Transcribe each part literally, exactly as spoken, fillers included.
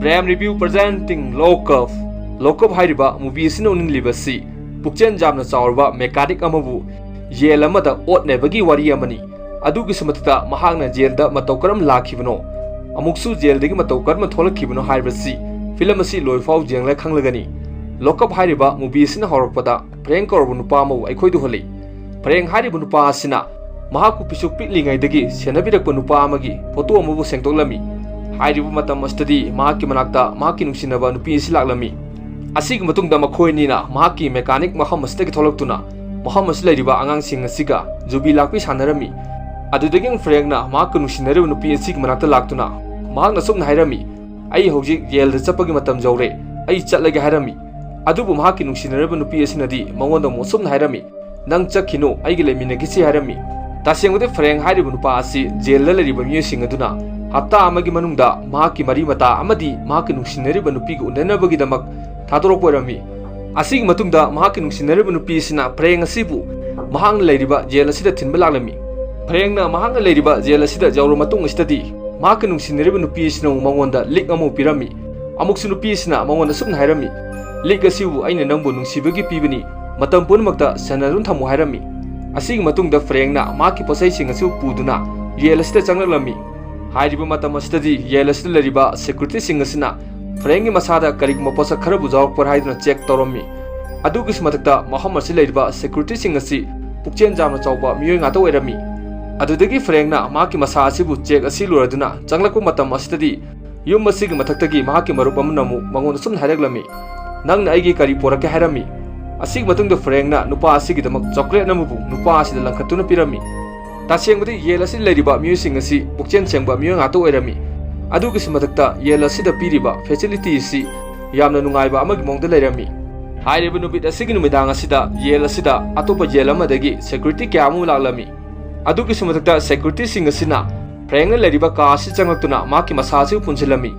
Ram review presenting Lockup. Lockup ꯍꯥꯏꯔꯤꯕ movie ꯑꯁꯤꯅ ꯎꯠꯅꯤꯡꯂꯤꯕꯁꯤ ꯄꯨꯛꯆꯦꯜ ꯌꯥꯝꯅ ꯆꯥꯎꯔꯕ mechanic ꯑꯃꯕꯨ ꯌꯦꯜ ꯑꯃꯗ ꯑꯣꯠꯅꯕꯒꯤ ꯋꯥꯔꯤ ꯑꯃꯅꯤ꯫ ꯑꯗꯨꯒꯤꯁꯨ ꯃꯊꯛꯇ ꯃꯍꯥꯛꯅ ꯖꯦꯜꯗ ꯃꯇꯧ ꯀꯔꯝ ꯂꯥꯛꯈꯤꯕꯅꯣ, ꯑꯃꯨꯛꯁꯨ ꯖꯦꯜꯗꯒꯤ ꯃꯇꯧ ꯀꯔꯝꯅ ꯊꯣꯛꯂꯛꯈꯤꯕꯅꯣ ꯍꯥꯏꯕꯁꯤ ꯐꯤꯂꯝ ꯑꯁꯤ ꯂꯣꯏꯐꯥꯎ ꯌꯦꯡꯂꯒ ꯈꯪꯂꯒꯅꯤ꯫ Lockup ꯍꯥꯏꯔꯤꯕ movie ꯑꯁꯤꯅ ꯍꯧꯔꯛꯄꯗ ꯐ꯭ꯔꯦꯡ ꯀꯧꯔꯕ ꯅꯨꯄꯥ ꯑꯃꯕꯨ ꯑꯩꯈꯣꯏꯗ ꯎꯍꯜꯂꯤ꯫ ꯐ꯭ꯔꯦꯡ ꯍꯥꯏꯔꯤꯕ ꯅꯨꯄꯥ ꯑꯁꯤꯅ ꯃꯍꯥꯛꯄꯨ ꯄꯤꯁꯨꯛ ꯄꯤꯛꯂꯤꯉꯩꯗꯒꯤ ꯁꯦꯟꯅꯕꯤꯔꯛꯄ ꯅꯨꯄꯥ ꯑꯃꯒꯤ ꯐꯣꯇꯣ ꯑꯃꯕꯨ ꯁꯦꯡꯗꯣꯛꯂꯝꯃꯤ꯫ ꯍꯥꯏꯔꯤꯕ ꯃꯇꯝ ꯑꯁꯤꯗꯗꯤ ꯃꯍꯥꯛꯀꯤ ꯃꯅꯥꯛꯇ ꯃꯍꯥꯛꯀꯤ ꯅꯨꯡꯁꯤꯅꯕ ꯅꯨꯄꯤ ꯑꯁꯤ ꯂꯥꯛꯂꯝꯃꯤ꯫ ꯑꯁꯤꯒꯤ ꯃꯇꯨꯡꯗ ꯃꯈꯣꯏ ꯑꯅꯤꯅ ꯃꯍꯥꯛꯀꯤ mechanic ꯃꯐꯝ ꯑꯁꯤꯗꯒꯤ ꯊꯣꯛꯂꯛꯇꯨꯅ ꯃꯐꯝ ꯑꯁꯤꯗ ꯂꯩꯔꯤꯕ ꯑꯉꯥꯡꯁꯤꯡ ꯑꯁꯤꯒ ꯌꯨꯕꯤ ꯂꯥꯛꯄꯤ ꯁꯥꯟꯅꯔꯝꯃꯤ꯫ ꯑꯗꯨꯗꯒꯤ ꯐ꯭ꯔꯦꯡꯅ ꯃꯍꯥꯛꯀ ꯅꯨꯡꯁꯤꯅꯔꯤꯕ ꯅꯨꯄꯤ ꯑꯁꯤꯒꯤ ꯃꯅꯥꯛꯇ ꯂꯥꯛꯇꯨꯅ ꯃꯍꯥꯛꯅ ꯑꯁꯨꯝꯅ ꯍꯥꯏꯔꯝꯃꯤ, "ꯑꯩ ꯍꯧꯖꯤꯛ ꯖꯦꯜꯗ ꯆꯠꯄꯒꯤ ꯃꯇꯝ ꯌꯧꯔꯦ, ꯑꯩ ꯆꯠꯂꯒꯦ" ꯍꯥꯏꯔꯝꯃꯤ꯫ ꯑꯗꯨꯕꯨ ꯃꯍꯥꯛꯀꯤ ꯅꯨꯡꯁꯤꯅꯔꯤꯕ ꯅꯨꯄꯤ ꯑꯁꯤꯅꯗꯤ ꯃꯉꯣꯟꯗ ꯑꯃꯨꯛ ꯑꯁꯨꯝꯅ ꯍꯥꯏꯔꯝꯃꯤ, "ꯅꯪ ꯆꯠꯈꯤꯅꯨ, ꯑꯩꯒ ꯂꯩꯃꯤꯟꯅꯈꯤꯁꯤ" ꯍꯥꯏꯔꯝꯃꯤ꯫ ꯇꯁꯦꯡꯕꯗꯤ ꯐ꯭ꯔꯦꯡ ꯍꯥꯏꯔꯤꯕ ꯅꯨꯄꯥ ꯑꯁꯤ ꯖꯦꯜꯗ ꯂꯩꯔꯤꯕ ꯃꯤꯑꯣꯏꯁꯤꯡ ꯑꯗꯨꯅ ꯍꯞꯇꯥ ꯑꯃꯒꯤ ꯃꯅꯨꯡꯗ ꯃꯍꯥꯛꯀꯤ ꯃꯔꯤ ꯃꯇꯥ ꯑꯃꯗꯤ ꯃꯍꯥꯛꯀꯤ ꯅꯨꯡꯁꯤꯅꯔꯤꯕ ꯅꯨꯄꯤꯒ ꯎꯅꯅꯕꯒꯤꯗꯃꯛ ꯊꯥꯗꯣꯔꯛꯄ ꯑꯣꯏꯔꯝꯃꯤ꯫ ꯑꯁꯤꯒꯤ ꯃꯇꯨꯡꯗ ꯃꯍꯥꯛꯀꯤ ꯅꯨꯡꯁꯤꯅꯔꯤꯕ ꯅꯨꯄꯤ ꯑꯁꯤꯅ ꯐ꯭ꯔꯦꯡ ꯑꯁꯤꯕꯨ ꯃꯍꯥꯛꯅ ꯂꯩꯔꯤꯕ ꯖꯦꯜ ꯑꯁꯤꯗ ꯊꯤꯟꯕ ꯂꯥꯛꯂꯝꯃꯤ꯫ ꯐ꯭ꯔꯦꯡꯅ ꯃꯍꯥꯛꯅ ꯂꯩꯔꯤꯕ ꯖꯦꯜ ꯑꯁꯤꯗ ꯌꯧꯔꯕ ꯃꯇꯨꯡ ꯑꯁꯤꯗꯗꯤ ꯃꯍꯥꯛꯀꯤ ꯅꯨꯡꯁꯤꯅꯔꯤꯕ ꯅꯨꯄꯤ ꯑꯁꯤꯅ ꯑꯃꯨꯛ ꯃꯉꯣꯟꯗ ꯂꯤꯛ ꯑꯃ ꯄꯤꯔꯝꯃꯤ꯫ ꯑꯃꯨꯛꯁꯨ ꯅꯨꯄꯤ ꯑꯁꯤꯅ ꯃꯉꯣꯟꯗ ꯑꯁꯨꯝꯅ ꯍꯥꯏꯔꯝꯃꯤ, "ꯂꯤꯛ ꯑꯁꯤꯕꯨ ꯑꯩꯅ ꯅꯪꯕꯨ ꯅꯨꯡꯁꯤꯕꯒꯤ ꯄꯤꯕꯅꯤ, ꯃꯇꯝ ꯄꯨꯝꯅꯃꯛꯇ ꯁꯦꯟꯅꯗꯨꯅ ꯊꯝꯃꯨ" ꯍꯥꯏꯔꯝꯃꯤ꯫ ꯑꯁꯤꯒꯤ ꯃꯇꯨꯡꯗ ꯐ꯭ꯔꯦꯡꯅ ꯃꯍꯥꯛꯀꯤ ꯄꯣꯠꯆꯩꯁꯤꯡ ꯑꯁꯤ ꯄꯨꯗꯨꯅ ꯖꯦꯜ ꯑꯁꯤꯗ ꯆꯪꯂꯛꯂꯝꯃꯤ꯫ ꯍꯥꯏꯔꯤꯕ ꯃꯇꯝ ꯑꯁꯤꯗꯗꯤ ꯖꯦꯜ ꯑꯁꯤꯗ ꯂꯩꯔꯤꯕ ꯁꯦꯀ꯭ꯌꯨꯔꯤꯇꯤꯁꯤꯡ ꯑꯁꯤꯅ ꯐ꯭ꯔꯦꯡꯒꯤ ꯃꯁꯥꯗ ꯀꯔꯤꯒꯨꯝꯕ ꯄꯣꯠꯁꯛ ꯈꯔꯕꯨ ꯌꯥꯎꯔꯛꯄ꯭ꯔꯥ ꯍꯥꯏꯗꯨꯅ ꯆꯦꯛ ꯇꯧꯔꯝꯃꯤ꯫ ꯑꯗꯨꯒꯤꯁꯨ ꯃꯊꯛꯇ ꯃꯐꯝ ꯑꯁꯤꯗ ꯂꯩꯔꯤꯕ ꯁꯦꯀ꯭ꯌꯨꯔꯤꯇꯤꯁꯤꯡ ꯑꯁꯤ ꯄꯨꯛꯆꯦꯜ ꯌꯥꯝꯅ ꯆꯥꯎꯕ ꯃꯤꯑꯣꯏ ꯉꯥꯛꯇ ꯑꯣꯏꯔꯝꯃꯤ꯫ ꯑꯗꯨꯗꯒꯤ ꯐ꯭ꯔꯦꯡꯅ ꯃꯍꯥꯛꯀꯤ ꯃꯁꯥ ꯑꯁꯤꯕꯨ ꯆꯦꯛ ꯑꯁꯤ ꯂꯣꯏꯔꯗꯨꯅ ꯆꯪꯂꯛꯄ ꯃꯇꯝ ꯑꯁꯤꯗꯗꯤ ꯌꯨꯝ ꯑꯁꯤꯒꯤ ꯃꯊꯛꯇꯒꯤ ꯃꯍꯥꯛꯀꯤ ꯃꯔꯨꯞ ꯑꯃꯅ ꯑꯃꯨꯛ ꯃꯉꯣꯟꯗ ꯁꯨꯝꯅ ꯍꯥꯏꯔꯛꯂꯝꯃꯤ, "ꯅꯪꯅ ꯑꯩꯒꯤ ꯀꯔꯤ ꯄꯣꯔꯛꯀꯦ?" ꯍꯥꯏꯔꯝꯃꯤ꯫ ꯑꯁꯤꯒꯤ ꯃꯇꯨꯡꯗ ꯐ꯭ꯔꯦꯡꯅ ꯅꯨꯄꯥ ꯑꯁꯤꯒꯤꯗꯃꯛ ꯆꯣꯀ꯭ꯂꯦꯠ ꯑꯃꯕꯨ ꯅꯨꯄꯥ ꯑꯁꯤꯗ ꯂꯪꯈꯠꯇꯨꯅ ꯄꯤꯔꯝꯃꯤ꯫ ꯇꯁꯦꯡꯕꯗꯤ ꯖꯦꯜ ꯑꯁꯤꯗ ꯂꯩꯔꯤꯕ ꯃꯤꯑꯣꯏꯁꯤꯡ ꯑꯁꯤ ꯄꯨꯛꯆꯦꯜ ꯁꯦꯡꯕ ꯃꯤꯑꯣꯏ ꯉꯥꯛꯇ ꯑꯣꯏꯔꯝꯃꯤ꯫ ꯑꯗꯨꯒꯤꯁꯨ ꯃꯊꯛꯇ ꯖꯦꯜ ꯑꯁꯤꯗ ꯄꯤꯔꯤꯕ facility ꯑꯁꯤ ꯌꯥꯝꯅ ꯅꯨꯡꯉꯥꯏꯕ ꯑꯃꯒꯤ ꯃꯑꯣꯡꯗ ꯂꯩꯔꯝꯃꯤ꯫ ꯍꯥꯏꯔꯤꯕ ꯅꯨꯃꯤꯠ ꯑꯁꯤꯒꯤ ꯅꯨꯃꯤꯗꯥꯡ ꯑꯁꯤꯗ ꯖꯦꯜ ꯑꯁꯤꯗ ꯑꯇꯣꯞꯄ ꯖꯦꯜ ꯑꯃꯗꯒꯤ ꯁꯦꯀ꯭ꯌꯨꯔꯤꯇꯤ ꯀꯌꯥ ꯑꯃ ꯂꯥꯛꯂꯝꯃꯤ꯫ ꯑꯗꯨꯒꯤꯁꯨ ꯃꯊꯛꯇ ꯁꯦꯀ꯭ꯌꯨꯔꯤꯇꯤꯁꯤꯡ ꯑꯁꯤꯅ ꯐ꯭ꯔꯦꯡꯅ ꯂꯩꯔꯤꯕ ꯀꯥ ꯑꯁꯤ ꯆꯪꯂꯛꯇꯨꯅ ꯃꯍꯥꯛꯀꯤ ꯃꯁꯥ ꯑꯁꯤꯕꯨ ꯄꯨꯟꯁꯤꯜꯂꯝꯃꯤ꯫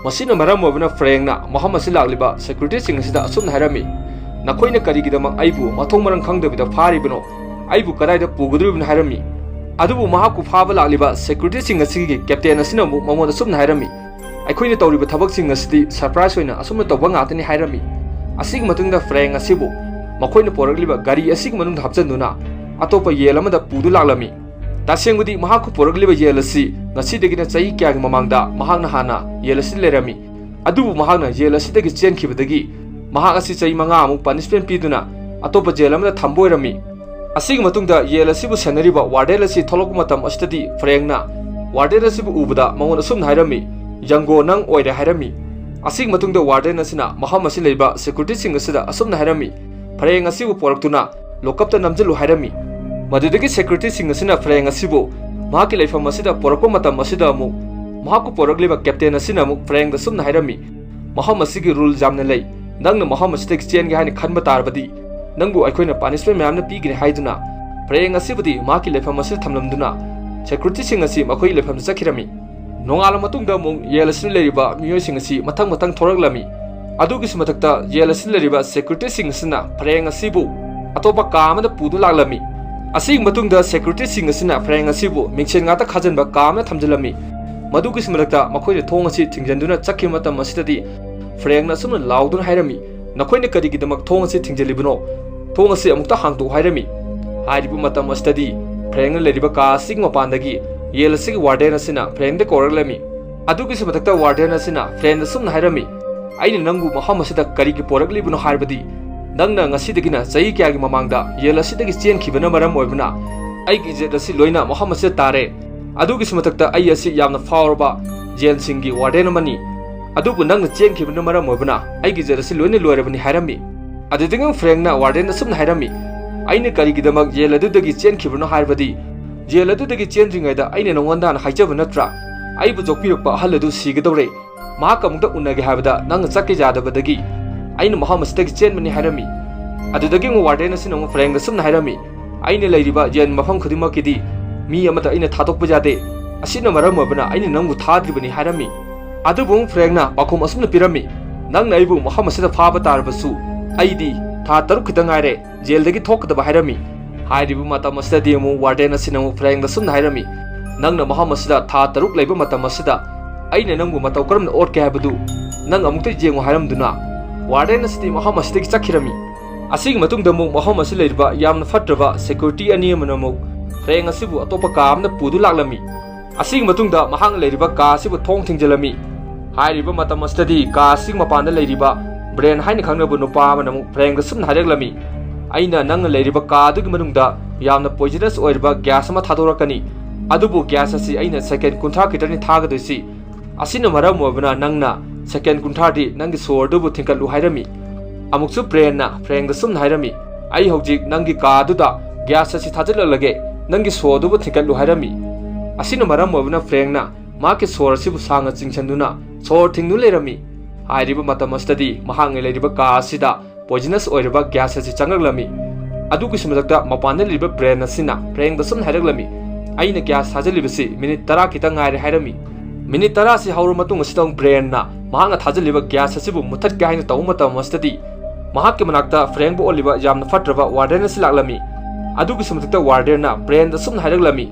ꯃꯁꯤꯅ ꯃꯔꯝ ꯑꯣꯏꯕꯅ ꯐ꯭ꯔꯦꯡꯅ ꯃꯐꯝ ꯑꯁꯤ ꯂꯥꯛꯂꯤꯕ ꯁꯦꯀ꯭ꯌꯨꯔꯤꯇꯤꯁꯤꯡ ꯑꯁꯤꯗ ꯑꯁꯨꯝꯅ ꯍꯥꯏꯔꯝꯃꯤ, "ꯅꯈꯣꯏꯅ ꯀꯔꯤꯒꯤꯗꯃꯛ ꯑꯩꯕꯨ ꯃꯊꯣꯡ ꯃꯔꯝ ꯈꯪꯗꯕꯤꯗ ꯐꯥꯔꯤꯕꯅꯣ? ꯑꯩꯕꯨ ꯀꯗꯥꯏꯗ ꯄꯨꯒꯗꯧꯔꯤꯕꯅꯣ?" ꯍꯥꯏꯔꯝꯃꯤ꯫ ꯑꯗꯨꯕꯨ ꯃꯍꯥꯛꯄꯨ ꯐꯥꯕ ꯂꯥꯛꯂꯤꯕ ꯁꯦꯀ꯭ꯌꯨꯔꯤꯇꯤꯁꯤꯡ ꯑꯁꯤꯒꯤ ꯀꯦꯞꯇꯦꯟ ꯑꯁꯤꯅ ꯑꯃꯨꯛ ꯃꯉꯣꯟꯗ ꯑꯁꯨꯝꯅ ꯍꯥꯏꯔꯝꯃꯤ, "ꯑꯩꯈꯣꯏꯅ ꯇꯧꯔꯤꯕ ꯊꯕꯛꯁꯤꯡ ꯑꯁꯤꯗꯤ ꯁꯔꯄ꯭ꯔꯥꯏꯖ ꯑꯣꯏꯅ ꯑꯁꯨꯝꯅ ꯇꯧꯕ ꯉꯥꯛꯇꯅꯤ" ꯍꯥꯏꯔꯝꯃꯤ꯫ ꯑꯁꯤꯒꯤ ꯃꯇꯨꯡꯗ ꯐ꯭ꯔꯦꯡ ꯑꯁꯤꯕꯨ ꯃꯈꯣꯏꯅ ꯄꯨꯔꯛꯂꯤꯕ ꯒꯥꯔꯤ ꯑꯁꯤꯒꯤ ꯃꯅꯨꯡꯗ ꯍꯥꯞꯆꯤꯟꯗꯨꯅ ꯑꯇꯣꯞꯄ ꯌꯦꯜ ꯑꯃꯗ ꯄꯨꯗꯨ ꯂꯥꯛꯂꯝꯃꯤ꯫ ꯇꯁꯦꯡꯕꯗꯤ ꯃꯍꯥꯛꯀ ꯄꯨꯔꯛꯂꯤꯕ ꯌꯦꯜ ꯑꯁꯤ ꯉꯁꯤꯗꯒꯤꯅ ꯆꯍꯤ ꯀꯌꯥꯒꯤ ꯃꯃꯥꯡꯗ ꯃꯍꯥꯛꯅ ꯍꯥꯟꯅ ꯌꯦꯜ ꯑꯁꯤꯗ ꯂꯩꯔꯝꯃꯤ꯫ ꯑꯗꯨꯕꯨ ꯃꯍꯥꯛꯅ ꯌꯦꯜ ꯑꯁꯤꯗꯒꯤ ꯆꯦꯟꯈꯤꯕꯗꯒꯤ ꯃꯍꯥꯛ ꯑꯁꯤ ꯆꯍꯤ ꯃꯉꯥ ꯑꯃꯨꯛ ꯄꯅꯤꯁꯃꯦꯟ ꯄꯤꯗꯨꯅ ꯑꯇꯣꯞꯄ ꯖꯦꯜ ꯑꯃꯗ ꯊꯝꯕ ꯑꯣꯏꯔꯝꯃꯤ꯫ ꯑꯁꯤꯒꯤ ꯃꯇꯨꯡꯗ ꯌꯦꯜ ꯑꯁꯤꯕꯨ ꯁꯦꯟꯅꯔꯤꯕ ꯋꯥꯔꯗꯦꯟ ꯑꯁꯤ ꯊꯣꯛꯂꯛꯄ ꯃꯇꯝ ꯑꯁꯤꯗꯗꯤ ꯐ꯭ꯔꯦꯡꯅ ꯋꯥꯔꯗꯦꯟ ꯑꯁꯤꯕꯨ ꯎꯕꯗ ꯃꯉꯣꯟꯗ ꯑꯁꯨꯝꯅ ꯍꯥꯏꯔꯝꯃꯤ, "ꯌꯪꯒꯣ ꯅꯪ ꯑꯣꯏꯔꯦ" ꯍꯥꯏꯔꯝꯃꯤ꯫ ꯑꯁꯤꯒꯤ ꯃꯇꯨꯡꯗ ꯋꯥꯔꯗꯦꯟ ꯑꯁꯤꯅ ꯃꯐꯝ ꯑꯁꯤ ꯂꯩꯕ ꯁꯦꯀ꯭ꯌꯨꯔꯤꯇꯤꯁꯤꯡ ꯑꯁꯤꯗ ꯑꯁꯨꯝꯅ ꯍꯥꯏꯔꯝꯃꯤ, "ꯐ꯭ꯔꯦꯡ ꯑꯁꯤꯕꯨ ꯄꯣꯔꯛꯇꯨꯅ ꯂꯣꯀꯞꯇ ꯅꯝꯁꯤꯜꯂꯨ" ꯍꯥꯏꯔꯝꯃꯤ꯫ ꯃꯗꯨꯗꯒꯤ ꯁꯦꯀ꯭ꯌꯨꯔꯤꯇꯤꯁꯤꯡ ꯑꯁꯤꯅ ꯐ꯭ꯔꯦꯡ ꯑꯁꯤꯕꯨ ꯃꯍꯥꯛꯀꯤ ꯂꯩꯐꯝ ꯑꯁꯤꯗ ꯄꯣꯔꯛꯄ ꯃꯇꯝ ꯑꯁꯤꯗ ꯑꯃꯨꯛ ꯃꯍꯥꯛꯄꯨ ꯄꯣꯔꯛꯂꯤꯕ ꯀꯦꯞꯇꯦꯟ ꯑꯁꯤꯅ ꯑꯃꯨꯛ ꯐ꯭ꯔꯦꯡꯗ ꯑꯁꯨꯝꯅ ꯍꯥꯏꯔꯝꯃꯤ, "ꯃꯐꯝ ꯑꯁꯤꯒꯤ ꯔꯨꯜ ꯌꯥꯝꯅ ꯂꯩ꯫ ꯅꯪꯅ ꯃꯐꯝ ꯑꯁꯤꯗꯒꯤ ꯆꯦꯟꯒꯦ ꯍꯥꯏꯅ ꯈꯟꯕ ꯇꯥꯔꯕꯗꯤ ꯅꯪꯕꯨ ꯑꯩꯈꯣꯏꯅ ꯄꯥꯅꯤꯁꯃꯦꯟ ꯃꯌꯥꯝꯅ ꯄꯤꯒꯅꯤ" ꯍꯥꯏꯗꯨꯅ ꯐ꯭ꯔꯦꯡ ꯑꯁꯤꯕꯨꯗꯤ ꯃꯍꯥꯛꯀꯤ ꯂꯩꯐꯝ ꯑꯁꯤꯗ ꯊꯝꯂꯝꯗꯨꯅ ꯁꯦꯀ꯭ꯌꯨꯔꯤꯇꯤꯁꯤꯡ ꯑꯁꯤ ꯃꯈꯣꯏꯒꯤ ꯂꯩꯐꯝꯗ ꯆꯠꯈꯤꯔꯝꯃꯤ꯫ ꯅꯣꯡꯉꯥꯜꯂ ꯃꯇꯨꯡꯗ ꯑꯃꯨꯛ ꯌꯦꯜ ꯑꯁꯤꯗ ꯂꯩꯔꯤꯕ ꯃꯤꯑꯣꯏꯁꯤꯡ ꯑꯁꯤ ꯃꯊꯪ ꯃꯊꯪ ꯊꯣꯔꯛꯂꯝꯃꯤ꯫ ꯑꯗꯨꯒꯤꯁꯨ ꯃꯊꯛꯇ ꯌꯦꯜ ꯑꯁꯤꯗ ꯂꯩꯔꯤꯕ ꯁꯦꯀ꯭ꯌꯨꯔꯤꯇꯤꯁꯤꯡ ꯑꯁꯤꯅ ꯐ꯭ꯔꯦꯡ ꯑꯁꯤꯕꯨ ꯑꯇꯣꯞꯄ ꯀꯥ ꯑꯃꯗ ꯄꯨꯗꯨꯅ ꯂꯥꯛꯂꯝꯃꯤ꯫ ꯑꯁꯤꯒꯤ ꯃꯇꯨꯡꯗ ꯁꯦꯀ꯭ꯌꯨꯔꯤꯇꯤꯁꯤꯡ ꯑꯁꯤꯅ ꯐ꯭ꯔꯦꯡ ꯑꯁꯤꯕꯨ ꯃꯤꯡꯁꯦꯟ ꯉꯥꯛꯇ ꯈꯥꯖꯤꯟꯕ ꯀꯥ ꯑꯃꯗ ꯊꯝꯖꯤꯜꯂꯝꯃꯤ꯫ ꯃꯗꯨꯒꯤꯁꯨ ꯃꯊꯛꯇ ꯃꯈꯣꯏꯅ ꯊꯣꯡ ꯑꯁꯤ ꯊꯤꯡꯖꯤꯟꯗꯨꯅ ꯆꯠꯈꯤꯕ ꯃꯇꯝ ꯑꯁꯤꯗꯗꯤ ꯐ꯭ꯔꯦꯡꯅ ꯑꯁꯨꯝꯅ ꯂꯥꯎꯗꯨꯅ ꯍꯥꯏꯔꯝꯃꯤ, "ꯅꯈꯣꯏꯅ ꯀꯔꯤꯒꯤꯗꯃꯛ ꯊꯣꯡ ꯑꯁꯤ ꯊꯤꯡꯖꯤꯜꯂꯤꯕꯅꯣ? ꯊꯣꯡ ꯑꯁꯤ ꯑꯃꯨꯛꯇ ꯍꯥꯡꯗꯣꯛꯎ" ꯍꯥꯏꯔꯝꯃꯤ꯫ ꯍꯥꯏꯔꯤꯕ ꯃꯇꯝ ꯑꯁꯤꯗꯗꯤ ꯐ꯭ꯔꯦꯡꯅ ꯂꯩꯔꯤꯕ ꯀꯥ ꯑꯁꯤꯒꯤ ꯃꯄꯥꯟꯗꯒꯤ ꯌꯦꯜ ꯑꯁꯤꯒꯤ ꯋꯥꯔꯗꯦꯟ ꯑꯁꯤꯅ ꯐ꯭ꯔꯦꯡꯗ ꯀꯧꯔꯛꯂꯝꯃꯤ꯫ ꯑꯗꯨꯒꯤꯁꯨ ꯃꯊꯛꯇ ꯋꯥꯔꯗꯦꯟ ꯑꯁꯤꯅ ꯐ꯭ꯔꯦꯡꯗ ꯁꯨꯝꯅ ꯍꯥꯏꯔꯝꯃꯤ, "ꯑꯩꯅ ꯅꯪꯕꯨ ꯃꯐꯝ ꯑꯁꯤꯗ ꯀꯔꯤꯒꯤ ꯄꯣꯔꯛꯂꯤꯕꯅꯣ ꯍꯥꯏꯔꯕꯗꯤ ꯅꯪꯅ ꯉꯁꯤꯗꯒꯤꯅ ꯆꯍꯤ ꯀꯌꯥꯒꯤ ꯃꯃꯥꯡꯗ ꯌꯦꯜ ꯑꯁꯤꯗꯒꯤ ꯆꯦꯟꯈꯤꯕꯅ ꯃꯔꯝ ꯑꯣꯏꯕꯅ ꯑꯩꯒꯤ ꯏꯖꯠ ꯑꯁꯤ ꯂꯣꯏꯅ ꯃꯐꯝ ꯑꯁꯤꯗ ꯇꯥꯔꯦ꯫ ꯑꯗꯨꯒꯤꯁꯨ ꯃꯊꯛꯇ ꯑꯩ ꯑꯁꯤ ꯌꯥꯝꯅ ꯐꯥꯎꯔꯕ ꯖꯦꯜꯁꯤꯡꯒꯤ ꯋꯥꯔꯗꯦꯟ ꯑꯃꯅꯤ꯫ ꯑꯗꯨꯕꯨ ꯅꯪꯅ ꯆꯦꯟꯈꯤꯕꯅ ꯃꯔꯝ ꯑꯣꯏꯕꯅ ꯑꯩꯒꯤ ꯏꯖꯠ ꯑꯁꯤ ꯂꯣꯏꯅ ꯂꯣꯏꯔꯕꯅꯤ" ꯍꯥꯏꯔꯝꯃꯤ꯫ ꯑꯗꯨꯗꯒꯤ ꯑꯃꯨꯛ ꯐ꯭ꯔꯦꯡꯅ ꯋꯥꯔꯗꯦꯟꯗ ꯑꯁꯨꯝꯅ ꯍꯥꯏꯔꯝꯃꯤ, "ꯑꯩꯅ ꯀꯔꯤꯒꯤꯗꯃꯛ ꯖꯦꯜ ꯑꯗꯨꯗꯒꯤ ꯆꯦꯟꯈꯤꯕꯅꯣ ꯍꯥꯏꯔꯕꯗꯤ ꯖꯦꯜ ꯑꯗꯨꯗꯒꯤ ꯆꯦꯟꯗ꯭ꯔꯤꯉꯩꯗ ꯑꯩꯅ ꯅꯉꯣꯟꯗ ꯍꯥꯟꯅ ꯍꯥꯏꯖꯕ ꯅꯠꯇ꯭ꯔꯥ? ꯑꯩꯕꯨ ꯌꯣꯛꯄꯤꯔꯛꯄ ꯑꯍꯜ ꯑꯗꯨ ꯁꯤꯒꯗꯧꯔꯦ꯫ ꯃꯍꯥꯛꯀ ꯑꯃꯨꯛꯇ ꯎꯅꯒꯦ ꯍꯥꯏꯕꯗ ꯅꯪꯅ ꯆꯠꯀꯦ ꯌꯥꯗꯕꯗꯒꯤ ꯑꯩꯅ ꯃꯐꯝ ꯑꯁꯤꯗꯒꯤ ꯆꯦꯟꯕꯅꯤ" ꯍꯥꯏꯔꯝꯃꯤ꯫ ꯑꯗꯨꯗꯒꯤ ꯑꯃꯨꯛ ꯋꯥꯔꯗꯦꯟ ꯑꯁꯤꯅ ꯑꯃꯨꯛ ꯐ꯭ꯔꯦꯡꯗ ꯁꯨꯝꯅ ꯍꯥꯏꯔꯝꯃꯤ, "ꯑꯩꯅ ꯂꯩꯔꯤꯕ ꯖꯦꯜ ꯃꯐꯝ ꯈꯨꯗꯤꯡꯃꯛꯀꯤꯗꯤ ꯃꯤ ꯑꯃꯠꯇ ꯑꯩꯅ ꯊꯥꯗꯣꯛꯄ ꯌꯥꯗꯦ꯫ ꯑꯁꯤꯅ ꯃꯔꯝ ꯑꯣꯏꯕꯅ ꯑꯩꯅ ꯅꯪꯕꯨ ꯊꯥꯗ꯭ꯔꯤꯕꯅꯤ" ꯍꯥꯏꯔꯝꯃꯤ꯫ ꯑꯗꯨꯕꯨ ꯑꯃꯨꯛ ꯐ꯭ꯔꯦꯡꯅ ꯄꯥꯎꯈꯨꯝ ꯑꯁꯨꯝꯅ ꯄꯤꯔꯝꯃꯤ, "ꯅꯪꯅ ꯑꯩꯕꯨ ꯃꯐꯝ ꯑꯁꯤꯗ ꯐꯥꯕ ꯇꯥꯔꯕꯁꯨ ꯑꯩꯗꯤ ꯊꯥ ꯇꯔꯨꯛ ꯈꯤꯇꯪ ꯉꯥꯏꯔꯦ ꯖꯦꯜꯗꯒꯤ ꯊꯣꯛꯀꯗꯕ" ꯍꯥꯏꯔꯝꯃꯤ꯫ ꯍꯥꯏꯔꯤꯕ ꯃꯇꯝ ꯑꯁꯤꯗꯗꯤ ꯑꯃꯨꯛ ꯋꯥꯔꯗꯦꯟ ꯑꯁꯤꯅ ꯑꯃꯨꯛ ꯐ꯭ꯔꯦꯡꯗ ꯁꯨꯝꯅ ꯍꯥꯏꯔꯝꯃꯤ, "ꯅꯪꯅ ꯃꯐꯝ ꯑꯁꯤꯗ ꯊꯥ ꯇꯔꯨꯛ ꯂꯩꯕ ꯃꯇꯝ ꯑꯁꯤꯗ ꯑꯩꯅ ꯅꯪꯕꯨ ꯃꯇꯧ ꯀꯔꯝꯅ ꯑꯣꯠꯀꯦ ꯍꯥꯏꯕꯗꯨ ꯅꯪ ꯑꯃꯨꯛꯇ ꯌꯦꯡꯉꯨ ꯍꯥꯏꯔꯝꯗꯨꯅ ꯋꯥꯔꯗꯦꯟ ꯑꯁꯤꯗꯤ ꯃꯐꯝ ꯑꯁꯤꯗꯒꯤ ꯆꯠꯈꯤꯔꯝꯃꯤ꯫ ꯑꯁꯤꯒꯤ ꯃꯇꯨꯡꯗ ꯑꯃꯨꯛ ꯃꯐꯝ ꯑꯁꯤ ꯂꯩꯔꯤꯕ ꯌꯥꯝꯅ ꯐꯠꯇ꯭ꯔꯕ ꯁꯦꯀ꯭ꯌꯨꯔꯤꯇꯤ ꯑꯅꯤ ꯑꯃꯅ ꯑꯃꯨꯛ ꯐ꯭ꯔꯦꯡ ꯑꯁꯤꯕꯨ ꯑꯇꯣꯞꯄ ꯀꯥ ꯑꯃꯗ ꯄꯨꯗꯨ ꯂꯥꯛꯂꯝꯃꯤ꯫ ꯑꯁꯤꯒꯤ ꯃꯇꯨꯡꯗ ꯃꯍꯥꯛꯅ ꯂꯩꯔꯤꯕ ꯀꯥ ꯑꯁꯤꯕꯨ ꯊꯣꯡ ꯊꯤꯡꯖꯤꯜꯂꯝꯃꯤ꯫ ꯍꯥꯏꯔꯤꯕ ꯃꯇꯝ ꯑꯁꯤꯗꯗꯤ ꯀꯥ ꯑꯁꯤꯒꯤ ꯃꯄꯥꯟꯗ ꯂꯩꯔꯤꯕ ꯕ꯭ꯔꯦꯟ ꯍꯥꯏꯅ ꯈꯪꯅꯕ ꯅꯨꯄꯥ ꯑꯃꯅ ꯑꯃꯨꯛ ꯐ꯭ꯔꯦꯡꯗ ꯁꯨꯝꯅ ꯍꯥꯏꯔꯛꯂꯝꯃꯤ, "ꯑꯩꯅ ꯅꯪꯅ ꯂꯩꯔꯤꯕ ꯀꯥ ꯑꯗꯨꯒꯤ ꯃꯅꯨꯡꯗ ꯌꯥꯝꯅ ꯄꯣꯏꯖꯅꯁ ꯑꯣꯏꯔꯕ ꯒ꯭ꯌꯥꯁ ꯑꯃ ꯊꯥꯗꯣꯔꯛꯀꯅꯤ꯫ ꯑꯗꯨꯕꯨ ꯒ꯭ꯌꯥꯁ ꯑꯁꯤ ꯑꯩꯅ ꯁꯦꯀꯦꯟ ꯀꯨꯟꯊ꯭ꯔꯥ ꯈꯤꯇꯪꯅꯤ ꯊꯥꯒꯗꯣꯏꯁꯤ꯫ ꯑꯁꯤꯅ ꯃꯔꯝ ꯑꯣꯏꯕꯅ ꯅꯪꯅ ꯁꯦꯀꯦꯟ ꯀꯨꯟꯊ꯭ꯔꯥꯗꯤ ꯅꯪꯒꯤ ꯁꯣꯔꯗꯨꯕꯨ ꯊꯤꯡꯒꯠꯂꯨ" ꯍꯥꯏꯔꯝꯃꯤ꯫ ꯑꯃꯨꯛꯁꯨ ꯕ꯭ꯔꯦꯟꯅ ꯐ꯭ꯔꯦꯡꯗ ꯁꯨꯝꯅ ꯍꯥꯏꯔꯝꯃꯤ, "ꯑꯩ ꯍꯧꯖꯤꯛ ꯅꯪꯒꯤ ꯀꯥ ꯑꯗꯨꯗ ꯒ꯭ꯌꯥꯁ ꯑꯁꯤ ꯊꯥꯖꯤꯜꯂꯛꯂꯒꯦ, ꯅꯪꯒꯤ ꯁꯣꯔꯗꯨꯕꯨ ꯊꯤꯡꯒꯠꯂꯨ" ꯍꯥꯏꯔꯝꯃꯤ꯫ ꯑꯁꯤꯅ ꯃꯔꯝ ꯑꯣꯏꯕꯅ ꯐ꯭ꯔꯦꯡꯅ ꯃꯍꯥꯛꯀꯤ ꯁꯣꯔ ꯑꯁꯤꯕꯨ ꯁꯥꯡꯅ ꯆꯤꯡꯁꯤꯟꯗꯨꯅ ꯁꯣꯔ ꯊꯤꯡꯗꯨꯅ ꯂꯩꯔꯝꯃꯤ꯫ ꯍꯥꯏꯔꯤꯕ ꯃꯇꯝ ꯑꯁꯤꯗꯗꯤ ꯃꯍꯥꯛꯅ ꯂꯩꯔꯤꯕ ꯀꯥ ꯑꯁꯤꯗ ꯄꯣꯏꯖꯅꯁ ꯑꯣꯏꯔꯕ ꯒ꯭ꯌꯥꯁ ꯑꯁꯤ ꯆꯪꯂꯛꯂꯝꯃꯤ꯫ ꯑꯗꯨꯒꯤꯁꯨ ꯃꯊꯛꯇ ꯃꯄꯥꯟꯗ ꯂꯩꯔꯤꯕ ꯕ꯭ꯔꯦꯟ ꯑꯁꯤꯅ ꯐ꯭ꯔꯦꯡꯗ ꯁꯨꯝꯅ ꯍꯥꯏꯔꯛꯂꯝꯃꯤ, "ꯑꯩꯅ ꯒ꯭ꯌꯥꯁ ꯊꯥꯖꯤꯜꯂꯤꯕꯁꯤ ꯃꯤꯅꯤꯠ ꯇꯔꯥ ꯈꯤꯇꯪ ꯉꯥꯏꯔꯦ" ꯍꯥꯏꯔꯝꯃꯤ꯫ ꯃꯤꯅꯤꯠ ꯇꯔꯥꯁꯤ ꯍꯧꯔꯕ ꯃꯇꯨꯡ ꯑꯁꯤꯗ ꯑꯃꯨꯛ ꯕ꯭ꯔꯦꯟꯅ ꯃꯍꯥꯛꯅ ꯊꯥꯖꯤꯜꯂꯤꯕ ꯒ꯭ꯌꯥꯁ ꯑꯁꯤꯕꯨ ꯃꯨꯊꯠꯀꯦ ꯍꯥꯏꯅ ꯇꯧꯕ ꯃꯇꯝ ꯑꯁꯤꯗꯗꯤ ꯃꯍꯥꯛꯀꯤ ꯃꯅꯥꯛꯇ ꯐ꯭ꯔꯦꯡꯕꯨ ꯑꯣꯠꯂꯤꯕ ꯌꯥꯝꯅ ꯐꯠꯇ꯭ꯔꯕ ꯋꯥꯔꯗꯦꯟ ꯑꯁꯤ ꯂꯥꯛꯂꯝꯃꯤ꯫ ꯑꯗꯨꯒꯤꯁꯨ ꯃꯊꯛꯇ ꯋꯥꯔꯗꯦꯟꯅ ꯕ꯭ꯔꯦꯟꯗ ꯁꯨꯝꯅ ꯍꯥꯏꯔꯛꯂꯝꯃꯤ,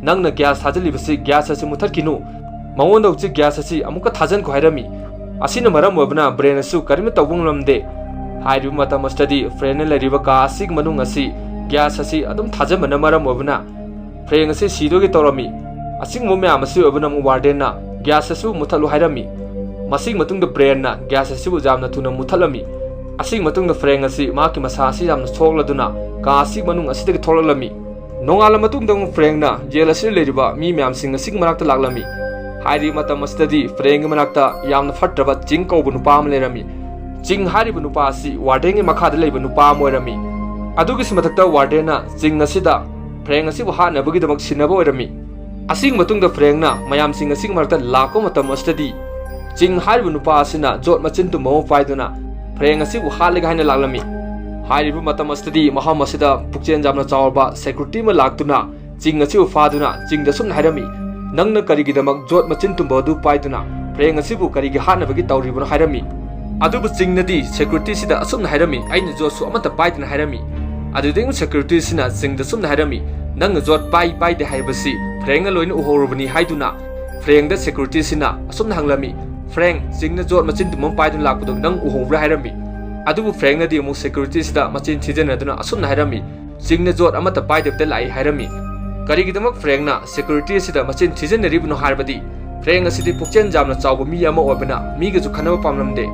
"ꯅꯪꯅ ꯒ꯭ꯌꯥꯁ ꯊꯥꯖꯤꯜꯂꯤꯕꯁꯤ ꯒ꯭ꯌꯥꯁ ꯑꯁꯤ ꯃꯨꯊꯠꯈꯤꯅꯨ꯫ ꯃꯉꯣꯟꯗ ꯍꯧꯖꯤꯛ ꯒ꯭ꯌꯥꯁ ꯑꯁꯤ ꯑꯃꯨꯛꯀ ꯊꯥꯖꯤꯟꯈꯣ" ꯍꯥꯏꯔꯝꯃꯤ꯫ ꯑꯁꯤꯅ ꯃꯔꯝ ꯑꯣꯏꯕꯅ ꯕ꯭ꯔꯦꯟ ꯑꯁꯤꯁꯨ ꯀꯔꯤꯝꯇ ꯇꯧꯕ ꯉꯝꯂꯝꯗꯦ꯫ ꯍꯥꯏꯔꯤꯕ ꯃꯇꯝ ꯑꯁꯤꯗꯗꯤ ꯐ꯭ꯔꯦꯡꯅ ꯂꯩꯔꯤꯕ ꯀꯥ ꯑꯁꯤꯒꯤ ꯃꯅꯨꯡ ꯑꯁꯤ ꯒ꯭ꯌꯥꯁ ꯑꯁꯤ ꯑꯗꯨꯝ ꯊꯥꯖꯤꯟꯕꯅ ꯃꯔꯝ ꯑꯣꯏꯕꯅ ꯐ꯭ꯔꯦꯡ ꯑꯁꯤ ꯁꯤꯗꯣꯏꯒꯦ ꯇꯧꯔꯝꯃꯤ꯫ ꯑꯁꯤꯒꯨꯝꯕ ꯃꯌꯥꯝ ꯑꯁꯤ ꯑꯣꯏꯕꯅ ꯑꯃꯨꯛ ꯋꯥꯔꯗꯦꯟꯅ ꯒ꯭ꯌꯥꯁ ꯑꯁꯤꯕꯨ ꯃꯨꯊꯠꯂꯨ ꯍꯥꯏꯔꯝꯃꯤ꯫ ꯃꯁꯤꯒꯤ ꯃꯇꯨꯡꯗ ꯕ꯭ꯔꯦꯟꯅ ꯒ꯭ꯌꯥꯁ ꯑꯁꯤꯕꯨ ꯌꯥꯝꯅ ꯊꯨꯅ ꯃꯨꯊꯠꯂꯝꯃꯤ꯫ ꯑꯁꯤꯒꯤ ꯃꯇꯨꯡꯗ ꯐ꯭ꯔꯦꯡ ꯑꯁꯤ ꯃꯍꯥꯛꯀꯤ ꯃꯁꯥ ꯑꯁꯤ ꯌꯥꯝꯅ ꯁꯣꯛꯂꯗꯨꯅ ꯀꯥ ꯑꯁꯤꯒꯤ ꯃꯅꯨꯡ ꯑꯁꯤꯗꯒꯤ ꯊꯣꯛꯂꯛꯂꯝꯃꯤ꯫ ꯅꯣꯡꯉꯥꯜꯂ ꯃꯇꯨꯡꯗ ꯑꯃꯨꯛ ꯐ꯭ꯔꯦꯡꯅ ꯖꯦꯜ ꯑꯁꯤꯗ ꯂꯩꯔꯤꯕ ꯃꯤ ꯃꯌꯥꯝꯁꯤꯡ ꯑꯁꯤꯒꯤ ꯃꯅꯥꯛꯇ ꯂꯥꯛꯂꯝꯃꯤ꯫ ꯍꯥꯏꯔꯤꯕ ꯃꯇꯝ ꯑꯁꯤꯗꯗꯤ ꯐ꯭ꯔꯦꯡꯒꯤ ꯃꯅꯥꯛꯇ ꯌꯥꯝꯅ ꯐꯠꯇ꯭ꯔꯕ ꯆꯤꯡ ꯀꯧꯕ ꯅꯨꯄꯥ ꯑꯃ ꯂꯩꯔꯝꯃꯤ꯫ ꯆꯤꯡ ꯍꯥꯏꯔꯤꯕ ꯅꯨꯄꯥ ꯑꯁꯤ ꯋꯥꯔꯗꯦꯟꯒꯤ ꯃꯈꯥꯗ ꯂꯩꯕ ꯅꯨꯄꯥ ꯑꯃ ꯑꯣꯏꯔꯝꯃꯤ꯫ ꯑꯗꯨꯒꯤꯁꯨ ꯃꯊꯛꯇ ꯋꯥꯔꯗꯦꯟꯅ ꯆꯤꯡ ꯑꯁꯤꯗ ꯐ꯭ꯔꯦꯡ ꯑꯁꯤꯕꯨ ꯍꯥꯠꯅꯕꯒꯤꯗꯃꯛ ꯁꯤꯟꯅꯕ ꯑꯣꯏꯔꯝꯃꯤ꯫ ꯑꯁꯤꯒꯤ ꯃꯇꯨꯡꯗ ꯐ꯭ꯔꯦꯡꯅ ꯃꯌꯥꯝꯁꯤꯡ ꯑꯁꯤꯒꯤ ꯃꯔꯛꯇ ꯂꯥꯛꯄ ꯃꯇꯝ ꯑꯁꯤꯗꯗꯤ ꯆꯤꯡ ꯍꯥꯏꯔꯤꯕ ꯅꯨꯄꯥ ꯑꯁꯤꯅ ꯖꯣꯠ ꯃꯆꯤꯟ ꯇꯨꯝꯕ ꯑꯃ ꯄꯥꯏꯗꯨꯅ ꯐ꯭ꯔꯦꯡ ꯑꯁꯤꯕꯨ ꯍꯥꯠꯂꯒꯦ ꯍꯥꯏꯅ ꯂꯥꯛꯂꯝꯃꯤ꯫ ꯍꯥꯏꯔꯤꯕ ꯃꯇꯝ ꯑꯁꯤꯗꯗꯤ ꯃꯐꯝ ꯑꯁꯤꯗ ꯄꯨꯛꯆꯦꯜ ꯌꯥꯝꯅ ꯆꯥꯎꯔꯕ ꯁꯦꯀ꯭ꯌꯨꯔꯤꯇꯤ ꯑꯃ ꯂꯥꯛꯇꯨꯅ ꯆꯤꯡ ꯑꯁꯤꯕꯨ ꯐꯥꯗꯨꯅ ꯆꯤꯡꯗ ꯁꯨꯝꯅ ꯍꯥꯏꯔꯝꯃꯤ, "ꯅꯪꯅ ꯀꯔꯤꯒꯤꯗꯃꯛ ꯖꯣꯠ ꯃꯆꯤꯟ ꯇꯨꯝꯕ ꯑꯗꯨ ꯄꯥꯏꯗꯨꯅ ꯐ꯭ꯔꯦꯡ ꯑꯁꯤꯕꯨ ꯀꯔꯤꯒꯤ ꯍꯥꯠꯅꯕꯒꯤ ꯇꯧꯔꯤꯕꯅꯣ?" ꯍꯥꯏꯔꯝꯃꯤ꯫ ꯑꯗꯨꯕꯨ ꯆꯤꯡꯅꯗꯤ ꯁꯦꯀ꯭ꯌꯨꯔꯤꯇꯤꯁꯤꯗ ꯑꯁꯨꯝꯅ ꯍꯥꯏꯔꯝꯃꯤ, "ꯑꯩꯅ ꯖꯣꯠꯁꯨ ꯑꯃꯠꯇ ꯄꯥꯏꯗꯅ" ꯍꯥꯏꯔꯝꯃꯤ꯫ ꯑꯗꯨꯗꯒꯤ ꯑꯃꯨꯛ ꯁꯦꯀ꯭ꯌꯨꯔꯤꯇꯤꯁꯤꯅ ꯆꯤꯡꯗ ꯁꯨꯝꯅ ꯍꯥꯏꯔꯝꯃꯤ, "ꯅꯪꯅ ꯖꯣꯠ ꯄꯥꯏ ꯄꯥꯏꯗꯦ ꯍꯥꯏꯕꯁꯤ ꯐ꯭ꯔꯦꯡꯅ ꯂꯣꯏꯅ ꯎꯍꯧꯔꯕꯅꯤ" ꯍꯥꯏꯗꯨꯅ ꯐ꯭ꯔꯦꯡꯗ ꯁꯦꯀ꯭ꯌꯨꯔꯤꯇꯤꯁꯤꯅ ꯑꯁꯨꯝꯅ ꯍꯪꯂꯝꯃꯤ, "ꯐ꯭ꯔꯦꯡ, ꯆꯤꯡꯅ ꯖꯣꯠ ꯃꯆꯤꯟ ꯇꯨꯝꯐꯝ ꯄꯥꯏꯗꯨꯅ ꯂꯥꯛꯄꯗꯣ ꯅꯪ ꯎꯍꯧꯕ꯭ꯔꯥ?" ꯍꯥꯏꯔꯝꯃꯤ꯫ ꯑꯗꯨꯕꯨ ꯐ꯭ꯔꯦꯡꯅꯗꯤ ꯑꯃꯨꯛ ꯁꯦꯀ꯭ꯌꯨꯔꯤꯇꯤꯁꯤꯗ ꯃꯆꯤꯟ ꯊꯤꯖꯤꯟꯅꯗꯨꯅ ꯑꯁꯨꯝꯅ ꯍꯥꯏꯔꯝꯃꯤ, "ꯆꯤꯡꯅ ꯖꯣꯠ ꯑꯃꯠꯇ ꯄꯥꯏꯗꯕꯤꯗ ꯂꯥꯛꯏ" ꯍꯥꯏꯔꯝꯃꯤ꯫ ꯀꯔꯤꯒꯤꯗꯃꯛ ꯐ꯭ꯔꯦꯡꯅ ꯁꯦꯀ꯭ꯌꯨꯔꯤꯇꯤ ꯑꯁꯤꯗ ꯃꯆꯤꯟ ꯊꯤꯖꯤꯟꯅꯔꯤꯕꯅꯣ ꯍꯥꯏꯔꯕꯗꯤ, ꯐ꯭ꯔꯦꯡ ꯑꯁꯤꯗꯤ ꯄꯨꯛꯆꯦꯜ ꯌꯥꯝꯅ ꯆꯥꯎꯕ ꯃꯤ ꯑꯃ ꯑꯣꯏꯕꯅ ꯃꯤꯒꯁꯨ ꯈꯟꯅꯕ ꯄꯥꯝꯂꯝꯗꯦ꯫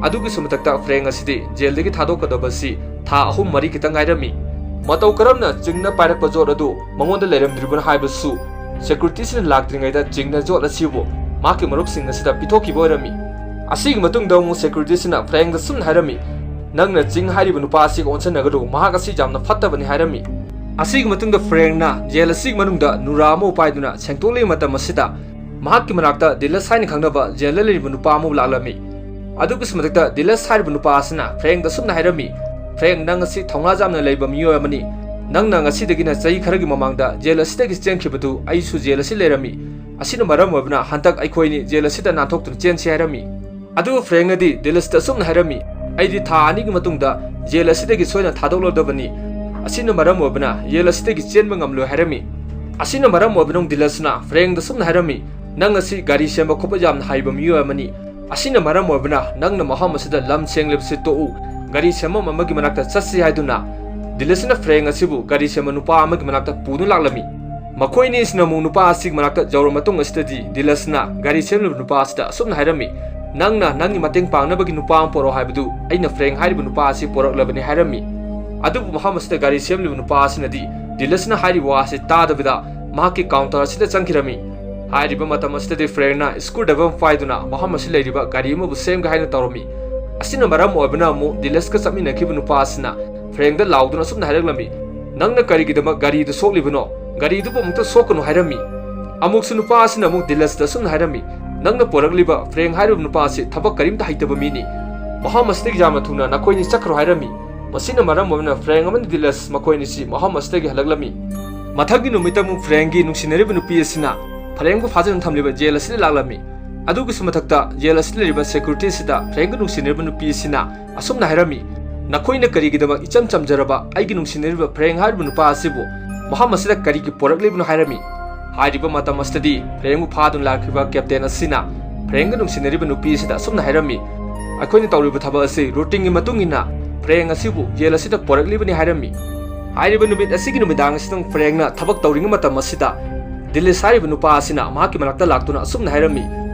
ꯑꯗꯨꯒꯤꯁꯨ ꯃꯊꯛꯇ ꯐ꯭ꯔꯦꯡ ꯑꯁꯤꯗꯤ ꯖꯦꯜꯗꯒꯤ ꯊꯥꯗꯣꯛꯀꯗꯕ ꯑꯁꯤ ꯊꯥ ꯑꯍꯨꯝ ꯃꯔꯤ ꯈꯤꯇꯪ ꯉꯥꯏꯔꯝꯃꯤ꯫ ꯃꯇꯧ ꯀꯔꯝꯅ ꯆꯤꯡꯅ ꯄꯥꯏꯔꯛꯄ ꯖꯣꯠ ꯑꯗꯨ ꯃꯉꯣꯟꯗ ꯂꯩꯔꯝꯗ꯭ꯔꯤꯕꯅꯣ ꯍꯥꯏꯕꯁꯨ ꯁꯦꯀ꯭ꯌꯨꯔꯤꯇꯤꯁꯤꯅ ꯂꯥꯛꯇ꯭ꯔꯤꯉꯩꯗ ꯆꯤꯡꯅ ꯖꯣꯠ ꯑꯁꯤꯕꯨ ꯃꯍꯥꯛꯀꯤ ꯃꯔꯨꯞꯁꯤꯡ ꯑꯁꯤꯗ ꯄꯤꯊꯣꯛꯈꯤꯕ ꯑꯣꯏꯔꯝꯃꯤ꯫ ꯑꯁꯤꯒꯤ ꯃꯇꯨꯡꯗ ꯑꯃꯨꯛ ꯁꯦꯀ꯭ꯌꯨꯔꯤꯇꯤꯁꯤꯅ ꯐ꯭ꯔꯦꯡꯗ ꯁꯨꯝꯅ ꯍꯥꯏꯔꯝꯃꯤ, "ꯅꯪꯅ ꯆꯤꯡ ꯍꯥꯏꯔꯤꯕ ꯅꯨꯄꯥ ꯑꯁꯤꯒ ꯑꯣꯟꯁꯤꯟꯅꯒꯅꯨ, ꯃꯍꯥꯛ ꯑꯁꯤ ꯌꯥꯝꯅ ꯐꯠꯇꯕꯅꯤ" ꯍꯥꯏꯔꯝꯃꯤ꯫ ꯑꯁꯤꯒꯤ ꯃꯇꯨꯡꯗ ꯐ꯭ꯔꯦꯡꯅ ꯖꯦꯜ ꯑꯁꯤꯒꯤ ꯃꯅꯨꯡꯗ ꯅꯨꯔꯥ ꯑꯃ ꯄꯥꯏꯗꯨꯅ ꯁꯦꯡꯗꯣꯛꯂꯤꯕ ꯃꯇꯝ ꯑꯁꯤꯗ, ꯃꯍꯥꯛꯀꯤ ꯃꯅꯥꯛꯇ ꯗꯤꯂꯁ ꯍꯥꯏꯅ ꯈꯪꯅꯕ ꯖꯦꯜꯗ ꯂꯩꯔꯤꯕ ꯅꯨꯄꯥ ꯑꯃꯕꯨ ꯂꯥꯛꯂꯝꯃꯤ꯫ ꯑꯗꯨꯒꯤꯁꯨ ꯃꯊꯛꯇ ꯗꯤꯂꯁ ꯍꯥꯏꯔꯤꯕ ꯅꯨꯄꯥ ꯑꯁꯤꯅ ꯐ꯭ꯔꯦꯡꯗ ꯑꯁꯨꯝꯅ ꯍꯥꯏꯔꯝꯃꯤ, "ꯐ꯭ꯔꯦꯡ, ꯅꯪ ꯑꯁꯤ ꯊꯧꯅꯥ ꯌꯥꯝꯅ ꯂꯩꯕ ꯃꯤꯑꯣꯏ ꯑꯃꯅꯤ꯫ ꯅꯪꯅ ꯉꯁꯤꯗꯒꯤꯅ ꯆꯍꯤ ꯈꯔꯒꯤ ꯃꯃꯥꯡꯗ ꯖꯦꯜ ꯑꯁꯤꯗꯒꯤ ꯆꯦꯟꯈꯤꯕꯗꯨ ꯑꯩꯁꯨ ꯖꯦꯜ ꯑꯁꯤ ꯂꯩꯔꯝꯃꯤ꯫ ꯑꯁꯤꯅ ꯃꯔꯝ ꯑꯣꯏꯕꯅ ꯍꯟꯗꯛ ꯑꯩꯈꯣꯏꯅꯤ ꯖꯦꯜ ꯑꯁꯤꯗ ꯅꯥꯟꯊꯣꯛꯇꯨꯅ ꯆꯦꯟꯁꯤ" ꯍꯥꯏꯔꯝꯃꯤ꯫ ꯑꯗꯨꯕꯨ ꯐ꯭ꯔꯦꯡꯅꯗꯤ ꯗꯤꯂꯁꯇ ꯑꯁꯨꯝꯅ ꯍꯥꯏꯔꯝꯃꯤ, "ꯑꯩꯗꯤ ꯊꯥ ꯑꯅꯤꯒꯤ ꯃꯇꯨꯡꯗ ꯖꯦꯜ ꯑꯁꯤꯗꯒꯤ ꯁꯣꯏꯗꯅ ꯊꯥꯗꯣꯛꯂꯗꯕꯅꯤ꯫ ꯑꯁꯤꯅ ꯃꯔꯝ ꯑꯣꯏꯕꯅ ꯖꯦꯜ ꯑꯁꯤꯗꯒꯤ ꯆꯦꯟꯕ ꯉꯝꯂꯣꯏ" ꯍꯥꯏꯔꯝꯃꯤ꯫ ꯑꯁꯤꯅ ꯃꯔꯝ ꯑꯣꯏꯕꯅ ꯗꯤꯂꯁꯅ ꯐ꯭ꯔꯦꯡꯗ ꯑꯁꯨꯝꯅ ꯍꯥꯏꯔꯝꯃꯤ, "ꯅꯪ ꯑꯁꯤ ꯒꯥꯔꯤ ꯁꯦꯝꯕ ꯈꯣꯠꯄ ꯌꯥꯝꯅ ꯍꯩꯕ ꯃꯤꯑꯣꯏ ꯑꯃꯅꯤ꯫ ꯑꯁꯤꯅ ꯃꯔꯝ ꯑꯣꯏꯕꯅ ꯅꯪꯅ ꯃꯐꯝ ꯑꯁꯤꯗ ꯂꯝ ꯁꯦꯡꯂꯤꯕꯁꯤ ꯇꯣꯛꯎ, ꯒꯥꯔꯤ ꯁꯦꯝꯐꯝ ꯑꯃꯒꯤ ꯃꯅꯥꯛꯇ ꯆꯠꯁꯤ" ꯍꯥꯏꯗꯨꯅ ꯗꯤꯂꯁꯅ ꯐ꯭ꯔꯦꯡ ꯑꯁꯤꯕꯨ ꯒꯥꯔꯤ ꯁꯦꯝꯕ ꯅꯨꯄꯥ ꯑꯃꯒꯤ ꯃꯅꯥꯛꯇ ꯄꯨꯗꯨꯅ ꯂꯥꯛꯂꯝꯃꯤ꯫ ꯃꯈꯣꯏ ꯑꯅꯤꯁꯤꯅ ꯑꯃꯨꯛ ꯅꯨꯄꯥ ꯑꯁꯤꯒꯤ ꯃꯅꯥꯛꯇ ꯌꯧꯔꯕ ꯃꯇꯨꯡ ꯑꯁꯤꯗꯗꯤ ꯗꯤꯂꯁꯅ ꯒꯥꯔꯤ ꯁꯦꯝꯂꯤꯕ ꯅꯨꯄꯥ ꯑꯁꯤꯗ ꯑꯁꯨꯝꯅ ꯍꯥꯏꯔꯝꯃꯤ, "ꯅꯪꯅ ꯅꯪꯒꯤ ꯃꯇꯦꯡ ꯄꯥꯡꯅꯕꯒꯤ ꯅꯨꯄꯥ ꯑꯃ ꯄꯨꯔꯛꯑꯣ ꯍꯥꯏꯕꯗꯨ ꯑꯩꯅ ꯐ꯭ꯔꯦꯡ ꯍꯥꯏꯔꯤꯕ ꯅꯨꯄꯥ ꯑꯁꯤ ꯄꯨꯔꯛꯂꯕꯅꯤ" ꯍꯥꯏꯔꯝꯃꯤ꯫ ꯑꯗꯨꯕꯨ ꯃꯐꯝ ꯑꯁꯤꯗ ꯒꯥꯔꯤ ꯁꯦꯝꯂꯤꯕ ꯅꯨꯄꯥ ꯑꯁꯤꯅꯗꯤ ꯗꯤꯂꯁꯅ ꯍꯥꯏꯔꯤꯕ ꯋꯥ ꯑꯁꯤ ꯇꯥꯗꯕꯤꯗ ꯃꯍꯥꯛꯀꯤ ꯀꯥꯎꯟꯇꯔ ꯑꯁꯤꯗ ꯆꯪꯈꯤꯔꯝꯃꯤ꯫ ꯍꯥꯏꯔꯤꯕ ꯃꯇꯝ ꯑꯁꯤꯗꯗꯤ ꯐ꯭ꯔꯦꯡꯅ ꯁ꯭ꯀ꯭ꯔꯨ ꯗ꯭ꯔꯥꯏꯚꯔ ꯑꯃ ꯄꯥꯏꯗꯨꯅ ꯃꯐꯝ ꯑꯁꯤ ꯂꯩꯔꯤꯕ ꯒꯥꯔꯤ ꯑꯃꯕꯨ ꯁꯦꯝꯒꯦ ꯍꯥꯏꯅ ꯇꯧꯔꯝꯃꯤ꯫ ꯑꯁꯤꯅ ꯃꯔꯝ ꯑꯣꯏꯕꯅ ꯑꯃꯨꯛ ꯗꯤꯂꯁꯀ ꯆꯠꯃꯤꯟꯅꯈꯤꯕ ꯅꯨꯄꯥ ꯑꯁꯤꯅ ꯐ꯭ꯔꯦꯡꯗ ꯂꯥꯎꯗꯨꯅ ꯑꯁꯨꯝꯅ ꯍꯥꯏꯔꯛꯂꯝꯃꯤ, "ꯅꯪꯅ ꯀꯔꯤꯒꯤꯗꯃꯛ ꯒꯥꯔꯤꯗꯨ ꯁꯣꯛꯂꯤꯕꯅꯣ? ꯒꯥꯔꯤꯗꯨꯕꯨ ꯑꯃꯨꯛꯇ ꯁꯣꯛꯀꯅꯨ" ꯍꯥꯏꯔꯝꯃꯤ꯫ ꯑꯃꯨꯛꯁꯨ ꯅꯨꯄꯥ ꯑꯁꯤꯅ ꯑꯃꯨꯛ ꯗꯤꯂꯁꯇ ꯑꯁꯨꯝꯅ ꯍꯥꯏꯔꯝꯃꯤ, "ꯅꯪꯅ ꯄꯨꯔꯛꯂꯤꯕ ꯐ꯭ꯔꯦꯡ ꯍꯥꯏꯔꯤꯕ ꯅꯨꯄꯥ ꯑꯁꯤ ꯊꯕꯛ ꯀꯔꯤꯝꯇ ꯍꯩꯇꯕ ꯃꯤꯅꯤ꯫ ꯃꯐꯝ ꯑꯁꯤꯗꯒꯤ ꯌꯥꯝꯅ ꯊꯨꯅ ꯅꯈꯣꯏꯅꯤ ꯆꯠꯈ꯭ꯔꯣ" ꯍꯥꯏꯔꯝꯃꯤ꯫ ꯃꯁꯤꯅ ꯃꯔꯝ ꯑꯣꯏꯗꯨꯅ ꯐ꯭ꯔꯦꯡ ꯑꯃꯗꯤ ꯗꯤꯂꯁ ꯃꯈꯣꯏ ꯑꯅꯤꯁꯤ ꯃꯐꯝ ꯑꯁꯤꯗꯒꯤ ꯍꯜꯂꯛꯂꯝꯃꯤ꯫ ꯃꯊꯪꯒꯤ ꯅꯨꯃꯤꯠꯇ ꯑꯃꯨꯛ ꯐ꯭ꯔꯦꯡꯒꯤ ꯅꯨꯡꯁꯤꯅꯔꯤꯕ ꯅꯨꯄꯤ ꯑꯁꯤꯅ ꯐ꯭ꯔꯦꯡꯕꯨ ꯐꯥꯖꯤꯟꯗꯨꯅ ꯊꯝꯂꯤꯕ ꯖꯦꯜ ꯑꯁꯤꯗ ꯂꯥꯛꯂꯝꯃꯤ꯫ ꯑꯗꯨꯒꯤꯁꯨ ꯃꯊꯛꯇ ꯖꯦꯜ ꯑꯁꯤꯗ ꯂꯩꯔꯤꯕ ꯁꯦꯀ꯭ꯌꯨꯔꯤꯇꯤ ꯑꯁꯤꯗ ꯐ꯭ꯔꯦꯡꯒ ꯅꯨꯡꯁꯤꯅꯔꯤꯕ ꯅꯨꯄꯤ ꯑꯁꯤꯅ ꯑꯁꯨꯝꯅ ꯍꯥꯏꯔꯝꯃꯤ, "ꯅꯈꯣꯏꯅ ꯀꯔꯤꯒꯤꯗꯃꯛ ꯏꯆꯝ ꯆꯝꯖꯔꯕ ꯑꯩꯒꯤ ꯅꯨꯡꯁꯤꯅꯔꯤꯕ ꯐ꯭ꯔꯦꯡ ꯍꯥꯏꯔꯤꯕ ꯅꯨꯄꯥ ꯑꯁꯤꯕꯨ ꯃꯐꯝ ꯑꯁꯤꯗ ꯀꯔꯤꯒꯤ ꯄꯨꯔꯛꯂꯤꯕꯅꯣ?" ꯍꯥꯏꯔꯝꯃꯤ꯫ ꯍꯥꯏꯔꯤꯕ ꯃꯇꯝ ꯑꯁꯤꯗꯗꯤ ꯐ꯭ꯔꯦꯡꯕꯨ ꯐꯥꯗꯨꯅ ꯂꯥꯛꯈꯤꯕ ꯀꯦꯞꯇꯦꯟ ꯑꯁꯤꯅ ꯐ꯭ꯔꯦꯡꯒ ꯅꯨꯡꯁꯤꯅꯔꯤꯕ ꯅꯨꯄꯤ ꯑꯁꯤꯗ ꯑꯁꯨꯝꯅ ꯍꯥꯏꯔꯝꯃꯤ, "ꯑꯩꯈꯣꯏꯅ ꯇꯧꯔꯤꯕ ꯊꯕꯛ ꯑꯁꯤ ꯔꯨꯇꯤꯟꯒꯤ ꯃꯇꯨꯡ ꯏꯟꯅ ꯐ꯭ꯔꯦꯡ ꯑꯁꯤꯕꯨ ꯌꯦꯜ ꯑꯁꯤꯗ ꯄꯣꯔꯛꯂꯤꯕꯅꯤ" ꯍꯥꯏꯔꯝꯃꯤ꯫ ꯍꯥꯏꯔꯤꯕ ꯅꯨꯃꯤꯠ ꯑꯁꯤꯒꯤ ꯅꯨꯃꯤꯗꯥꯡ ꯑꯁꯤꯗ ꯐ꯭ꯔꯦꯡꯅ ꯊꯕꯛ ꯇꯧꯔꯤꯉꯩ ꯃꯇꯝ ꯑꯁꯤꯗ ꯗꯤꯂꯤꯁ ꯍꯥꯏꯔꯤꯕ ꯅꯨꯄꯥ ꯑꯁꯤꯅ ꯃꯍꯥꯛꯀꯤ ꯃꯅꯥꯛꯇ ꯂꯥꯛꯇꯨꯅ ꯑꯁꯨꯝꯅ ꯍꯥꯏꯔꯝꯃꯤ,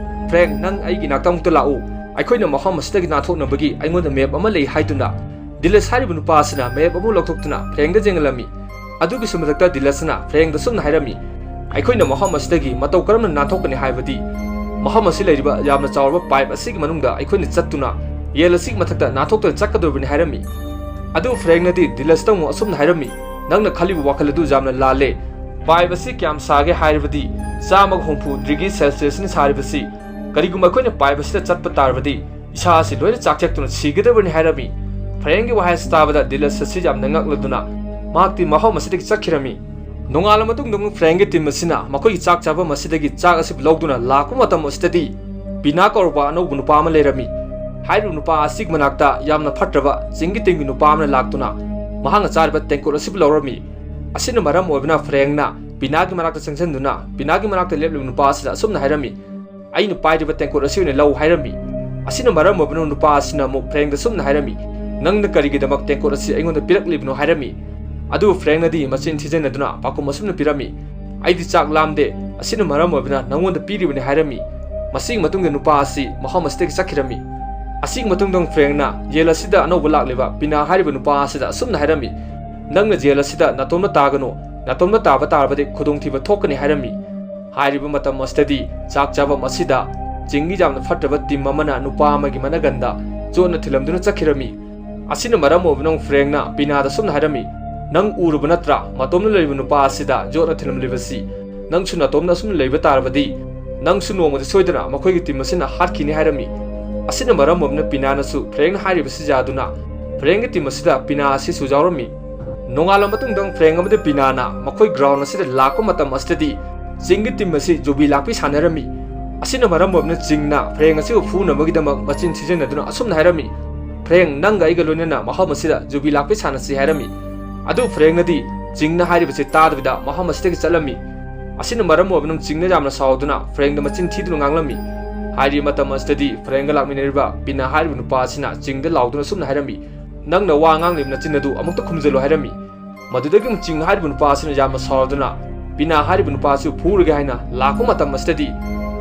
"ꯐ꯭ꯔꯦꯡ, ꯅꯪ ꯑꯩꯒꯤ ꯏꯅꯥꯛꯇ ꯑꯃꯨꯛꯇ ꯂꯥꯛꯎ, ꯑꯩꯈꯣꯏꯅ ꯃꯐꯝ ꯑꯁꯤꯗꯒꯤ ꯅꯥꯟꯊꯣꯛꯅꯕꯒꯤ ꯑꯩꯉꯣꯟꯗ ꯃꯦꯞ ꯑꯃ ꯂꯩ" ꯍꯥꯏꯗꯨꯅ ꯗꯤꯂꯤꯁ ꯍꯥꯏꯔꯤꯕ ꯅꯨꯄꯥ ꯑꯁꯤꯅ ꯃꯦꯞ ꯑꯃ ꯂꯧꯊꯣꯛꯇꯨꯅ ꯐ꯭ꯔꯦꯡꯗ ꯌꯦꯡꯍꯜꯂꯝꯃꯤ꯫ ꯑꯗꯨꯒꯤꯁꯨ ꯃꯊꯛꯇ ꯗꯤꯂꯁꯅ ꯐ꯭ꯔꯦꯡꯗ ꯁꯨꯝꯅ ꯍꯥꯏꯔꯝꯃꯤ, "ꯑꯩꯈꯣꯏꯅ ꯃꯐꯝ ꯑꯁꯤꯗꯒꯤ ꯃꯇꯧ ꯀꯔꯝꯅ ꯅꯥꯟꯊꯣꯛꯀꯅꯤ ꯍꯥꯏꯕꯗꯤ ꯃꯐꯝ ꯑꯁꯤ ꯂꯩꯔꯤꯕ ꯌꯥꯝꯅ ꯆꯥꯎꯔꯕ ꯄꯥꯏꯞ ꯑꯁꯤꯒꯤ ꯃꯅꯨꯡꯗ ꯑꯩꯈꯣꯏꯅ ꯆꯠꯇꯨꯅ ꯌꯦꯜ ꯑꯁꯤꯒꯤ ꯃꯊꯛꯇ ꯅꯥꯟꯊꯣꯛꯇꯨꯅ ꯆꯠꯀꯗꯧꯔꯤꯕꯅꯤ" ꯍꯥꯏꯔꯝꯃꯤ꯫ ꯑꯗꯨ ꯐ꯭ꯔꯦꯡꯅꯗꯤ ꯗꯤꯂꯁꯇ ꯑꯃꯨꯛ ꯑꯁꯨꯝꯅ ꯍꯥꯏꯔꯝꯃꯤ, "ꯅꯪꯅ ꯈꯜꯂꯤꯕ ꯋꯥꯈꯜ ꯑꯗꯨ ꯌꯥꯝꯅ ꯂꯥꯜꯂꯦ꯫ ꯄꯥꯏꯞ ꯑꯁꯤ ꯀꯌꯥꯝ ꯁꯥꯒꯦ ꯍꯥꯏꯔꯕꯗꯤ ꯆꯥꯝꯃꯒ ꯍꯨꯝꯐꯨ ꯗꯤꯒ꯭ꯔꯤ ꯁꯦꯜꯁꯤꯌꯁꯅꯤ ꯁꯥꯔꯤꯕꯁꯤ꯫ ꯀꯔꯤꯒꯨꯝꯕ ꯑꯩꯈꯣꯏꯅ ꯄꯥꯏꯞ ꯑꯁꯤꯗ ꯆꯠꯄ ꯇꯥꯔꯕꯗꯤ ꯏꯁꯥ ꯑꯁꯤ ꯂꯣꯏꯅ ꯆꯥꯛꯆꯛꯇꯨꯅ ꯁꯤꯒꯗꯕꯅꯤ" ꯍꯥꯏꯔꯝꯃꯤ꯫ ꯐ꯭ꯔꯦꯡꯒꯤ ꯋꯥꯍꯩ ꯑꯁꯤ ꯇꯥꯕꯗ ꯗꯤꯂꯁ ꯑꯁꯤ ꯌꯥꯝꯅ ꯉꯛꯂꯗꯨꯅ ꯃꯍꯥꯛꯇꯤ ꯃꯐꯝ ꯑꯁꯤꯗꯒꯤ ꯆꯠꯈꯤꯔꯝꯃꯤ꯫ ꯅꯣꯡꯉꯥꯜꯂ ꯃꯇꯨꯡꯗ ꯑꯃꯨꯛ ꯐ꯭ꯔꯦꯡꯒꯤ ꯇꯤꯝ ꯑꯁꯤꯅ ꯃꯈꯣꯏꯒꯤ ꯆꯥꯛ ꯆꯥꯐꯝ ꯑꯁꯤꯗꯒꯤ ꯆꯥꯛ ꯑꯁꯤ ꯂꯧꯗꯨꯅ ꯂꯥꯛꯄ ꯃꯇꯝ ꯑꯁꯤꯗꯗꯤ ꯄꯤꯅꯥ ꯀꯧꯔꯕ ꯑꯅꯧꯕ ꯅꯨꯄꯥ ꯑꯃ ꯂꯩꯔꯝꯃꯤ꯫ ꯍꯥꯏꯔꯤꯕ ꯅꯨꯄꯥ ꯑꯁꯤꯒꯤ ꯃꯅꯥꯛꯇ ꯌꯥꯝꯅ ꯐꯠꯇ꯭ꯔꯕ ꯆꯤꯡꯒꯤ ꯇꯤꯝꯒꯤ ꯅꯨꯄꯥ ꯑꯃꯅ ꯂꯥꯛꯇꯨꯅ ꯃꯍꯥꯛꯅ ꯆꯥꯔꯤꯕ ꯇꯦꯡꯀꯣꯠ ꯑꯁꯤꯕꯨ ꯂꯧꯔꯝꯃꯤ꯫ ꯑꯁꯤꯅ ꯃꯔꯝ ꯑꯣꯏꯕꯅ ꯐ꯭ꯔꯦꯡꯅ ꯄꯤꯅꯥꯒꯤ ꯃꯅꯥꯛꯇ ꯆꯪꯁꯤꯟꯗꯨꯅ ꯄꯤꯅꯥꯒꯤ ꯃꯅꯥꯛꯇ ꯂꯦꯞꯂꯤꯕ ꯅꯨꯄꯥ ꯑꯁꯤꯗ ꯑꯁꯨꯝꯅ ꯍꯥꯏꯔꯝꯃꯤ, "ꯑꯩꯅ ꯄꯥꯏꯔꯤꯕ ꯇꯦꯡꯀꯣꯠ ꯑꯁꯤ ꯑꯣꯏꯅ ꯂꯧ" ꯍꯥꯏꯔꯝꯃꯤ꯫ ꯑꯁꯤꯅ ꯃꯔꯝ ꯑꯣꯏꯕꯅ ꯅꯨꯄꯥ ꯑꯁꯤꯅ ꯑꯃꯨꯛ ꯐ꯭ꯔꯦꯡꯗ ꯁꯨꯝꯅ ꯍꯥꯏꯔꯝꯃꯤ, "ꯅꯪꯅ ꯀꯔꯤꯒꯤꯗꯃꯛ ꯇꯦꯡꯀꯣꯠ ꯑꯁꯤ ꯑꯩꯉꯣꯟꯗ ꯄꯤꯔꯛꯂꯤꯕꯅꯣ?" ꯍꯥꯏꯔꯝꯃꯤ꯫ ꯑꯗꯨꯕꯨ ꯐ꯭ꯔꯦꯡꯅꯗꯤ ꯃꯆꯤꯟ ꯊꯤꯖꯤꯟꯅꯗꯨꯅ ꯄꯥꯎꯈꯨꯝ ꯑꯁꯨꯝꯅ ꯄꯤꯔꯝꯃꯤ, "ꯑꯩꯗꯤ ꯆꯥꯛ ꯂꯥꯝꯗꯦ, ꯑꯁꯤꯅ ꯃꯔꯝ ꯑꯣꯏꯕꯅ ꯅꯪꯉꯣꯟꯗ ꯄꯤꯔꯤꯕꯅꯤ" ꯍꯥꯏꯔꯝꯃꯤ꯫ ꯃꯁꯤꯒꯤ ꯃꯇꯨꯡꯗ ꯅꯨꯄꯥ ꯑꯁꯤ ꯃꯐꯝ ꯑꯁꯤꯗꯒꯤ ꯆꯠꯈꯤꯔꯝꯃꯤ꯫ ꯑꯁꯤꯒꯤ ꯃꯇꯨꯡꯗ ꯐ꯭ꯔꯦꯡꯅ ꯌꯦꯜ ꯑꯁꯤꯗ ꯑꯅꯧꯕ ꯂꯥꯛꯂꯤꯕ ꯄꯤꯅꯥ ꯍꯥꯏꯔꯤꯕ ꯅꯨꯄꯥ ꯑꯁꯤꯗ ꯑꯁꯨꯝꯅ ꯍꯥꯏꯔꯝꯃꯤ, "ꯅꯪꯅ ꯖꯦꯜ ꯑꯁꯤꯗ ꯅꯥꯇꯣꯝꯅ ꯇꯥꯒꯅꯨ, ꯅꯥꯇꯣꯝꯅ ꯇꯥꯕ ꯇꯥꯔꯕꯗꯤ ꯈꯨꯗꯣꯡꯊꯤꯕ ꯊꯣꯛꯀꯅꯤ" ꯍꯥꯏꯔꯝꯃꯤ꯫ ꯍꯥꯏꯔꯤꯕ ꯃꯇꯝ ꯑꯁꯤꯗꯗꯤ ꯆꯥꯛ ꯆꯥꯐꯝ ꯑꯁꯤꯗ ꯆꯤꯡꯒꯤ ꯌꯥꯝꯅ ꯐꯠꯇ꯭ꯔꯕ ꯇꯤꯝ ꯑꯃꯅ ꯅꯨꯄꯥ ꯑꯃꯒꯤ ꯃꯅꯒꯟꯗ ꯌꯣꯠꯅ ꯊꯤꯜꯂꯝꯗꯨꯅ ꯆꯠꯈꯤꯔꯝꯃꯤ꯫ ꯑꯁꯤꯅ ꯃꯔꯝ ꯑꯣꯏꯕꯅ ꯐ꯭ꯔꯦꯡꯅ ꯄꯤꯅꯥꯗ ꯁꯨꯝꯅ ꯍꯥꯏꯔꯝꯃꯤ, "ꯅꯪ ꯎꯔꯨꯕ ꯅꯠꯇ꯭ꯔꯥ ꯃꯇꯣꯝꯅ ꯂꯩꯔꯤꯕ ꯅꯨꯄꯥ ꯑꯁꯤꯗ ꯌꯣꯠꯅ ꯊꯤꯜꯂꯝꯂꯤꯕꯁꯤ? ꯅꯪꯁꯨ ꯅꯇꯣꯝꯅ ꯑꯁꯨꯝꯅ ꯂꯩꯕ ꯇꯥꯔꯕꯗꯤ ꯅꯪꯁꯨ ꯅꯣꯡꯃꯗꯤ ꯁꯣꯏꯗꯅ ꯃꯈꯣꯏꯒꯤ ꯇꯤꯝ ꯑꯁꯤꯅ ꯍꯥꯠꯈꯤꯅꯤ" ꯍꯥꯏꯔꯝꯃꯤ꯫ ꯑꯁꯤꯅ ꯃꯔꯝ ꯑꯣꯏꯕꯅ ꯄꯤꯅꯥꯅꯁꯨ ꯐ꯭ꯔꯦꯡꯅ ꯍꯥꯏꯔꯤꯕꯁꯤ ꯌꯥꯗꯨꯅ ꯐ꯭ꯔꯦꯡꯒꯤ ꯇꯤꯝ ꯑꯁꯤꯗ ꯄꯤꯅꯥ ꯑꯁꯤꯁꯨ ꯌꯥꯎꯔꯝꯃꯤ꯫ ꯅꯣꯡꯉꯥꯜꯂ ꯃꯇꯨꯡꯗ ꯐ꯭ꯔꯦꯡ ꯑꯃꯗꯤ ꯄꯤꯅꯥꯅ ꯃꯈꯣꯏ ꯒ꯭ꯔꯥꯎꯟ ꯑꯁꯤꯗ ꯂꯥꯛꯄ ꯃꯇꯝ ꯑꯁꯤꯗꯗꯤ ꯆꯤꯡꯒꯤ ꯇꯤꯝ ꯑꯁꯤ ꯌꯨꯕꯤ ꯂꯥꯛꯄꯤ ꯁꯥꯟꯅꯔꯝꯃꯤ꯫ ꯑꯁꯤꯅ ꯃꯔꯝ ꯑꯣꯏꯕꯅ ꯆꯤꯡꯅ ꯐ꯭ꯔꯦꯡ ꯑꯁꯤꯕꯨ ꯐꯨꯅꯕꯒꯤꯗꯃꯛ ꯃꯆꯤꯟ ꯊꯤꯖꯤꯟꯅꯗꯨꯅ ꯑꯁꯨꯝꯅ ꯍꯥꯏꯔꯝꯃꯤ, "ꯐ꯭ꯔꯦꯡ, ꯅꯪꯒ ꯑꯩꯒ ꯂꯣꯏꯅꯅ ꯃꯐꯝ ꯑꯁꯤꯗ ꯌꯨꯕꯤ ꯂꯥꯛꯄꯤ ꯁꯥꯟꯅꯁꯤ" ꯍꯥꯏꯔꯝꯃꯤ꯫ ꯑꯗꯨ ꯐ꯭ꯔꯦꯡꯅꯗꯤ ꯆꯤꯡꯅ ꯍꯥꯏꯔꯤꯕꯁꯤ ꯇꯥꯗꯕꯤꯗ ꯃꯐꯝ ꯑꯁꯤꯗꯒꯤ ꯆꯠꯂꯝꯃꯤ꯫ ꯑꯁꯤꯅ ꯃꯔꯝ ꯑꯣꯏꯕꯅ ꯆꯤꯡꯅ ꯌꯥꯝꯅ ꯁꯥꯎꯗꯨꯅ ꯐ꯭ꯔꯦꯡꯗ ꯃꯆꯤꯟ ꯊꯤꯗꯨꯅ ꯉꯥꯡꯂꯝꯃꯤ꯫ ꯍꯥꯏꯔꯤꯕ ꯃꯇꯝ ꯑꯁꯤꯗꯗꯤ ꯐ꯭ꯔꯦꯡꯒ ꯂꯥꯛꯃꯤꯟꯅꯔꯤꯕ ꯄꯤꯅꯥ ꯍꯥꯏꯔꯤꯕ ꯅꯨꯄꯥ ꯑꯁꯤꯅ ꯆꯤꯡꯗ ꯂꯥꯎꯗꯨꯅ ꯑꯁꯨꯝꯅ ꯍꯥꯏꯔꯝꯃꯤ, "ꯅꯪꯅ ꯋꯥ ꯉꯥꯡꯂꯤꯕ ꯅꯆꯤꯟ ꯑꯗꯨ ꯑꯃꯨꯛꯇ ꯈꯨꯝꯖꯤꯜꯂꯨ" ꯍꯥꯏꯔꯝꯃꯤ꯫ ꯃꯗꯨꯗꯒꯤ ꯑꯃꯨꯛ ꯆꯤꯡ ꯍꯥꯏꯔꯤꯕ ꯅꯨꯄꯥ ꯑꯁꯤꯅ ꯌꯥꯝꯅ ꯁꯥꯎꯗꯨꯅ ꯄꯤꯅꯥ ꯍꯥꯏꯔꯤꯕ ꯅꯨꯄꯥ ꯑꯁꯤꯕꯨ ꯐꯨꯔꯒꯦ ꯍꯥꯏꯅ ꯂꯥꯛꯄ ꯃꯇꯝ ꯑꯁꯤꯗꯗꯤ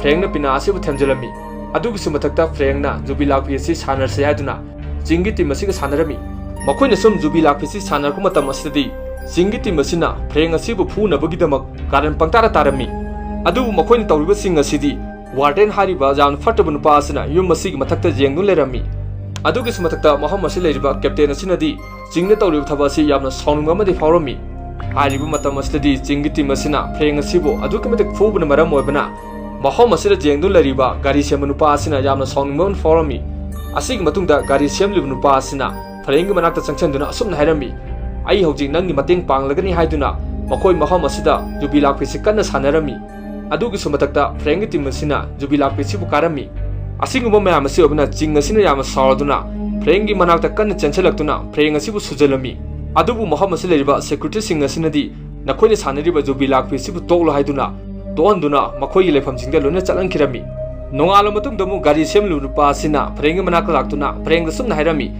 ꯐ꯭ꯔꯦꯡꯅ ꯄꯤꯅꯥ ꯑꯁꯤꯕꯨ ꯊꯦꯝꯖꯤꯜꯂꯝꯃꯤ꯫ ꯑꯗꯨꯒꯤꯁꯨ ꯃꯊꯛꯇ ꯐ꯭ꯔꯦꯡꯅ ꯖꯨꯕꯤ ꯂꯥꯛꯄꯤ ꯑꯁꯤ ꯁꯥꯟꯅꯔꯁꯦ ꯍꯥꯏꯗꯨꯅ ꯆꯤꯡꯒꯤ ꯇꯤꯝ ꯑꯁꯤꯒ ꯁꯥꯟꯅꯔꯝꯃꯤ꯫ ꯃꯈꯣꯏꯅ ꯁꯨꯝ ꯖꯨꯕꯤ ꯂꯥꯛꯄꯤ ꯑꯁꯤ ꯁꯥꯟꯅꯔꯛꯄ ꯃꯇꯝ ꯑꯁꯤꯗꯗꯤ ꯆꯤꯡꯒꯤ ꯇꯤꯝ ꯑꯁꯤꯅ ꯐ꯭ꯔꯦꯡ ꯑꯁꯤꯕꯨ ꯐꯨꯅꯕꯒꯤꯗꯃꯛ ꯀꯥꯔꯟ ꯄꯪꯇꯥꯗ ꯇꯥꯔꯝꯃꯤ꯫ ꯑꯗꯨꯕꯨ ꯃꯈꯣꯏꯅ ꯇꯧꯔꯤꯕꯁꯤꯡ ꯑꯁꯤꯗꯤ ꯋꯥꯔꯗꯦꯟ ꯍꯥꯏꯔꯤꯕ ꯌꯥꯝꯅ ꯐꯠꯇꯕ ꯅꯨꯄꯥ ꯑꯁꯤꯅ ꯌꯨꯝ ꯑꯁꯤꯒꯤ ꯃꯊꯛꯇ ꯌꯦꯡꯗꯨꯅ ꯂꯩꯔꯝꯃꯤ꯫ ꯑꯗꯨꯒꯤꯁꯨ ꯃꯊꯛꯇ ꯃꯐꯝ ꯑꯁꯤ ꯂꯩꯔꯤꯕ ꯀꯦꯞꯇꯦꯟ ꯑꯁꯤꯅꯗꯤ ꯆꯤꯡꯅ ꯇꯧꯔꯤꯕ ꯊꯕꯛ ꯑꯁꯤ ꯌꯥꯝꯅ ꯁꯥꯎꯅꯤꯡꯕ ꯑꯃꯗꯤ ꯐꯥꯎꯔꯝꯃꯤ꯫ ꯍꯥꯏꯔꯤꯕ ꯃꯇꯝ ꯑꯁꯤꯗꯗꯤ ꯆꯤꯡꯒꯤ ꯇꯤꯝ ꯑꯁꯤꯅ ꯐ꯭ꯔꯦꯡ ꯑꯁꯤꯕꯨ ꯑꯗꯨꯛꯀꯤ ꯃꯇꯤꯛ ꯐꯨꯕꯅ ꯃꯔꯝ ꯑꯣꯏꯕꯅ ꯃꯐꯝ ꯑꯁꯤꯗ ꯌꯦꯡꯗꯨꯅ ꯂꯩꯔꯤꯕ ꯒꯥꯔꯤ ꯁꯦꯝꯕ ꯅꯨꯄꯥ ꯑꯁꯤꯅ ꯌꯥꯝꯅ ꯁꯥꯎꯅꯤꯡꯕ ꯑꯃ ꯐꯥꯎꯔꯝꯃꯤ꯫ ꯑꯁꯤꯒꯤ ꯃꯇꯨꯡꯗ ꯒꯥꯔꯤ ꯁꯦꯝꯂꯤꯕ ꯅꯨꯄꯥ ꯑꯁꯤꯅ ꯐ꯭ꯔꯦꯡꯒꯤ ꯃꯅꯥꯛꯇ ꯆꯪꯁꯤꯟꯗꯨꯅ ꯑꯁꯨꯝꯅ ꯍꯥꯏꯔꯝꯃꯤ, "ꯑꯩ ꯍꯧꯖꯤꯛ ꯅꯪꯒꯤ ꯃꯇꯦꯡ ꯄꯥꯡꯂꯒꯅꯤ" ꯍꯥꯏꯗꯨꯅ ꯃꯈꯣꯏ ꯃꯐꯝ ꯑꯁꯤꯗ ꯖꯨꯕꯤ ꯂꯥꯛꯄꯤꯁꯤ ꯀꯟꯅ ꯁꯥꯟꯅꯔꯝꯃꯤ꯫ ꯑꯗꯨꯒꯤꯁꯨ ꯃꯊꯛꯇ ꯐ꯭ꯔꯦꯡꯒꯤ ꯇꯤꯝ ꯑꯁꯤꯅ ꯖꯨꯕꯤ ꯂꯥꯛꯄꯤꯁꯤꯕꯨ ꯀꯥꯔꯝꯃꯤ꯫ ꯑꯁꯤꯒꯨꯝꯕ ꯃꯌꯥꯝ ꯑꯁꯤ ꯑꯣꯏꯕꯅ ꯆꯤꯡ ꯑꯁꯤꯅ ꯌꯥꯝꯅ ꯁꯥꯎꯔꯗꯨꯅ ꯐ꯭ꯔꯦꯡꯒꯤ ꯃꯅꯥꯛꯇ ꯀꯟꯅ ꯆꯦꯟꯁꯤꯜꯂꯛꯇꯨꯅ ꯐ꯭ꯔꯦꯡ ꯑꯁꯤꯕꯨ ꯁꯨꯖꯜꯂꯝꯃꯤ꯫ ꯑꯗꯨꯕꯨ ꯃꯐꯝ ꯑꯁꯤ ꯂꯩꯔꯤꯕ ꯁꯦꯀ꯭ꯌꯨꯔꯤꯇꯤꯁꯤꯡ ꯑꯁꯤꯅꯗꯤ ꯅꯈꯣꯏꯅ ꯁꯥꯟꯅꯔꯤꯕ ꯖꯨꯕꯤ ꯂꯥꯛꯄꯤ ꯑꯁꯤꯕꯨ ꯇꯣꯛꯂꯣ ꯍꯥꯏꯗꯨꯅ ꯇꯣꯛꯍꯟꯗꯨꯅ ꯃꯈꯣꯏꯒꯤ ꯂꯩꯐꯝꯁꯤꯡꯗ ꯂꯣꯏꯅ ꯆꯠꯍꯟꯈꯤꯔꯝꯃꯤ꯫ ꯅꯣꯡꯉꯥꯜꯂ ꯃꯇꯨꯡꯗ ꯑꯃꯨꯛ ꯒꯥꯔꯤ ꯁꯦꯝꯂꯤꯕ ꯅꯨꯄꯥ ꯑꯁꯤꯅ ꯐ꯭ꯔꯦꯡꯒꯤ ꯃꯅꯥꯛꯇ ꯂꯥꯛꯇꯨꯅ ꯐ꯭ꯔꯦꯡꯗ ꯁꯨꯝꯅ ꯍꯥꯏꯔꯝꯃꯤ,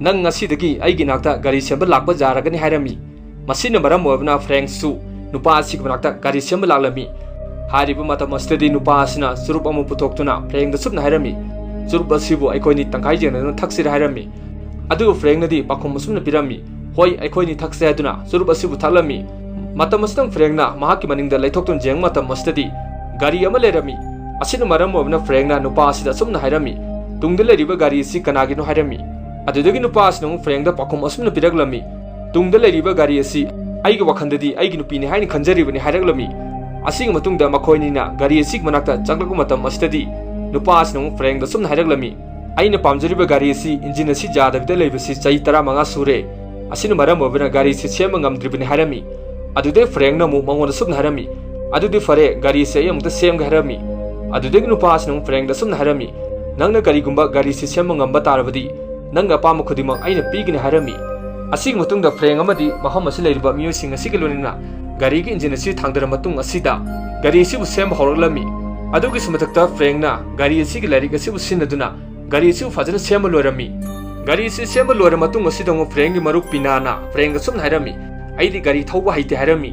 "ꯅꯪ ꯉꯁꯤꯗꯒꯤ ꯑꯩꯒꯤ ꯅꯥꯛꯇ ꯒꯥꯔꯤ ꯁꯦꯝꯕ ꯂꯥꯛꯄ ꯌꯥꯔꯒꯅꯤ" ꯍꯥꯏꯔꯝꯃꯤ꯫ ꯃꯁꯤꯅ ꯃꯔꯝ ꯑꯣꯏꯔꯕꯅ ꯐ꯭ꯔꯦꯡꯁꯨ ꯅꯨꯄꯥ ꯑꯁꯤꯒꯤ ꯃꯅꯥꯛꯇ ꯒꯥꯔꯤ ꯁꯦꯝꯕ ꯂꯥꯛꯂꯝꯃꯤ꯫ ꯍꯥꯏꯔꯤꯕ ꯃꯇꯝ ꯑꯁꯤꯗꯗꯤ ꯅꯨꯄꯥ ꯑꯁꯤꯅ ꯆꯨꯔꯨꯞ ꯑꯃ ꯄꯨꯊꯣꯛꯇꯨꯅ ꯐ꯭ꯔꯦꯡꯗ ꯁꯨꯝꯅ ꯍꯥꯏꯔꯝꯃꯤ, "ꯆꯨꯔꯨꯞ ꯑꯁꯤꯕꯨ ꯑꯩꯈꯣꯏꯅꯤ ꯇꯪꯈꯥꯏ ꯌꯦꯟꯅꯗꯨꯅ ꯊꯛꯁꯤꯔ" ꯍꯥꯏꯔꯝꯃꯤ꯫ ꯑꯗꯨꯕꯨ ꯐ꯭ꯔꯦꯡꯅꯗꯤ ꯄꯥꯎꯈꯨꯝ ꯑꯁꯨꯝꯅ ꯄꯤꯔꯝꯃꯤ, "ꯍꯣꯏ, ꯑꯩꯈꯣꯏꯅꯤ ꯊꯛꯁꯦ" ꯍꯥꯏꯗꯨꯅ ꯆꯨꯔꯨꯞ ꯑꯁꯤꯕꯨ ꯊꯛꯂꯝꯃꯤ꯫ ꯃꯇꯝ ꯑꯁꯤꯗ ꯐ꯭ꯔꯦꯡꯅ ꯃꯍꯥꯛꯀꯤ ꯃꯅꯤꯡꯗ ꯂꯩꯊꯣꯛꯇꯨꯅ ꯌꯦꯡꯕ ꯃꯇꯝ ꯑꯁꯤꯗꯗꯤ ꯒꯥꯔꯤ ꯑꯃ ꯂꯩꯔꯝꯃꯤ꯫ ꯑꯁꯤꯅ ꯃꯔꯝ ꯑꯣꯏꯕꯅ ꯐ꯭ꯔꯦꯡꯅ ꯅꯨꯄꯥ ꯑꯁꯤꯗ ꯑꯁꯨꯝꯅ ꯍꯥꯏꯔꯝꯃꯤ, "ꯇꯨꯡꯗ ꯂꯩꯔꯤꯕ ꯒꯥꯔꯤ ꯑꯁꯤ ꯀꯅꯥꯒꯤꯅꯣ?" ꯍꯥꯏꯔꯝꯃꯤ꯫ ꯑꯗꯨꯗꯒꯤ ꯅꯨꯄꯥ ꯑꯁꯤꯅ ꯑꯃꯨꯛ ꯐ꯭ꯔꯦꯡꯗ ꯄꯥꯎꯈꯨꯝ ꯑꯁꯨꯝꯅ ꯄꯤꯔꯛꯂꯝꯃꯤ, "ꯇꯨꯡꯗ ꯂꯩꯔꯤꯕ ꯒꯥꯔꯤ ꯑꯁꯤ ꯑꯩꯒꯤ ꯋꯥꯈꯜꯗꯗꯤ ꯑꯩꯒꯤ ꯅꯨꯄꯤꯅꯤ ꯍꯥꯏꯅ ꯈꯟꯖꯔꯤꯕꯅꯤ" ꯍꯥꯏꯔꯛꯂꯝꯃꯤ꯫ ꯑꯁꯤꯒꯤ ꯃꯇꯨꯡꯗ ꯃꯈꯣꯏ ꯑꯅꯤꯅ ꯒꯥꯔꯤ ꯑꯁꯤꯒꯤ ꯃꯅꯥꯛꯇ ꯆꯪꯂꯛꯄ ꯃꯇꯝ ꯑꯁꯤꯗꯗꯤ ꯅꯨꯄꯥ ꯑꯁꯤꯅ ꯑꯃꯨꯛ ꯐ꯭ꯔꯦꯡꯗ ꯑꯁꯨꯝꯅ ꯍꯥꯏꯔꯛꯂꯝꯃꯤ, "ꯑꯩꯅ ꯄꯥꯝꯖꯔꯤꯕ ꯒꯥꯔꯤ ꯑꯁꯤ ꯏꯟꯖꯤꯟ ꯑꯁꯤ ꯌꯥꯗꯕꯤꯗ ꯂꯩꯕꯁꯤ ꯆꯍꯤ ꯇꯔꯥꯃꯉꯥ ꯁꯨꯔꯦ꯫ ꯑꯁꯤꯅ ꯃꯔꯝ ꯑꯣꯏꯕꯅ ꯒꯥꯔꯤ ꯑꯁꯤ ꯁꯦꯝꯕ ꯉꯝꯗ꯭ꯔꯤꯕꯅꯤ" ꯍꯥꯏꯔꯝꯃꯤ꯫ ꯑꯗꯨꯗꯩ ꯐ꯭ꯔꯦꯡꯅ ꯑꯃꯨꯛ ꯃꯉꯣꯟꯗ ꯁꯨꯝꯅ ꯍꯥꯏꯔꯝꯃꯤ, "ꯑꯗꯨꯗꯤ ꯐꯔꯦ, ꯒꯥꯔꯤ ꯑꯁꯤ ꯑꯩ ꯑꯃꯨꯛꯇ ꯁꯦꯝꯒꯦ" ꯍꯥꯏꯔꯝꯃꯤ꯫ ꯑꯗꯨꯗꯒꯤ ꯅꯨꯄꯥ ꯑꯁꯤꯅ ꯑꯃꯨꯛ ꯐ꯭ꯔꯦꯡꯗ ꯁꯨꯝꯅ ꯍꯥꯏꯔꯝꯃꯤ, "ꯅꯪꯅ ꯀꯔꯤꯒꯨꯝꯕ ꯒꯥꯔꯤ ꯑꯁꯤ ꯁꯦꯝꯕ ꯉꯝꯕ ꯇꯥꯔꯕꯗꯤ ꯅꯪꯒꯤ ꯑꯄꯥꯝꯕ ꯈꯨꯗꯤꯡꯃꯛ ꯑꯩꯅ ꯄꯤꯒꯅꯤ" ꯍꯥꯏꯔꯝꯃꯤ꯫ ꯑꯁꯤꯒꯤ ꯃꯇꯨꯡꯗ ꯐ꯭ꯔꯦꯡ ꯑꯃꯗꯤ ꯃꯐꯝ ꯑꯁꯤ ꯂꯩꯔꯤꯕ ꯃꯤꯑꯣꯏꯁꯤꯡ ꯑꯁꯤꯒ ꯂꯣꯏꯅꯅ ꯒꯥꯔꯤꯒꯤ ꯏꯟꯖꯤꯟ ꯑꯁꯤ ꯊꯥꯡꯗꯔ ꯃꯇꯨꯡ ꯑꯁꯤꯗ ꯒꯥꯔꯤ ꯑꯁꯤꯕꯨ ꯁꯦꯝꯕ ꯍꯧꯔꯛꯂꯝꯃꯤ꯫ ꯑꯗꯨꯒꯤꯁꯨ ꯃꯊꯛꯇ ꯐ꯭ꯔꯦꯡꯅ ꯒꯥꯔꯤ ꯑꯁꯤꯒꯤ ꯂꯥꯏꯔꯤꯛ ꯑꯁꯤꯕꯨ ꯁꯤꯖꯤꯟꯅꯗꯨꯅ ꯒꯥꯔꯤ ꯑꯁꯤꯕꯨ ꯐꯖꯅ ꯁꯦꯝꯕ ꯂꯣꯏꯔꯝꯃꯤ꯫ ꯒꯥꯔꯤ ꯑꯁꯤ ꯁꯦꯝꯕ ꯂꯣꯏꯔ ꯃꯇꯨꯡ ꯑꯁꯤꯗ ꯑꯃꯨꯛ ꯐ꯭ꯔꯦꯡꯒꯤ ꯃꯔꯨꯞ ꯄꯤꯅꯥꯅ ꯐ꯭ꯔꯦꯡꯗ ꯁꯨꯝꯅ ꯍꯥꯏꯔꯝꯃꯤ, "ꯑꯩꯗꯤ ꯒꯥꯔꯤ ꯊꯧꯕ ꯍꯩꯇꯦ" ꯍꯥꯏꯔꯝꯃꯤ꯫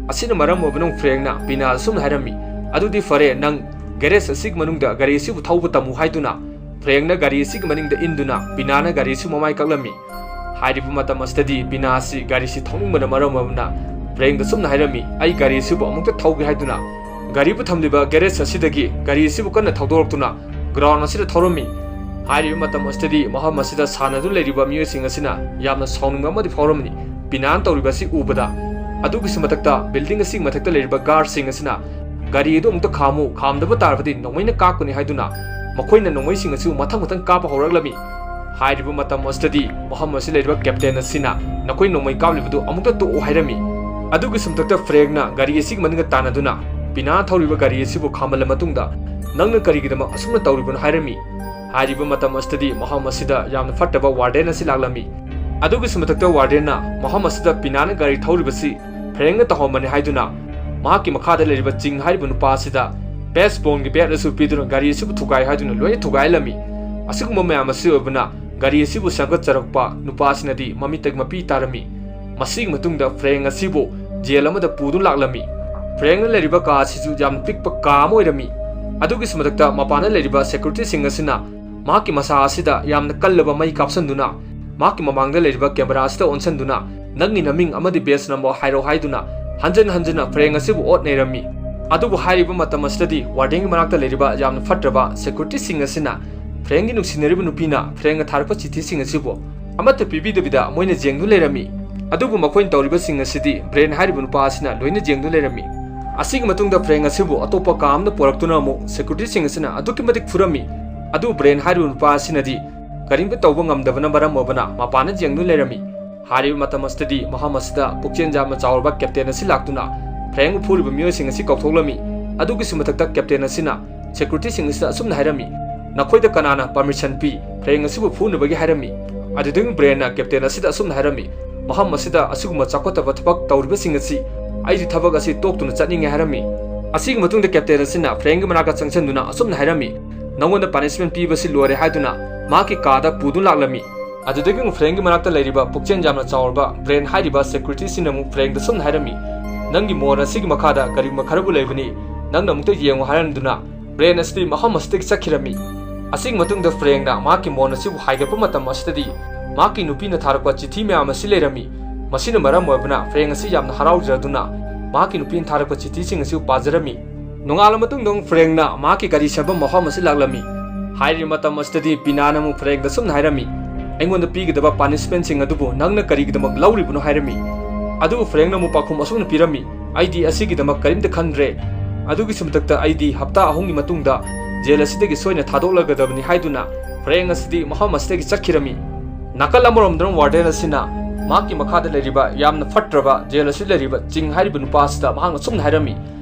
ꯑꯁꯤꯅ ꯃꯔꯝ ꯑꯣꯏꯕꯅ ꯑꯃꯨꯛ ꯐ꯭ꯔꯦꯡꯅ ꯄꯤꯅꯥꯗ ꯁꯨꯝꯅ ꯍꯥꯏꯔꯝꯃꯤ, "ꯑꯗꯨꯗꯤ ꯐꯔꯦ, ꯅꯪ ꯒꯦꯔꯦꯖ ꯑꯁꯤꯒꯤ ꯃꯅꯨꯡꯗ ꯒꯥꯔꯤ ꯑꯁꯤꯕꯨ ꯊꯧꯕ ꯇꯝꯃꯨ" ꯍꯥꯏꯗꯨꯅ ꯐ꯭ꯔꯦꯡꯅ ꯒꯥꯔꯤ ꯑꯁꯤꯒꯤ ꯃꯅꯤꯡꯗ ꯏꯟꯗꯨꯅ ꯄꯤꯅꯥꯅ ꯒꯥꯔꯤ ꯑꯁꯤꯕꯨ ꯃꯃꯥꯏ ꯀꯛꯂꯝꯃꯤ꯫ ꯍꯥꯏꯔꯤꯕ ꯃꯇꯝ ꯑꯁꯤꯗꯗꯤ ꯄꯤꯅꯥ ꯑꯁꯤ ꯒꯥꯔꯤ ꯑꯁꯤ ꯊꯧꯅꯤꯡꯕꯅ ꯃꯔꯝ ꯑꯣꯏꯕꯅ ꯐ꯭ꯔꯦꯡꯗ ꯁꯨꯝꯅ ꯍꯥꯏꯔꯝꯃꯤ, "ꯑꯩ ꯒꯥꯔꯤ ꯑꯁꯤꯕꯨ ꯑꯃꯨꯛꯇ ꯊꯧꯒꯦ" ꯍꯥꯏꯗꯨꯅ ꯒꯥꯔꯤꯕꯨ ꯊꯝꯂꯤꯕ ꯒꯦꯔꯦꯖ ꯑꯁꯤꯗꯒꯤ ꯒꯥꯔꯤ ꯑꯁꯤꯕꯨ ꯀꯟꯅ ꯊꯧꯗꯣꯔꯛꯇꯨꯅ ꯒ꯭ꯔꯥꯎꯟ ꯑꯁꯤꯗ ꯊꯧꯔꯝꯃꯤ꯫ ꯍꯥꯏꯔꯤꯕ ꯃꯇꯝ ꯑꯁꯤꯗꯗꯤ ꯃꯐꯝ ꯑꯁꯤꯗ ꯁꯥꯟꯅꯗꯨꯅ ꯂꯩꯔꯤꯕ ꯃꯤꯑꯣꯏꯁꯤꯡ ꯑꯁꯤꯅ ꯌꯥꯝꯅ ꯁꯥꯎꯅꯤꯡꯕ ꯑꯃꯗꯤ ꯐꯥꯎꯔꯝꯃꯤ꯫ ꯄꯤꯅꯥꯅ ꯇꯧꯔꯤꯕ ꯑꯁꯤ ꯎꯕꯗ, ꯑꯗꯨꯒꯤꯁꯨ ꯃꯊꯛꯇ ꯕꯤꯜꯗꯤꯡ ꯑꯁꯤꯒꯤ ꯃꯊꯛꯇ ꯂꯩꯔꯤꯕ ꯒꯥꯔꯗꯁꯤꯡ ꯑꯁꯤꯅ ꯒꯥꯔꯤ ꯑꯗꯨ ꯑꯃꯨꯛꯇ ꯈꯥꯝꯃꯨ, ꯈꯥꯝꯗꯕ ꯇꯥꯔꯕꯗꯤ ꯅꯣꯡꯃꯩꯅ ꯀꯥꯞꯀꯅꯤ ꯍꯥꯏꯗꯨꯅ ꯃꯈꯣꯏꯅ ꯅꯣꯡꯃꯩꯁꯤꯡ ꯑꯁꯤ ꯃꯊꯪ ꯃꯊꯪ ꯀꯥꯞꯄ ꯍꯧꯔꯛꯂꯝꯃꯤ꯫ ꯍꯥꯏꯔꯤꯕ ꯃꯇꯝ ꯑꯁꯤꯗꯗꯤ ꯃꯐꯝ ꯑꯁꯤ ꯂꯩꯔꯤꯕ ꯀꯦꯞꯇꯦꯟ ꯑꯁꯤꯅ ꯅꯈꯣꯏ ꯅꯣꯡꯃꯩ ꯀꯥꯞꯂꯤꯕꯗꯨ ꯑꯃꯨꯛꯇ ꯇꯣꯛꯑꯣ ꯍꯥꯏꯔꯝꯃꯤ꯫ ꯑꯗꯨꯒꯤꯁꯨ ꯃꯊꯛꯇ ꯐ꯭ꯔꯦꯡꯅ ꯒꯥꯔꯤ ꯑꯁꯤꯒꯤ ꯃꯅꯤꯡꯗ ꯇꯥꯟꯅꯗꯨꯅ ꯄꯤꯅꯥ ꯊꯧꯔꯤꯕ ꯒꯥꯔꯤ ꯑꯁꯤꯕꯨ ꯈꯥꯝꯍꯜꯂ ꯃꯇꯨꯡꯗ, "ꯅꯪꯅ ꯀꯔꯤꯒꯤꯗꯃꯛ ꯑꯁꯨꯝꯅ ꯇꯧꯔꯤꯕꯅꯣ?" ꯍꯥꯏꯔꯝꯃꯤ꯫ ꯍꯥꯏꯔꯤꯕ ꯃꯇꯝ ꯑꯁꯤꯗꯗꯤ ꯃꯐꯝ ꯑꯁꯤꯗ ꯌꯥꯝꯅ ꯐꯠꯇꯕ ꯋꯥꯔꯗꯦꯟ ꯑꯁꯤ ꯂꯥꯛꯂꯝꯃꯤ꯫ ꯑꯗꯨꯒꯤꯁꯨ ꯃꯊꯛꯇ ꯋꯥꯔꯗꯦꯟꯅ ꯃꯐꯝ ꯑꯁꯤꯗ ꯄꯤꯅꯥꯅ ꯒꯥꯔꯤ ꯊꯧꯔꯤꯕꯁꯤ ꯐ꯭ꯔꯦꯡꯅ ꯇꯧꯍꯟꯕꯅꯤ ꯍꯥꯏꯗꯨꯅ ꯃꯍꯥꯛꯀꯤ ꯃꯈꯥꯗ ꯂꯩꯔꯤꯕ ꯆꯤꯡ ꯍꯥꯏꯔꯤꯕ ꯅꯨꯄꯥ ꯑꯁꯤꯗ ꯕꯦꯁꯕꯣꯜꯒꯤ ꯕꯦꯠ ꯑꯁꯤ ꯄꯤꯗꯨꯅ ꯒꯥꯔꯤ ꯑꯁꯤꯕꯨ ꯊꯨꯒꯥꯏ ꯍꯥꯏꯗꯨꯅ ꯂꯣꯏꯅ ꯊꯨꯒꯥꯏꯍꯜꯂꯝꯃꯤ꯫ ꯑꯁꯤꯒꯨꯝꯕ ꯃꯌꯥꯝ ꯑꯁꯤ ꯑꯣꯏꯕꯅ ꯒꯥꯔꯤ ꯑꯁꯤꯕꯨ ꯁꯦꯝꯒꯠꯆꯔꯛꯄ ꯅꯨꯄꯥ ꯑꯁꯤꯅꯗꯤ ꯃꯃꯤꯠꯇꯒꯤ ꯃꯄꯤ ꯇꯥꯔꯝꯃꯤ꯫ ꯃꯁꯤꯒꯤ ꯃꯇꯨꯡꯗ ꯐ꯭ꯔꯦꯡ ꯑꯁꯤꯕꯨ ꯖꯦꯜ ꯑꯃꯗ ꯄꯨꯗꯨꯅ ꯂꯥꯛꯂꯝꯃꯤ꯫ ꯐ꯭ꯔꯦꯡꯅ ꯂꯩꯔꯤꯕ ꯀꯥ ꯑꯁꯤꯁꯨ ꯌꯥꯝꯅ ꯄꯤꯛꯄ ꯀꯥ ꯑꯃ ꯑꯣꯏꯔꯝꯃꯤ꯫ ꯑꯗꯨꯒꯤꯁꯨ ꯃꯊꯛꯇ ꯃꯄꯥꯟꯗ ꯂꯩꯔꯤꯕ ꯁꯦꯀ꯭ꯌꯨꯔꯤꯇꯤꯁꯤꯡ ꯑꯁꯤꯅ ꯃꯍꯥꯛꯀꯤ ꯃꯁꯥ ꯑꯁꯤꯗ ꯌꯥꯝꯅ ꯀꯜꯂꯕ ꯃꯩ ꯀꯥꯞꯁꯤꯟꯗꯨꯅ ꯃꯍꯥꯛꯀꯤ ꯃꯃꯥꯡꯗ ꯂꯩꯔꯤꯕ ꯀꯦꯃꯦꯔꯥ ꯑꯁꯤꯗ ꯑꯣꯟꯁꯤꯟꯗꯨꯅ, "ꯅꯪꯒꯤ ꯅꯃꯤꯡ ꯑꯃꯗꯤ ꯕꯦꯁ ꯅꯝꯕꯔ ꯍꯥꯏꯔꯣ" ꯍꯥꯏꯗꯨꯅ ꯍꯟꯖꯟ ꯍꯟꯖꯟꯅ ꯐ꯭ꯔꯦꯡ ꯑꯁꯤꯕꯨ ꯑꯣꯠ ꯅꯩꯔꯝꯃꯤ꯫ ꯑꯗꯨꯕꯨ ꯍꯥꯏꯔꯤꯕ ꯃꯇꯝ ꯑꯁꯤꯗꯗꯤ ꯋꯥꯔꯗꯦꯟꯒꯤ ꯃꯅꯥꯛꯇ ꯂꯩꯔꯤꯕ ꯌꯥꯝꯅ ꯐꯠꯇ꯭ꯔꯕ ꯁꯦꯀ꯭ꯌꯨꯔꯤꯇꯤꯁꯤꯡ ꯑꯁꯤꯅ ꯐ꯭ꯔꯦꯡꯒꯤ ꯅꯨꯡꯁꯤꯅꯔꯤꯕ ꯅꯨꯄꯤꯅ ꯐ꯭ꯔꯦꯡꯅ ꯊꯥꯔꯛꯄ ꯆꯤꯊꯤꯁꯤꯡ ꯑꯁꯤꯕꯨ ꯑꯃꯠꯇ ꯄꯤꯕꯤꯗꯕꯤꯗ ꯃꯣꯏꯅ ꯌꯦꯡꯗꯨꯅ ꯂꯩꯔꯝꯃꯤ꯫ ꯑꯗꯨꯕꯨ ꯃꯈꯣꯏꯅ ꯇꯧꯔꯤꯕꯁꯤꯡ ꯑꯁꯤꯗꯤ ꯕ꯭ꯔꯦꯟ ꯍꯥꯏꯔꯤꯕ ꯅꯨꯄꯥ ꯑꯁꯤꯅ ꯂꯣꯏꯅ ꯌꯦꯡꯗꯨꯅ ꯂꯩꯔꯝꯃꯤ꯫ ꯑꯁꯤꯒꯤ ꯃꯇꯨꯡꯗ ꯐ꯭ꯔꯦꯡ ꯑꯁꯤꯕꯨ ꯑꯇꯣꯞꯄ ꯀꯥ ꯑꯃꯗ ꯄꯨꯔꯛꯇꯨꯅ ꯑꯃꯨꯛ ꯁꯦꯀ꯭ꯌꯨꯔꯤꯇꯤꯁꯤꯡ ꯑꯁꯤꯅ ꯑꯗꯨꯛꯀꯤ ꯃꯇꯤꯛ ꯐꯨꯔꯝꯃꯤ꯫ ꯑꯗꯨꯕꯨ ꯕ꯭ꯔꯦꯟ ꯍꯥꯏꯔꯤꯕ ꯅꯨꯄꯥ ꯑꯁꯤꯅꯗꯤ ꯀꯔꯤꯝꯇ ꯇꯧꯕ ꯉꯝꯗꯕꯅ ꯃꯔꯝ ꯑꯣꯏꯕꯅ ꯃꯄꯥꯟꯗ ꯌꯦꯡꯗꯨꯅ ꯂꯩꯔꯝꯃꯤ꯫ ꯍꯥꯏꯔꯤꯕ ꯃꯇꯝ ꯑꯁꯤꯗꯗꯤ ꯃꯐꯝ ꯑꯁꯤꯗ ꯄꯨꯛꯆꯦꯜ ꯌꯥꯝꯅ ꯆꯥꯎꯔꯕ ꯀꯦꯞꯇꯦꯟ ꯑꯁꯤ ꯂꯥꯛꯇꯨꯅ ꯐ꯭ꯔꯦꯡꯕꯨ ꯐꯨꯔꯤꯕ ꯃꯤꯑꯣꯏꯁꯤꯡ ꯑꯁꯤ ꯀꯧꯊꯣꯛꯂꯝꯃꯤ꯫ ꯑꯗꯨꯒꯤꯁꯨ ꯃꯊꯛꯇ ꯀꯦꯞꯇꯦꯟ ꯑꯁꯤꯅ ꯁꯦꯀ꯭ꯌꯨꯔꯤꯇꯤꯁꯤꯡ ꯑꯁꯤꯗ ꯑꯁꯨꯝꯅ ꯍꯥꯏꯔꯝꯃꯤ, "ꯅꯈꯣꯏꯗ ꯀꯅꯥꯅ ꯄꯔꯃꯤꯁꯟ ꯄꯤ ꯐ꯭ꯔꯦꯡ ꯑꯁꯤꯕꯨ ꯐꯨꯅꯕꯒꯤ?" ꯍꯥꯏꯔꯝꯃꯤ꯫ ꯑꯗꯨꯗꯒꯤ ꯕ꯭ꯔꯦꯟꯅ ꯀꯦꯞꯇꯦꯟ ꯑꯁꯤꯗ ꯑꯁꯨꯝꯅ ꯍꯥꯏꯔꯝꯃꯤ, "ꯃꯐꯝ ꯑꯁꯤꯗ ꯑꯁꯤꯒꯨꯝꯕ ꯆꯥꯎꯈꯠꯇꯕ ꯊꯕꯛ ꯇꯧꯔꯤꯕꯁꯤꯡ ꯑꯁꯤ "ꯑꯩꯗꯤ ꯊꯕꯛ ꯑꯁꯤ ꯇꯣꯛꯇꯨꯅ ꯆꯠꯅꯤꯡꯉꯦ" ꯍꯥꯏꯔꯝꯃꯤ꯫ ꯑꯁꯤꯒꯤ ꯃꯇꯨꯡꯗ ꯀꯦꯞꯇꯦꯟ ꯑꯁꯤꯅ ꯐ꯭ꯔꯦꯡꯒꯤ ꯃꯅꯥꯛꯇ ꯆꯪꯁꯤꯟꯗꯨꯅ ꯑꯁꯨꯝꯅ ꯍꯥꯏꯔꯝꯃꯤ, "ꯅꯉꯣꯟꯗ ꯄꯅꯤꯁꯃꯦꯟ ꯄꯤꯕꯁꯤ ꯂꯣꯏꯔꯦ" ꯍꯥꯏꯗꯨꯅ ꯃꯍꯥꯛꯀꯤ ꯀꯥꯗ ꯄꯨꯗꯨꯅ ꯂꯥꯛꯂꯝꯃꯤ꯫ ꯑꯗꯨꯗꯒꯤ ꯑꯃꯨꯛ ꯐ꯭ꯔꯦꯡꯒꯤ ꯃꯅꯥꯛꯇ ꯂꯩꯔꯤꯕ ꯄꯨꯛꯆꯦꯜ ꯌꯥꯝꯅ ꯆꯥꯎꯔꯕ ꯕ꯭ꯔꯦꯟ ꯍꯥꯏꯔꯤꯕ ꯁꯦꯀ꯭ꯌꯨꯔꯤꯇꯤꯁꯤꯅ ꯑꯃꯨꯛ ꯐ꯭ꯔꯦꯡꯗ ꯁꯨꯝꯅ ꯍꯥꯏꯔꯝꯃꯤ, "ꯅꯪꯒꯤ ꯃꯣꯟ ꯑꯁꯤꯒꯤ ꯃꯈꯥꯗ ꯀꯔꯤꯒꯨꯝꯕ ꯈꯔꯕꯨ ꯂꯩꯕꯅꯤ, ꯅꯪꯅ ꯑꯃꯨꯛꯇ ꯌꯦꯡꯉꯨ" ꯍꯥꯏꯔꯝꯗꯨꯅ ꯕ꯭ꯔꯦꯟ ꯑꯁꯤꯗꯤ ꯃꯐꯝ ꯑꯁꯤꯗꯒꯤ ꯆꯠꯈꯤꯔꯝꯃꯤ꯫ ꯑꯁꯤꯒꯤ ꯃꯇꯨꯡꯗ ꯐ꯭ꯔꯦꯡꯅ ꯃꯍꯥꯛꯀꯤ ꯃꯣꯟ ꯑꯁꯤꯕꯨ ꯍꯥꯏꯒꯠꯄ ꯃꯇꯝ ꯑꯁꯤꯗꯗꯤ ꯃꯍꯥꯛꯀꯤ ꯅꯨꯄꯤꯅ ꯊꯥꯔꯛꯄ ꯆꯤꯊꯤ ꯃꯌꯥꯝ ꯑꯁꯤ ꯂꯩꯔꯝꯃꯤ꯫ ꯃꯁꯤꯅ ꯃꯔꯝ ꯑꯣꯏꯕꯅ ꯐ꯭ꯔꯦꯡ ꯑꯁꯤ ꯌꯥꯝꯅ ꯍꯔꯥꯎꯖꯗꯨꯅ ꯃꯍꯥꯛꯀꯤ ꯅꯨꯄꯤꯅ ꯊꯥꯔꯛꯄ ꯆꯤꯊꯤꯁꯤꯡ ꯑꯁꯤꯕꯨ ꯄꯥꯖꯔꯝꯃꯤ꯫ ꯅꯣꯡꯉꯥꯜꯂ ꯃꯇꯨꯡꯗ ꯑꯃꯨꯛ ꯐ꯭ꯔꯦꯡꯅ ꯃꯍꯥꯛꯀꯤ ꯒꯥꯔꯤ ꯁꯦꯝꯐꯝ ꯃꯐꯝ ꯑꯁꯤ ꯂꯥꯛꯂꯝꯃꯤ꯫ ꯍꯥꯏꯔꯤꯕ ꯃꯇꯝ ꯑꯁꯤꯗꯗꯤ ꯄꯤꯅꯥꯅ ꯑꯃꯨꯛ ꯐ꯭ꯔꯦꯡꯗ ꯁꯨꯝꯅ ꯍꯥꯏꯔꯝꯃꯤ, "ꯑꯩꯉꯣꯟꯗ ꯄꯤꯒꯗꯕ ꯄꯥꯅꯤꯁꯃꯦꯟꯁꯤꯡ ꯑꯗꯨꯕꯨ ꯅꯪꯅ ꯀꯔꯤꯒꯤꯗꯃꯛ ꯂꯧꯔꯤꯕꯅꯣ?" ꯍꯥꯏꯔꯝꯃꯤ꯫ ꯑꯗꯨꯕꯨ ꯐ꯭ꯔꯦꯡꯅ ꯑꯃꯨꯛ ꯄꯥꯎꯈꯨꯝ ꯑꯁꯨꯝꯅ ꯄꯤꯔꯝꯃꯤ, "ꯑꯩꯗꯤ ꯑꯁꯤꯒꯤꯗꯃꯛ ꯀꯔꯤꯝꯇ ꯈꯟꯗ꯭ꯔꯦ꯫ ꯑꯗꯨꯒꯤꯁꯨ ꯃꯊꯛꯇ ꯑꯩꯗꯤ ꯍꯞꯇꯥ ꯑꯍꯨꯝꯒꯤ ꯃꯇꯨꯡꯗ ꯖꯦꯜ ꯑꯁꯤꯗꯒꯤ ꯁꯣꯏꯅ ꯊꯥꯗꯣꯛꯂꯒꯗꯕꯅꯤ" ꯍꯥꯏꯗꯨꯅ ꯐ꯭ꯔꯦꯡ ꯑꯁꯤꯗꯤ ꯃꯐꯝ ꯑꯁꯤꯗꯒꯤ ꯆꯠꯈꯤꯔꯝꯃꯤ꯫ ꯅꯥꯀꯜ ꯑꯃꯔꯣꯝꯗꯅ ꯋꯥꯔꯗꯦꯟ ꯑꯁꯤꯅ ꯃꯍꯥꯛꯀꯤ ꯃꯈꯥꯗ ꯂꯩꯔꯤꯕ ꯌꯥꯝꯅ ꯐꯠꯇ꯭ꯔꯕ ꯖꯦꯜ ꯑꯁꯤꯗ ꯂꯩꯔꯤꯕ ꯆꯤꯡ ꯍꯥꯏꯔꯤꯕ ꯅꯨꯄꯥ ꯑꯁꯤꯗ ꯃꯍꯥꯛꯅ ꯑꯁꯨꯝꯅ ꯍꯥꯏꯔꯝꯃꯤ,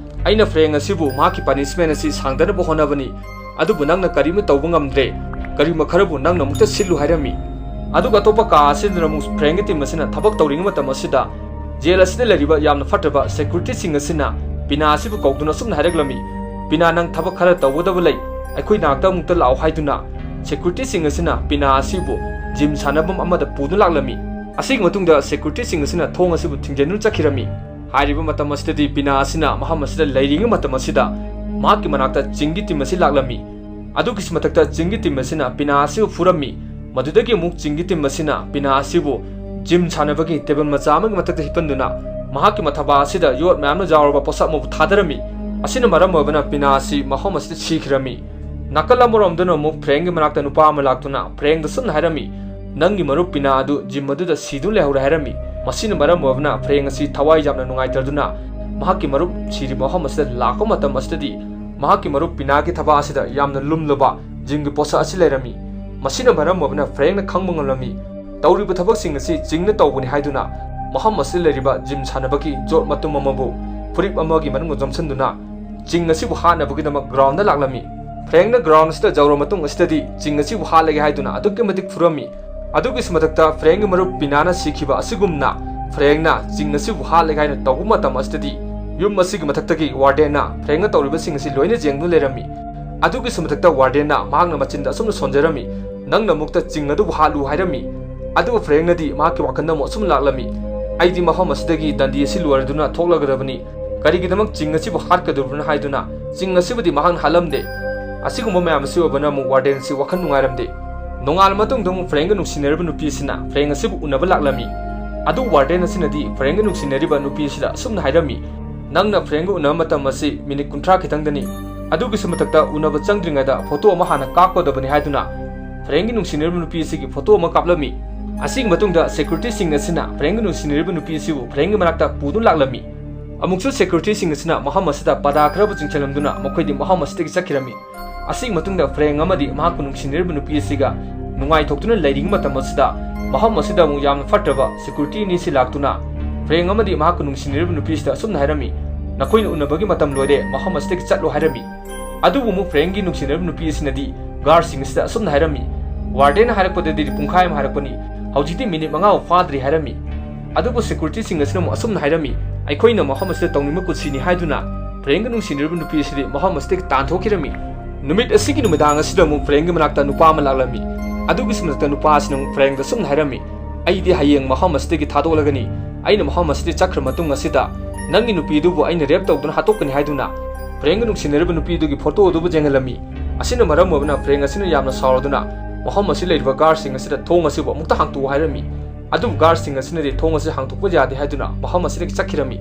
"ꯑꯩꯅ ꯐ꯭ꯔꯦꯡ ꯑꯁꯤꯕꯨ ꯃꯍꯥꯛꯀꯤ ꯄꯅꯤꯁꯃꯦꯟ ꯑꯁꯤ ꯁꯥꯡꯗꯅꯕ ꯍꯣꯠꯅꯕꯅꯤ, ꯑꯗꯨꯕꯨ ꯅꯪꯅ ꯀꯔꯤꯃꯠꯇ ꯇꯧꯕ ꯉꯝꯗ꯭ꯔꯦ꯫ ꯀꯔꯤꯒꯨꯝꯕ ꯈꯔꯕꯨ ꯅꯪꯅ ꯑꯃꯨꯛꯇ ꯁꯤꯜꯂꯨ" ꯍꯥꯏꯔꯝꯃꯤ꯫ ꯑꯗꯨꯒ ꯑꯇꯣꯞꯄ ꯀꯥ ꯑꯁꯤꯗꯅ ꯑꯃꯨꯛ ꯐ꯭ꯔꯦꯡꯒꯤ ꯇꯤꯝ ꯑꯁꯤꯅ ꯊꯕꯛ ꯇꯧꯔꯤꯉꯩ ꯃꯇꯝ ꯑꯁꯤꯗ ꯖꯦꯜ ꯑꯁꯤꯗ ꯂꯩꯔꯤꯕ ꯌꯥꯝꯅ ꯐꯠꯇ꯭ꯔꯕ ꯁꯦꯀ꯭ꯌꯨꯔꯤꯇꯤꯁꯤꯡ ꯑꯁꯤꯅ ꯄꯤꯅꯥ ꯑꯁꯤꯕꯨ ꯀꯧꯗꯨꯅ ꯑꯁꯨꯝꯅ ꯍꯥꯏꯔꯛꯂꯝꯃꯤ, "ꯄꯤꯅꯥ, ꯅꯪ ꯊꯕꯛ ꯈꯔ ꯇꯧꯒꯗꯕ ꯂꯩ, ꯑꯩꯈꯣꯏ ꯅꯥꯛꯇ ꯑꯃꯨꯛꯇ ꯂꯥꯛꯑꯣ" ꯍꯥꯏꯗꯨꯅ ꯁꯦꯀ꯭ꯌꯨꯔꯤꯇꯤꯁꯤꯡ ꯑꯁꯤꯅ ꯄꯤꯅꯥ ꯑꯁꯤꯕꯨ ꯖꯤꯝ ꯁꯥꯟꯅꯐꯝ ꯑꯃꯗ ꯄꯨꯗꯨꯅ ꯂꯥꯛꯂꯝꯃꯤ꯫ ꯑꯁꯤꯒꯤ ꯃꯇꯨꯡꯗ ꯁꯦꯀ꯭ꯌꯨꯔꯤꯇꯤꯁꯤꯡ ꯑꯁꯤꯅ ꯊꯣꯡ ꯑꯁꯤꯕꯨ ꯊꯤꯡꯖꯤꯟꯗꯨꯅ ꯆꯠꯈꯤꯔꯝꯃꯤ꯫ ꯍꯥꯏꯔꯤꯕ ꯃꯇꯝ ꯑꯁꯤꯗꯗꯤ ꯄꯤꯅꯥ ꯑꯁꯤꯅ ꯃꯐꯝ ꯑꯁꯤꯗ ꯂꯩꯔꯤꯉꯩ ꯃꯇꯝ ꯑꯁꯤꯗ ꯃꯍꯥꯛꯀꯤ ꯃꯅꯥꯛꯇ ꯆꯤꯡꯒꯤ ꯇꯤꯝ ꯑꯁꯤ ꯂꯥꯛꯂꯝꯃꯤ꯫ ꯑꯗꯨꯒꯤꯁꯨ ꯃꯊꯛꯇ ꯆꯤꯡꯒꯤ ꯇꯤꯝ ꯑꯁꯤꯅ ꯄꯤꯅꯥ ꯑꯁꯤꯕꯨ ꯐꯨꯔꯝꯃꯤ꯫ ꯃꯗꯨꯗꯒꯤ ꯑꯃꯨꯛ ꯆꯤꯡꯒꯤ ꯇꯤꯝ ꯑꯁꯤꯅ ꯄꯤꯅꯥ ꯑꯁꯤꯕꯨ ꯖꯤꯝ ꯁꯥꯟꯅꯕꯒꯤ ꯇꯦꯕꯜ ꯃꯆꯥ ꯑꯃꯒꯤ ꯃꯊꯛꯇ ꯍꯤꯞꯍꯟꯗꯨꯅ ꯃꯍꯥꯛꯀꯤ ꯃꯊꯕꯥ ꯑꯁꯤꯗ ꯌꯣꯠ ꯃꯌꯥꯝꯅ ꯌꯥꯎꯔꯕ ꯄꯣꯠꯁꯛ ꯑꯃꯕꯨ ꯊꯥꯗꯔꯝꯃꯤ꯫ ꯑꯁꯤꯅ ꯃꯔꯝ ꯑꯣꯏꯕꯅ ꯄꯤꯅꯥ ꯑꯁꯤ ꯃꯐꯝ ꯑꯁꯤꯗ ꯁꯤꯈꯤꯔꯝꯃꯤ꯫ ꯅꯥꯀꯜ ꯑꯃꯔꯣꯝꯗꯅ ꯑꯃꯨꯛ ꯐ꯭ꯔꯦꯡꯒꯤ ꯃꯅꯥꯛꯇ ꯅꯨꯄꯥ ꯑꯃ ꯂꯥꯛꯇꯨꯅ ꯐ꯭ꯔꯦꯡꯗ ꯁꯨꯝꯅ ꯍꯥꯏꯔꯝꯃꯤ, "ꯅꯪꯒꯤ ꯃꯔꯨꯞ ꯄꯤꯅꯥ ꯑꯗꯨ ꯖꯤꯝ ꯑꯗꯨꯗ ꯁꯤꯗꯨꯅ ꯂꯩꯍꯧꯔꯦ" ꯍꯥꯏꯔꯝꯃꯤ꯫ ꯃꯁꯤꯅ ꯃꯔꯝ ꯑꯣꯏꯕꯅ ꯐ꯭ꯔꯦꯡ ꯑꯁꯤ ꯊꯋꯥꯏ ꯌꯥꯝꯅ ꯅꯨꯡꯉꯥꯏꯇꯗꯨꯅ ꯃꯍꯥꯛꯀꯤ ꯃꯔꯨꯞ ꯁꯤꯔꯤꯕ ꯃꯐꯝ ꯑꯁꯤꯗ ꯂꯥꯛꯄ ꯃꯇꯝ ꯑꯁꯤꯗꯗꯤ ꯃꯍꯥꯛꯀꯤ ꯃꯔꯨꯞ ꯄꯤꯅꯥꯒꯤ ꯊꯕꯥ ꯑꯁꯤꯗ ꯌꯥꯝꯅ ꯂꯨꯝꯂꯕ ꯖꯤꯝꯒꯤ ꯄꯣꯠꯁꯛ ꯑꯁꯤ ꯂꯩꯔꯝꯃꯤ꯫ ꯃꯁꯤꯅ ꯃꯔꯝ ꯑꯣꯏꯕꯅ ꯐ꯭ꯔꯦꯡꯅ ꯈꯪꯕ ꯉꯝꯂꯝꯃꯤ꯫ ꯇꯧꯔꯤꯕ ꯊꯕꯛꯁꯤꯡ ꯑꯁꯤ ꯆꯤꯡꯅ ꯇꯧꯕꯅꯤ ꯍꯥꯏꯗꯨꯅ ꯃꯐꯝ ꯑꯁꯤꯗ ꯂꯩꯔꯤꯕ ꯖꯤꯝ ꯁꯥꯟꯅꯕꯒꯤ ꯌꯣꯠ ꯃꯇꯨꯝ ꯑꯃꯕꯨ ꯐꯨꯔꯤꯠ ꯑꯃꯒꯤ ꯃꯅꯨꯡꯗ ꯌꯣꯝꯁꯤꯟꯗꯨꯅ ꯆꯤꯡ ꯑꯁꯤꯕꯨ ꯍꯥꯠꯅꯕꯒꯤꯗꯃꯛ ꯒ꯭ꯔꯥꯎꯟꯗ ꯂꯥꯛꯂꯝꯃꯤ꯫ ꯐ꯭ꯔꯦꯡꯅ ꯒ꯭ꯔꯥꯎꯟ ꯑꯁꯤꯗ ꯌꯧꯔꯕ ꯃꯇꯨꯡ ꯑꯁꯤꯗꯗꯤ ꯆꯤꯡ ꯑꯁꯤꯕꯨ ꯍꯥꯠꯂꯒꯦ ꯍꯥꯏꯗꯨꯅ ꯑꯗꯨꯛꯀꯤ ꯃꯇꯤꯛ ꯐꯨꯔꯝꯃꯤ꯫ ꯑꯗꯨꯒꯤꯁꯨ ꯃꯊꯛꯇ ꯐ꯭ꯔꯦꯡꯒꯤ ꯃꯔꯨꯞ ꯄꯤꯅꯥꯅ ꯁꯤꯈꯤꯕ ꯑꯁꯤꯒꯨꯝꯅ ꯐ꯭ꯔꯦꯡꯅ ꯆꯤꯡ ꯑꯁꯤꯕꯨ ꯍꯥꯠꯂꯦ ꯍꯥꯏꯅ ꯇꯧꯕ ꯃꯇꯝ ꯑꯁꯤꯗꯗꯤ ꯌꯨꯝ ꯑꯁꯤꯒꯤ ꯃꯊꯛꯇꯒꯤ ꯋꯥꯔꯗꯦꯟꯅ ꯐ꯭ꯔꯦꯡꯅ ꯇꯧꯔꯤꯕꯁꯤꯡ ꯑꯁꯤ ꯂꯣꯏꯅ ꯌꯦꯡꯗꯨꯅ ꯂꯩꯔꯝꯃꯤ꯫ ꯑꯗꯨꯒꯤꯁꯨ ꯃꯊꯛꯇ ꯋꯥꯔꯗꯦꯟꯅ ꯃꯍꯥꯛꯅ ꯃꯆꯤꯟꯗ ꯑꯁꯨꯝꯅ ꯁꯣꯟꯖꯔꯝꯃꯤ, "ꯅꯪꯅ ꯑꯃꯨꯛꯇ ꯆꯤꯡ ꯑꯗꯨꯕꯨ ꯍꯥꯠꯂꯨ" ꯍꯥꯏꯔꯝꯃꯤ꯫ ꯑꯗꯨꯕꯨ ꯐ꯭ꯔꯦꯡꯅꯗꯤ ꯃꯍꯥꯛꯀꯤ ꯋꯥꯈꯜꯗ ꯑꯃꯨꯛ ꯑꯁꯨꯝ ꯂꯥꯛꯂꯝꯃꯤ, "ꯑꯩꯗꯤ ꯃꯐꯝ ꯑꯁꯤꯗꯒꯤ ꯗꯟꯗꯤ ꯑꯁꯤ ꯂꯣꯏꯔꯗꯨꯅ ꯊꯣꯛꯂꯒꯗꯕꯅꯤ, ꯀꯔꯤꯒꯤꯗꯃꯛ ꯆꯤꯡ ꯑꯁꯤꯕꯨ ꯍꯥꯠꯀꯗꯧꯔꯤꯕꯅꯣ?" ꯍꯥꯏꯗꯨꯅ ꯆꯤꯡ ꯑꯁꯤꯕꯨꯗꯤ ꯃꯍꯥꯛꯅ ꯍꯥꯠꯂꯝꯗꯦ꯫ ꯑꯁꯤꯒꯨꯝꯕ ꯃꯌꯥꯝ ꯑꯁꯤ ꯑꯣꯏꯕꯅ ꯑꯃꯨꯛ ꯋꯥꯔꯗꯦꯟ ꯑꯁꯤ ꯋꯥꯈꯜ ꯅꯨꯡꯉꯥꯏꯔꯝꯗꯦ꯫ ꯅꯣꯡꯉꯥꯜꯂ ꯃꯇꯨꯡꯗ ꯑꯃꯨꯛ ꯐ꯭ꯔꯦꯡꯒ ꯅꯨꯡꯁꯤꯅꯔꯤꯕ ꯅꯨꯄꯤ ꯑꯁꯤꯅ ꯐ꯭ꯔꯦꯡ ꯑꯁꯤꯕꯨ ꯎꯅꯕ ꯂꯥꯛꯂꯝꯃꯤ꯫ ꯑꯗꯨ ꯋꯥꯔꯗꯦꯟ ꯑꯁꯤꯅꯗꯤ ꯐ꯭ꯔꯦꯡꯒ ꯅꯨꯡꯁꯤꯅꯔꯤꯕ ꯅꯨꯄꯤ ꯑꯁꯤꯗ ꯑꯁꯨꯝꯅ ꯍꯥꯏꯔꯝꯃꯤ, "ꯅꯪꯅ ꯐ꯭ꯔꯦꯡꯒ ꯎꯅꯕ ꯃꯇꯝ ꯑꯁꯤ ꯃꯤꯅꯤꯠ ꯀꯨꯟꯊ꯭ꯔꯥ ꯈꯤꯇꯪꯗꯅꯤ꯫ ꯑꯗꯨꯒꯤꯁꯨ ꯃꯊꯛꯇ ꯎꯅꯕ ꯆꯪꯗ꯭ꯔꯤꯉꯩꯗ ꯐꯣꯇꯣ ꯑꯃ ꯍꯥꯟꯅ ꯀꯥꯞꯀꯗꯕꯅꯤ" ꯍꯥꯏꯗꯨꯅ ꯐ꯭ꯔꯦꯡꯒꯤ ꯅꯨꯡꯁꯤꯅꯔꯤꯕ ꯅꯨꯄꯤ ꯑꯁꯤꯒꯤ ꯐꯣꯇꯣ ꯑꯃ ꯀꯥꯞꯂꯝꯃꯤ꯫ ꯑꯁꯤꯒꯤ ꯃꯇꯨꯡꯗ ꯁꯦꯀ꯭ꯌꯨꯔꯤꯇꯤꯁꯤꯡ ꯑꯁꯤꯅ ꯐ꯭ꯔꯦꯡꯒꯤ ꯅꯨꯡꯁꯤꯅꯔꯤꯕ ꯅꯨꯄꯤ ꯑꯁꯤꯕꯨ ꯐ꯭ꯔꯦꯡꯒꯤ ꯃꯅꯥꯛꯇ ꯄꯨꯗꯨꯅ ꯂꯥꯛꯂꯝꯃꯤ꯫ ꯑꯃꯨꯛꯁꯨ ꯁꯦꯀ꯭ꯌꯨꯔꯤꯇꯤꯁꯤꯡ ꯑꯁꯤꯅ ꯃꯐꯝ ꯑꯁꯤꯗ ꯄꯗꯥ ꯈꯔꯕꯨ ꯆꯤꯡꯁꯤꯜꯂꯝꯗꯨꯅ ꯃꯈꯣꯏꯗꯤ ꯃꯐꯝ ꯑꯁꯤꯗꯒꯤ ꯆꯠꯈꯤꯔꯝꯃꯤ꯫ ꯑꯁꯤꯒꯤ ꯃꯇꯨꯡꯗ ꯐ꯭ꯔꯦꯡ ꯑꯃꯗꯤ ꯃꯍꯥꯛꯄꯨ ꯅꯨꯡꯁꯤꯅꯔꯤꯕ ꯅꯨꯄꯤ ꯑꯁꯤꯒ ꯅꯨꯡꯉꯥꯏꯊꯣꯛꯇꯨꯅ ꯂꯩꯔꯤꯉꯩ ꯃꯇꯝ ꯑꯁꯤꯗ ꯃꯐꯝ ꯑꯁꯤꯗ ꯑꯃꯨꯛ ꯌꯥꯝꯅ ꯐꯠꯇ꯭ꯔꯕ ꯁꯦꯀ꯭ꯌꯨꯔꯤꯇꯤ ꯑꯅꯤ ꯑꯁꯤ ꯂꯥꯛꯇꯨꯅ ꯐ꯭ꯔꯦꯡ ꯑꯃꯗꯤ ꯃꯍꯥꯛꯄꯨ ꯅꯨꯡꯁꯤꯅꯔꯤꯕ ꯅꯨꯄꯤ ꯑꯁꯤꯗ ꯑꯁꯨꯝꯅ ꯍꯥꯏꯔꯝꯃꯤ, "ꯅꯈꯣꯏꯅ ꯎꯅꯕꯒꯤ ꯃꯇꯝ ꯂꯣꯏꯔꯦ, ꯃꯐꯝ ꯑꯁꯤꯗꯒꯤ ꯆꯠꯂꯣ" ꯍꯥꯏꯔꯝꯃꯤ꯫ ꯑꯗꯨꯕꯨ ꯑꯃꯨꯛ ꯐ꯭ꯔꯦꯡꯒꯤ ꯅꯨꯡꯁꯤꯅꯔꯤꯕ ꯅꯨꯄꯤ ꯑꯁꯤꯅꯗꯤ ꯒꯥꯔꯗꯁꯤꯡ ꯑꯁꯤꯗ ꯑꯁꯨꯝꯅ ꯍꯥꯏꯔꯝꯃꯤ, "ꯋꯥꯔꯗꯦꯟꯅ ꯍꯥꯏꯔꯛꯄꯗꯗꯤ ꯄꯨꯡꯈꯥꯏ ꯑꯃ ꯍꯥꯏꯔꯛꯄꯅꯤ, ꯍꯧꯖꯤꯛꯇꯤ ꯃꯤꯅꯤꯠ ꯃꯉꯥ ꯐꯥꯎ ꯐꯥꯗ꯭ꯔꯤ" ꯍꯥꯏꯔꯝꯃꯤ꯫ ꯑꯗꯨꯕꯨ ꯁꯦꯀ꯭ꯌꯨꯔꯤꯇꯤꯁꯤꯡ ꯑꯁꯤꯅ ꯑꯃꯨꯛ ꯑꯁꯨꯝꯅ ꯍꯥꯏꯔꯝꯃꯤ, "ꯑꯩꯈꯣꯏꯅ ꯃꯐꯝ ꯑꯁꯤꯗ ꯇꯧꯅꯤꯡꯕ ꯀꯨꯠꯁꯤꯅꯤ" ꯍꯥꯏꯗꯨꯅ ꯐ꯭ꯔꯦꯡꯒ ꯅꯨꯡꯁꯤꯅꯔꯤꯕ ꯅꯨꯄꯤ ꯑꯁꯤꯗꯤ ꯃꯐꯝ ꯑꯁꯤꯗꯒꯤ ꯇꯥꯟꯊꯣꯛꯈꯤꯔꯝꯃꯤ꯫ ꯅꯨꯃꯤꯠ ꯑꯁꯤꯒꯤ ꯅꯨꯃꯤꯗꯥꯡ ꯑꯁꯤꯗ ꯑꯃꯨꯛ ꯐ꯭ꯔꯦꯡꯒꯤ ꯃꯅꯥꯛꯇ ꯅꯨꯄꯥ ꯑꯃ ꯂꯥꯛꯂꯝꯃꯤ꯫ ꯑꯗꯨꯒꯤꯁꯨ ꯃꯊꯛꯇ ꯅꯨꯄꯥ ꯑꯁꯤꯅ ꯑꯃꯨꯛ ꯐ꯭ꯔꯦꯡꯗ ꯑꯁꯨꯝꯅ ꯍꯥꯏꯔꯝꯃꯤ, "ꯑꯩꯗꯤ ꯍꯌꯦꯡ ꯃꯐꯝ ꯑꯁꯤꯗꯒꯤ ꯊꯥꯗꯣꯛꯂꯒꯅꯤ꯫ ꯑꯩꯅ ꯃꯐꯝ ꯑꯁꯤꯗꯒꯤ ꯆꯠꯈ꯭ꯔ ꯃꯇꯨꯡ ꯑꯁꯤꯗ ꯅꯪꯒꯤ ꯅꯨꯄꯤꯗꯨꯕꯨ ꯑꯩꯅ ꯔꯦꯞ ꯇꯧꯗꯨꯅ ꯍꯥꯠꯇꯣꯛꯀꯅꯤ" ꯍꯥꯏꯗꯨꯅ ꯐ꯭ꯔꯦꯡꯒ ꯅꯨꯡꯁꯤꯅꯔꯤꯕ ꯅꯨꯄꯤꯗꯨꯒꯤ ꯐꯣꯇꯣ ꯑꯗꯨꯕꯨ ꯌꯦꯡꯍꯜꯂꯝꯃꯤ꯫ ꯑꯁꯤꯅ ꯃꯔꯝ ꯑꯣꯏꯗꯨꯅ ꯐ꯭ꯔꯦꯡ ꯑꯁꯤꯅ ꯌꯥꯝꯅ ꯁꯥꯎꯔꯗꯨꯅ ꯃꯐꯝ ꯑꯁꯤ ꯂꯩꯔꯤꯕ ꯒꯥꯔꯗꯁꯤꯡ ꯑꯁꯤꯗ ꯊꯣꯡ ꯑꯁꯤꯕꯨ ꯑꯃꯨꯛꯇ ꯍꯥꯡꯇꯣꯛꯎ ꯍꯥꯏꯔꯝꯃꯤ꯫ ꯑꯗꯨꯕꯨ ꯒꯥꯔꯗꯁꯤꯡ ꯑꯁꯤꯅꯗꯤ ꯊꯣꯡ ꯑꯁꯤ ꯍꯥꯡꯇꯣꯛꯄ ꯌꯥꯗꯦ ꯍꯥꯏꯗꯨꯅ ꯃꯐꯝ ꯑꯁꯤꯗꯒꯤ ꯆꯠꯈꯤꯔꯝꯃꯤ꯫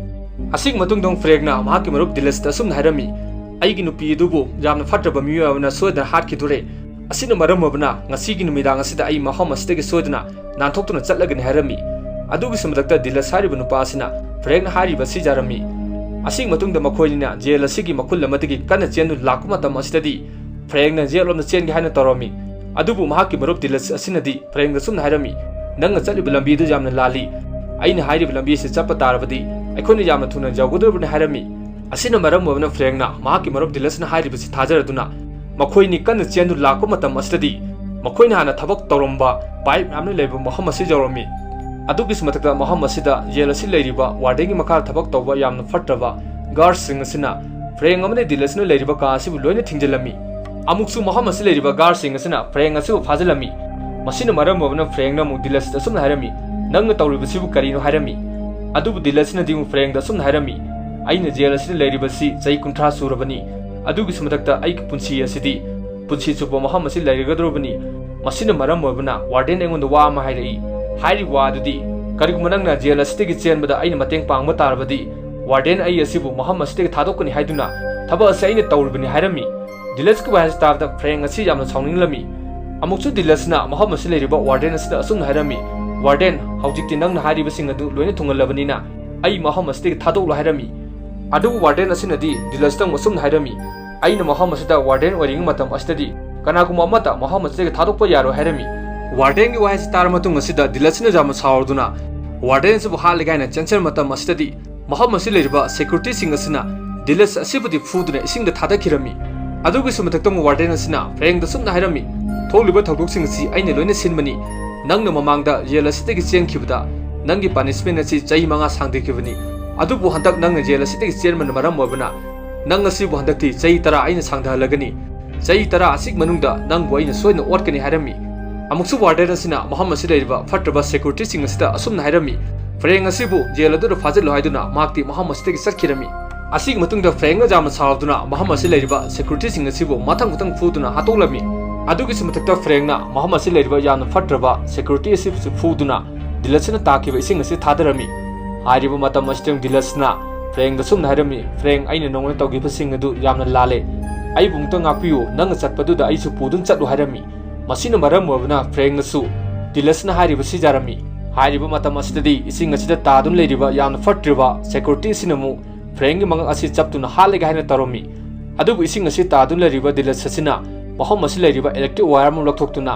ꯑꯁꯤꯒꯤ ꯃꯇꯨꯡꯗ ꯑꯃꯨꯛ ꯐ꯭ꯔꯦꯡꯅ ꯃꯍꯥꯛꯀꯤ ꯃꯔꯨꯞ ꯗꯤꯂꯁꯇ ꯑꯁꯨꯝꯅ ꯍꯥꯏꯔꯝꯃꯤ, "ꯑꯩꯒꯤ ꯅꯨꯄꯤ ꯑꯗꯨꯕꯨ ꯌꯥꯝꯅ ꯐꯠꯇ꯭ꯔꯕ ꯃꯤꯑꯣꯏ ꯑꯃꯅ ꯁꯣꯏꯗꯅ ꯍꯥꯠꯈꯤꯗꯣꯔꯦ꯫ ꯑꯁꯤꯅ ꯃꯔꯝ ꯑꯣꯏꯗꯨꯅ ꯉꯁꯤꯒꯤ ꯅꯨꯃꯤꯗꯥꯡ ꯑꯁꯤꯗ ꯑꯩ ꯃꯐꯝ ꯑꯁꯤꯗꯒꯤ ꯁꯣꯏꯗꯅ ꯅꯥꯟꯊꯣꯛꯇꯨꯅ ꯆꯠꯂꯒꯅꯤ" ꯍꯥꯏꯔꯝꯃꯤ꯫ ꯑꯗꯨꯒꯤꯁꯨ ꯃꯊꯛꯇ ꯗꯤꯂꯁ ꯍꯥꯏꯔꯤꯕ ꯅꯨꯄꯥ ꯑꯁꯤꯅ ꯐ꯭ꯔꯦꯡꯅ ꯍꯥꯏꯔꯤꯕ ꯑꯁꯤ ꯌꯥꯔꯝꯃꯤ꯫ ꯑꯁꯤꯒꯤ ꯃꯇꯨꯡꯗ ꯃꯈꯣꯏꯅꯤꯅ ꯖꯦꯜ ꯑꯁꯤꯒꯤ ꯃꯈꯨꯜ ꯑꯃꯗꯒꯤ ꯀꯟꯅ ꯆꯦꯟꯗꯨꯅ ꯂꯥꯛꯄ ꯃꯇꯝ ꯑꯁꯤꯗꯗꯤ ꯐ꯭ꯔꯦꯡꯅ ꯖꯦꯜ ꯂꯣꯝꯗ ꯆꯦꯟꯒꯦ ꯍꯥꯏꯅ ꯇꯧꯔꯝꯃꯤ꯫ ꯑꯗꯨꯕꯨ ꯃꯍꯥꯛꯀꯤ ꯃꯔꯨꯞ ꯗꯤꯂꯁ ꯑꯁꯤꯅꯗꯤ ꯐ꯭ꯔꯦꯡꯗ ꯑꯁꯨꯝꯅ ꯍꯥꯏꯔꯝꯃꯤ, "ꯅꯪꯅ ꯆꯠꯂꯤꯕ ꯂꯝꯕꯤꯗꯨ ꯌꯥꯝꯅ ꯂꯥꯜꯂꯤ꯫ ꯑꯩꯅ ꯍꯥꯏꯔꯤꯕ ꯂꯝꯕꯤ ꯑꯁꯤ ꯆꯠꯄ ꯇꯥꯔꯕꯗꯤ ꯑꯩꯈꯣꯏꯅ ꯌꯥꯝꯅ ꯊꯨꯅ ꯌꯧꯒꯗꯧꯔꯤꯕꯅꯤ" ꯍꯥꯏꯔꯝꯃꯤ꯫ ꯑꯁꯤꯅ ꯃꯔꯝ ꯑꯣꯏꯗꯨꯅ ꯐ꯭ꯔꯦꯡꯅ ꯃꯍꯥꯛꯀꯤ ꯃꯔꯨꯞ ꯗꯤꯂꯁꯅ ꯍꯥꯏꯔꯤꯕꯁꯤ ꯊꯥꯖꯔꯗꯨꯅ ꯃꯈꯣꯏꯅꯤ ꯀꯟꯅ ꯆꯦꯟꯗꯨꯅ ꯂꯥꯛꯄ ꯃꯇꯝ ꯑꯁꯤꯗꯗꯤ ꯃꯈꯣꯏꯅ ꯍꯥꯟꯅ ꯊꯕꯛ ꯇꯧꯔꯝꯕ ꯄꯥꯏꯞ ꯃꯌꯥꯝꯅ ꯂꯩꯕ ꯃꯐꯝ ꯑꯁꯤ ꯌꯧꯔꯝꯃꯤ꯫ ꯑꯗꯨꯒꯤꯁꯨ ꯃꯊꯛꯇ ꯃꯐꯝ ꯑꯁꯤꯗ ꯖꯦꯜ ꯑꯁꯤ ꯂꯩꯔꯤꯕ ꯋꯥꯔꯗꯦꯟꯒꯤ ꯃꯈꯥꯗ ꯊꯕꯛ ꯇꯧꯕ ꯌꯥꯝꯅ ꯐꯠꯇ꯭ꯔꯕ ꯒꯥꯔꯗꯁꯤꯡ ꯑꯁꯤꯅ ꯐ꯭ꯔꯦꯡ ꯑꯃꯗꯤ ꯗꯤꯂꯁꯅ ꯂꯩꯔꯤꯕ ꯀꯥ ꯑꯁꯤꯕꯨ ꯂꯣꯏꯅ ꯊꯤꯡꯖꯤꯜꯂꯝꯃꯤ꯫ ꯑꯃꯨꯛꯁꯨ ꯃꯐꯝ ꯑꯁꯤ ꯂꯩꯔꯤꯕ ꯒꯥꯔꯗꯁꯤꯡ ꯑꯁꯤꯅ ꯐ꯭ꯔꯦꯡ ꯑꯁꯤꯕꯨ ꯐꯥꯖꯤꯜꯂꯝꯃꯤ꯫ ꯃꯁꯤꯅ ꯃꯔꯝ ꯑꯣꯏꯗꯨꯅ ꯐ꯭ꯔꯦꯡꯅ ꯑꯃꯨꯛ ꯗꯤꯂꯁꯇ ꯑꯁꯨꯝꯅ ꯍꯥꯏꯔꯝꯃꯤ, "ꯅꯪꯅ ꯇꯧꯔꯤꯕꯁꯤꯕꯨ ꯀꯔꯤꯅꯣ?" ꯍꯥꯏꯔꯝꯃꯤ꯫ ꯑꯗꯨꯕꯨ ꯗꯤꯂꯁꯅꯗꯤ ꯑꯃꯨꯛ ꯐ꯭ꯔꯦꯡꯗ ꯑꯁꯨꯝꯅ ꯍꯥꯏꯔꯝꯃꯤ, "ꯑꯩꯅ ꯖꯦꯜ ꯑꯁꯤꯗ ꯂꯩꯔꯤꯕꯁꯤ ꯆꯍꯤ ꯀꯨꯟꯊ꯭ꯔꯥ ꯁꯨꯔꯕꯅꯤ꯫ ꯑꯗꯨꯒꯤꯁꯨ ꯃꯊꯛꯇ ꯑꯩꯒꯤ ꯄꯨꯟꯁꯤ ꯑꯁꯤꯗꯤ ꯄꯨꯟꯁꯤ ꯆꯨꯞꯄ ꯃꯐꯝ ꯑꯁꯤ ꯂꯩꯔꯒꯗꯧꯔꯕꯅꯤ꯫ ꯃꯁꯤꯅ ꯃꯔꯝ ꯑꯣꯏꯕꯅ ꯋꯥꯔꯗꯦꯟ ꯑꯩꯉꯣꯟꯗ ꯋꯥ ꯑꯃ ꯍꯥꯏꯔꯛꯏ꯫ ꯍꯥꯏꯔꯤꯕ ꯋꯥ ꯑꯗꯨꯗꯤ, ꯀꯔꯤꯒꯨꯝꯕ ꯅꯪꯅ ꯖꯦꯜ ꯑꯁꯤꯗꯒꯤ ꯆꯦꯟꯕꯗ ꯑꯩꯅ ꯃꯇꯦꯡ ꯄꯥꯡꯕ ꯇꯥꯔꯕꯗꯤ, ꯋꯥꯔꯗꯦꯟ ꯑꯩ ꯑꯁꯤꯕꯨ ꯃꯐꯝ ꯑꯁꯤꯗꯒꯤ ꯊꯥꯗꯣꯛꯀꯅꯤ ꯍꯥꯏꯗꯨꯅ ꯊꯕꯛ ꯑꯁꯤ ꯑꯩꯅ ꯇꯧꯔꯤꯕꯅꯤ" ꯍꯥꯏꯔꯝꯃꯤ꯫ ꯗꯤꯂꯁꯀꯤ ꯋꯥꯍꯩ ꯑꯁꯤ ꯇꯥꯕꯗ ꯐ꯭ꯔꯦꯡ ꯑꯁꯤ ꯌꯥꯝꯅ ꯁꯥꯎꯅꯤꯡꯂꯝꯃꯤ꯫ ꯑꯃꯨꯛꯁꯨ ꯗꯤꯂꯁꯅ ꯃꯐꯝ ꯑꯁꯤ ꯂꯩꯔꯤꯕ ꯋꯥꯔꯗꯦꯟ ꯑꯁꯤꯗ ꯑꯁꯨꯝꯅ ꯍꯥꯏꯔꯝꯃꯤ, "ꯋꯥꯔꯗꯦꯟ, ꯍꯧꯖꯤꯛꯇꯤ ꯅꯪꯅ ꯍꯥꯏꯔꯤꯕꯁꯤꯡ ꯑꯗꯨ ꯂꯣꯏꯅ ꯊꯨꯡꯍꯜꯂꯕꯅꯤꯅ ꯑꯩ ꯃꯐꯝ ꯑꯁꯤꯗꯒꯤ ꯊꯥꯗꯣꯛꯂꯣ" ꯍꯥꯏꯔꯝꯃꯤ꯫ ꯑꯗꯨꯕꯨ ꯋꯥꯔꯗꯦꯟ ꯑꯁꯤꯅꯗꯤ ꯗꯤꯂꯁꯇ ꯑꯃꯨꯛ ꯑꯁꯨꯝꯅ ꯍꯥꯏꯔꯝꯃꯤ, "ꯑꯩꯅ ꯃꯐꯝ ꯑꯁꯤꯗ ꯋꯥꯔꯗꯦꯟ ꯑꯣꯏꯔꯤꯉꯩ ꯃꯇꯝ ꯑꯁꯤꯗꯗꯤ ꯀꯅꯥꯒꯨꯝꯕ ꯑꯃꯠꯇ ꯃꯐꯝ ꯑꯁꯤꯗꯒꯤ ꯊꯥꯗꯣꯛꯄ ꯌꯥꯔꯣꯏ" ꯍꯥꯏꯔꯝꯃꯤ꯫ ꯋꯥꯔꯗꯦꯟꯒꯤ ꯋꯥꯍꯩ ꯑꯁꯤ ꯇꯥꯔꯕ ꯃꯇꯨꯡ ꯑꯁꯤꯗ ꯗꯤꯂꯁꯅ ꯌꯥꯝꯅ ꯁꯥꯎꯔꯗꯨꯅ ꯋꯥꯔꯗꯦꯟ ꯑꯁꯤꯕꯨ ꯍꯥꯠꯂꯒꯦ ꯍꯥꯏꯅ ꯆꯦꯟꯁꯤꯟꯕ ꯃꯇꯝ ꯑꯁꯤꯗꯗꯤ ꯃꯐꯝ ꯑꯁꯤ ꯂꯩꯔꯤꯕ ꯁꯦꯀ꯭ꯌꯨꯔꯤꯇꯤꯁꯤꯡ ꯑꯁꯤꯅ ꯗꯤꯂꯁ ꯑꯁꯤꯕꯨꯗꯤ ꯐꯨꯗꯨꯅ ꯏꯁꯤꯡꯗ ꯊꯥꯗꯈꯤꯔꯝꯃꯤ꯫ ꯑꯗꯨꯒꯤꯁꯨ ꯃꯊꯛꯇ ꯑꯃꯨꯛ ꯋꯥꯔꯗꯦꯟ ꯑꯁꯤꯅ ꯐ꯭ꯔꯦꯡꯗ ꯁꯨꯝꯅ ꯍꯥꯏꯔꯝꯃꯤ, "ꯊꯣꯛꯂꯤꯕ ꯊꯧꯗꯣꯛꯁꯤꯡ ꯑꯁꯤ ꯑꯩꯅ ꯂꯣꯏꯅ ꯁꯤꯟꯕꯅꯤ꯫ ꯅꯪꯅ ꯃꯃꯥꯡꯗ ꯖꯦꯜ ꯑꯁꯤꯗꯒꯤ ꯆꯦꯟꯈꯤꯕꯗ ꯅꯪꯒꯤ ꯄꯅꯤꯁꯃꯦꯟ ꯑꯁꯤ ꯆꯍꯤ ꯃꯉꯥ ꯁꯥꯡꯊꯈꯤꯕꯅꯤ꯫ ꯑꯗꯨꯕꯨ ꯍꯟꯗꯛ ꯅꯪꯅ ꯖꯦꯜ ꯑꯁꯤꯗꯒꯤ ꯆꯦꯟꯕꯅ ꯃꯔꯝ ꯑꯣꯏꯕꯅ ꯅꯪ ꯑꯁꯤꯕꯨ ꯍꯟꯗꯛꯇꯤ ꯆꯍꯤ ꯇꯔꯥ ꯑꯩꯅ ꯁꯥꯡꯊꯍꯜꯂꯒꯅꯤ꯫ ꯆꯍꯤ ꯇꯔꯥ ꯑꯁꯤꯒꯤ ꯃꯅꯨꯡꯗ ꯅꯪꯕꯨ ꯑꯩꯅ ꯁꯣꯏꯗꯅ ꯑꯣꯠꯀꯅꯤ" ꯍꯥꯏꯔꯝꯃꯤ꯫ ꯑꯃꯨꯛꯁꯨ ꯋꯥꯔꯗꯦꯟ ꯑꯁꯤꯅ ꯃꯐꯝ ꯑꯁꯤ ꯂꯩꯔꯤꯕ ꯐꯠꯇ꯭ꯔꯕ ꯁꯦꯀ꯭ꯌꯨꯔꯤꯇꯤꯁꯤꯡ ꯑꯁꯤꯗ ꯑꯁꯨꯝꯅ ꯍꯥꯏꯔꯝꯃꯤ, "ꯐ꯭ꯔꯦꯡ ꯑꯁꯤꯕꯨ ꯖꯦꯜ ꯑꯗꯨꯗ ꯐꯥꯖꯤꯜꯂꯨ" ꯍꯥꯏꯗꯨꯅ ꯃꯍꯥꯛꯇꯤ ꯃꯐꯝ ꯑꯁꯤꯗꯒꯤ ꯆꯠꯈꯤꯔꯝꯃꯤ꯫ ꯑꯁꯤꯒꯤ ꯃꯇꯨꯡꯗ ꯐ꯭ꯔꯦꯡꯅ ꯌꯥꯝꯅ ꯁꯥꯎꯗꯨꯅ ꯃꯐꯝ ꯑꯁꯤ ꯂꯩꯔꯤꯕ ꯁꯦꯀ꯭ꯌꯨꯔꯤꯇꯤꯁꯤꯡ ꯑꯁꯤꯕꯨ ꯃꯊꯪ ꯃꯊꯪ ꯐꯨꯗꯨꯅ ꯍꯥꯠꯇꯣꯛꯂꯝꯃꯤ꯫ ꯑꯗꯨꯒꯤꯁꯨ ꯃꯊꯛꯇ ꯐ꯭ꯔꯦꯡꯅ ꯃꯐꯝ ꯑꯁꯤ ꯂꯩꯔꯤꯕ ꯌꯥꯝꯅ ꯐꯠꯇ꯭ꯔꯕ ꯁꯦꯀ꯭ꯌꯨꯔꯤꯇꯤ ꯑꯁꯤꯕꯨꯁꯨ ꯐꯨꯗꯨꯅ ꯗꯤꯂꯁꯅ ꯇꯥꯈꯤꯕ ꯏꯁꯤꯡ ꯑꯁꯤ ꯊꯥꯗꯔꯝꯃꯤ꯫ ꯍꯥꯏꯔꯤꯕ ꯃꯇꯝ ꯑꯁꯤꯗ ꯗꯤꯂꯁꯅ ꯐ꯭ꯔꯦꯡꯗ ꯁꯨꯝꯅ ꯍꯥꯏꯔꯝꯃꯤ, "ꯐ꯭ꯔꯦꯡ, ꯑꯩꯅ ꯅꯉꯣꯟꯗ ꯇꯧꯈꯤꯕꯁꯤꯡ ꯑꯗꯨ ꯌꯥꯝꯅ ꯂꯥꯜꯂꯦ꯫ ꯑꯩꯕꯨ ꯑꯃꯨꯛꯇ ꯉꯥꯛꯄꯤꯌꯨ, ꯅꯪꯅ ꯆꯠꯄꯗꯨꯗ ꯑꯩꯁꯨ ꯄꯨꯗꯨꯅ ꯆꯠꯂꯨ" ꯍꯥꯏꯔꯝꯃꯤ꯫ ꯃꯁꯤꯅ ꯃꯔꯝ ꯑꯣꯏꯕꯅ ꯐ꯭ꯔꯦꯡꯅꯁꯨ ꯗꯤꯂꯁꯅ ꯍꯥꯏꯔꯤꯕꯁꯤ ꯌꯥꯔꯝꯃꯤ꯫ ꯍꯥꯏꯔꯤꯕ ꯃꯇꯝ ꯑꯁꯤꯗꯗꯤ ꯏꯁꯤꯡ ꯑꯁꯤꯗ ꯇꯥꯗꯨꯅ ꯂꯩꯔꯤꯕ ꯌꯥꯝꯅ ꯐꯠꯇ꯭ꯔꯤꯕ ꯁꯦꯀ꯭ꯌꯨꯔꯤꯇꯤ ꯑꯁꯤꯅ ꯑꯃꯨꯛ ꯐ꯭ꯔꯦꯡꯒꯤ ꯃꯉꯛ ꯑꯁꯤ ꯆꯞꯇꯨꯅ ꯍꯥꯠꯂꯒꯦ ꯍꯥꯏꯅ ꯇꯧꯔꯝꯃꯤ꯫ ꯑꯗꯨꯕꯨ ꯏꯁꯤꯡ ꯑꯁꯤ ꯇꯥꯗꯨꯅ ꯂꯩꯔꯤꯕ ꯗꯤꯂꯁ ꯑꯁꯤꯅ ꯃꯐꯝ ꯑꯁꯤ ꯂꯩꯔꯤꯕ ꯏꯂꯦꯛꯇ꯭ꯔꯤꯛ ꯋꯥꯌꯔ ꯑꯃ ꯂꯧꯊꯣꯛꯇꯨꯅ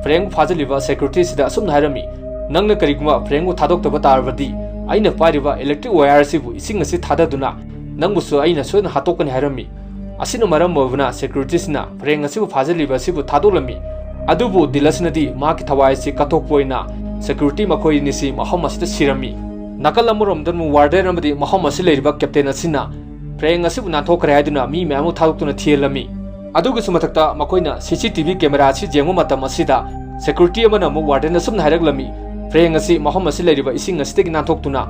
ꯐ꯭ꯔꯦꯡꯕꯨ ꯐꯥꯖꯤꯜꯂꯤꯕ ꯁꯦꯀ꯭ꯌꯨꯔꯤꯇꯤ ꯑꯁꯤꯗ ꯑꯁꯨꯝꯅ ꯍꯥꯏꯔꯝꯃꯤ, "ꯅꯪꯅ ꯀꯔꯤꯒꯨꯝꯕ ꯐ꯭ꯔꯦꯡꯕꯨ ꯊꯥꯗꯣꯛꯇꯕ ꯇꯥꯔꯕꯗꯤ ꯑꯩꯅ ꯄꯥꯏꯔꯤꯕ ꯏꯂꯦꯛꯇ꯭ꯔꯤꯛ ꯋꯥꯌꯔ ꯑꯁꯤꯕꯨ ꯏꯁꯤꯡ ꯑꯁꯤ ꯊꯥꯗꯗꯨꯅ ꯅꯪꯕꯨꯁꯨ ꯑꯩꯅ ꯁꯣꯏꯗꯅ ꯍꯥꯠꯇꯣꯛꯀꯅꯤ" ꯍꯥꯏꯔꯝꯃꯤ꯫ ꯑꯁꯤꯅ ꯃꯔꯝ ꯑꯣꯏꯕꯅ ꯁꯦꯀ꯭ꯌꯨꯔꯤꯇꯤꯁꯤꯅ ꯐ꯭ꯔꯦꯡ ꯑꯁꯤꯕꯨ ꯐꯥꯖꯤꯜꯂꯤꯕ ꯑꯁꯤꯕꯨ ꯊꯥꯗꯣꯛꯂꯝꯃꯤ꯫ ꯑꯗꯨꯕꯨ ꯗꯤꯂꯁꯅꯗꯤ ꯃꯍꯥꯛꯀꯤ ꯊꯋꯥꯏ ꯑꯁꯤ ꯀꯠꯊꯣꯛꯄ ꯑꯣꯏꯅ security ꯃꯈꯣꯏ ꯑꯅꯤꯁꯤ ꯃꯐꯝ ꯑꯁꯤꯗ ꯁꯤꯔꯝꯃꯤ꯫ ꯅꯥꯀꯜ ꯑꯃꯔꯣꯝꯗ ꯑꯃꯨꯛ warden ꯑꯃꯗꯤ ꯃꯐꯝ ꯑꯁꯤ ꯂꯩꯔꯤꯕ captain ꯑꯁꯤꯅ ꯐ꯭ꯔꯦꯡ ꯑꯁꯤꯕꯨ ꯅꯥꯟꯊꯣꯛꯈ꯭ꯔꯦ ꯍꯥꯏꯗꯨꯅ ꯃꯤ ꯃꯌꯥꯝ ꯑꯃ ꯊꯥꯗꯣꯛꯇꯨꯅ ꯊꯤꯍꯜꯂꯝꯃꯤ꯫ ꯑꯗꯨꯒꯤꯁꯨ ꯃꯊꯛꯇ ꯃꯈꯣꯏꯅ CCTV camera ꯑꯁꯤ ꯌꯦꯡꯕ ꯃꯇꯝ ꯑꯁꯤꯗ security ꯑꯃꯅ ꯑꯃꯨꯛ warden ꯑꯁꯨꯝꯅ ꯍꯥꯏꯔꯛꯂꯝꯃꯤ, ꯐ꯭ꯔꯦꯡ ꯑꯁꯤ ꯃꯐꯝ ꯑꯁꯤ ꯂꯩꯔꯤꯕ ꯏꯁꯤꯡ ꯑꯁꯤꯗꯒꯤ ꯅꯥꯟꯊꯣꯛꯇꯨꯅ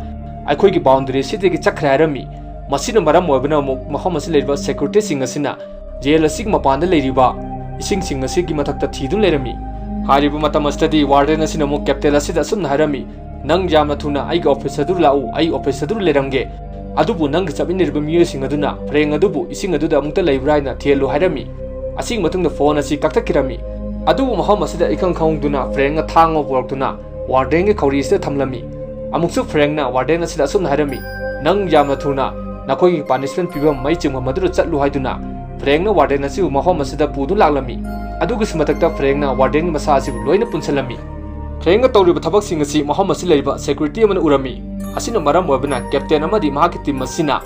ꯑꯩꯈꯣꯏꯒꯤ boundary ꯑꯁꯤꯗꯒꯤ ꯆꯠꯈ꯭ꯔꯦ ꯍꯥꯏꯔꯝꯃꯤ꯫ ꯃꯁꯤꯅ ꯃꯔꯝ ꯑꯣꯏꯕꯅ ꯑꯃꯨꯛ ꯃꯐꯝ ꯑꯁꯤ ꯂꯩꯔꯤꯕ securityꯁꯤꯡ ꯑꯁꯤꯅ jail ꯑꯁꯤꯒꯤ ꯃꯄꯥꯟꯗ ꯂꯩꯔꯤꯕ ꯏꯁꯤꯡꯁꯤꯡ ꯑꯁꯤꯒꯤ ꯃꯊꯛꯇ ꯊꯤꯗꯨꯅ ꯂꯩꯔꯝꯃꯤ꯫ ꯍꯥꯏꯔꯤꯕ ꯃꯇꯝ ꯑꯁꯤꯗꯗꯤ warden ꯑꯁꯤꯅ ꯑꯃꯨꯛ captain ꯑꯁꯤꯗ ꯑꯁꯨꯝꯅ ꯍꯥꯏꯔꯝꯃꯤ, "ꯅꯪ ꯌꯥꯝꯅ ꯊꯨꯅ ꯑꯩꯒꯤ office ꯑꯗꯨ ꯂꯥꯛꯎ, ꯑꯩ office ꯑꯗꯨ ꯂꯩꯔꯝꯒꯦ꯫ ꯑꯗꯨꯕꯨ ꯅꯪꯒ ꯆꯠꯃꯤꯟꯅꯔꯤꯕ ꯃꯤꯑꯣꯏꯁꯤꯡ ꯑꯗꯨꯅ ꯐ꯭ꯔꯦꯡ ꯑꯗꯨꯕꯨ ꯏꯁꯤꯡ ꯑꯗꯨꯗ ꯑꯃꯨꯛꯇ ꯂꯩꯕ꯭ꯔꯥ ꯍꯥꯏꯅ ꯊꯤꯍꯜꯂꯨ" ꯍꯥꯏꯔꯝꯃꯤ꯫ ꯑꯁꯤꯒꯤ ꯃꯇꯨꯡꯗ phone ꯑꯁꯤ ꯀꯛꯊꯠꯈꯤꯔꯝꯃꯤ꯫ ꯑꯗꯨꯕꯨ ꯃꯐꯝ ꯑꯁꯤꯗ ꯏꯈꯪ ꯈꯪꯍꯧꯗꯨꯅ ꯐ꯭ꯔꯦꯡꯅ ꯊꯥꯡ ꯑꯃ ꯄꯨꯔꯛꯇꯨꯅ wardenꯒꯤ ꯈꯧꯔꯤ ꯑꯁꯤꯗ ꯊꯝꯂꯝꯃꯤ꯫ ꯑꯃꯨꯛꯁꯨ ꯐ꯭ꯔꯦꯡꯅ warden ꯑꯁꯤꯗ ꯑꯁꯨꯝꯅ ꯍꯥꯏꯔꯝꯃꯤ, "ꯅꯪ ꯌꯥꯝꯅ ꯊꯨꯅ ꯅꯈꯣꯏꯒꯤ punishment ꯄꯤꯐꯝ ꯃꯩ ꯆꯤꯡꯐꯝ ꯑꯗꯨꯗ ꯆꯠꯂꯨ" ꯍꯥꯏꯗꯨꯅ ꯐ꯭ꯔꯦꯡꯅ warden ꯑꯁꯤꯕꯨ ꯃꯐꯝ ꯑꯁꯤꯗ ꯄꯨꯗꯨꯅ ꯂꯥꯛꯂꯝꯃꯤ꯫ ꯑꯗꯨꯒꯤꯁꯨ ꯃꯊꯛꯇ ꯐ꯭ꯔꯦꯡꯅ wardenꯒꯤ ꯃꯁꯥ ꯑꯁꯤꯕꯨ ꯂꯣꯏꯅ ꯄꯨꯟꯁꯤꯜꯂꯝꯃꯤ꯫ ꯐ꯭ꯔꯦꯡꯅ ꯇꯧꯔꯤꯕ ꯊꯕꯛꯁꯤꯡ ꯑꯁꯤ ꯃꯐꯝ ꯑꯁꯤ ꯂꯩꯔꯤꯕ security ꯑꯃꯅ ꯎꯔꯝꯃꯤ꯫ ꯑꯁꯤꯅ ꯃꯔꯝ ꯑꯣꯏꯕꯅ captain ꯑꯃꯗꯤ ꯃꯍꯥꯛꯀꯤ team ꯑꯁꯤꯅ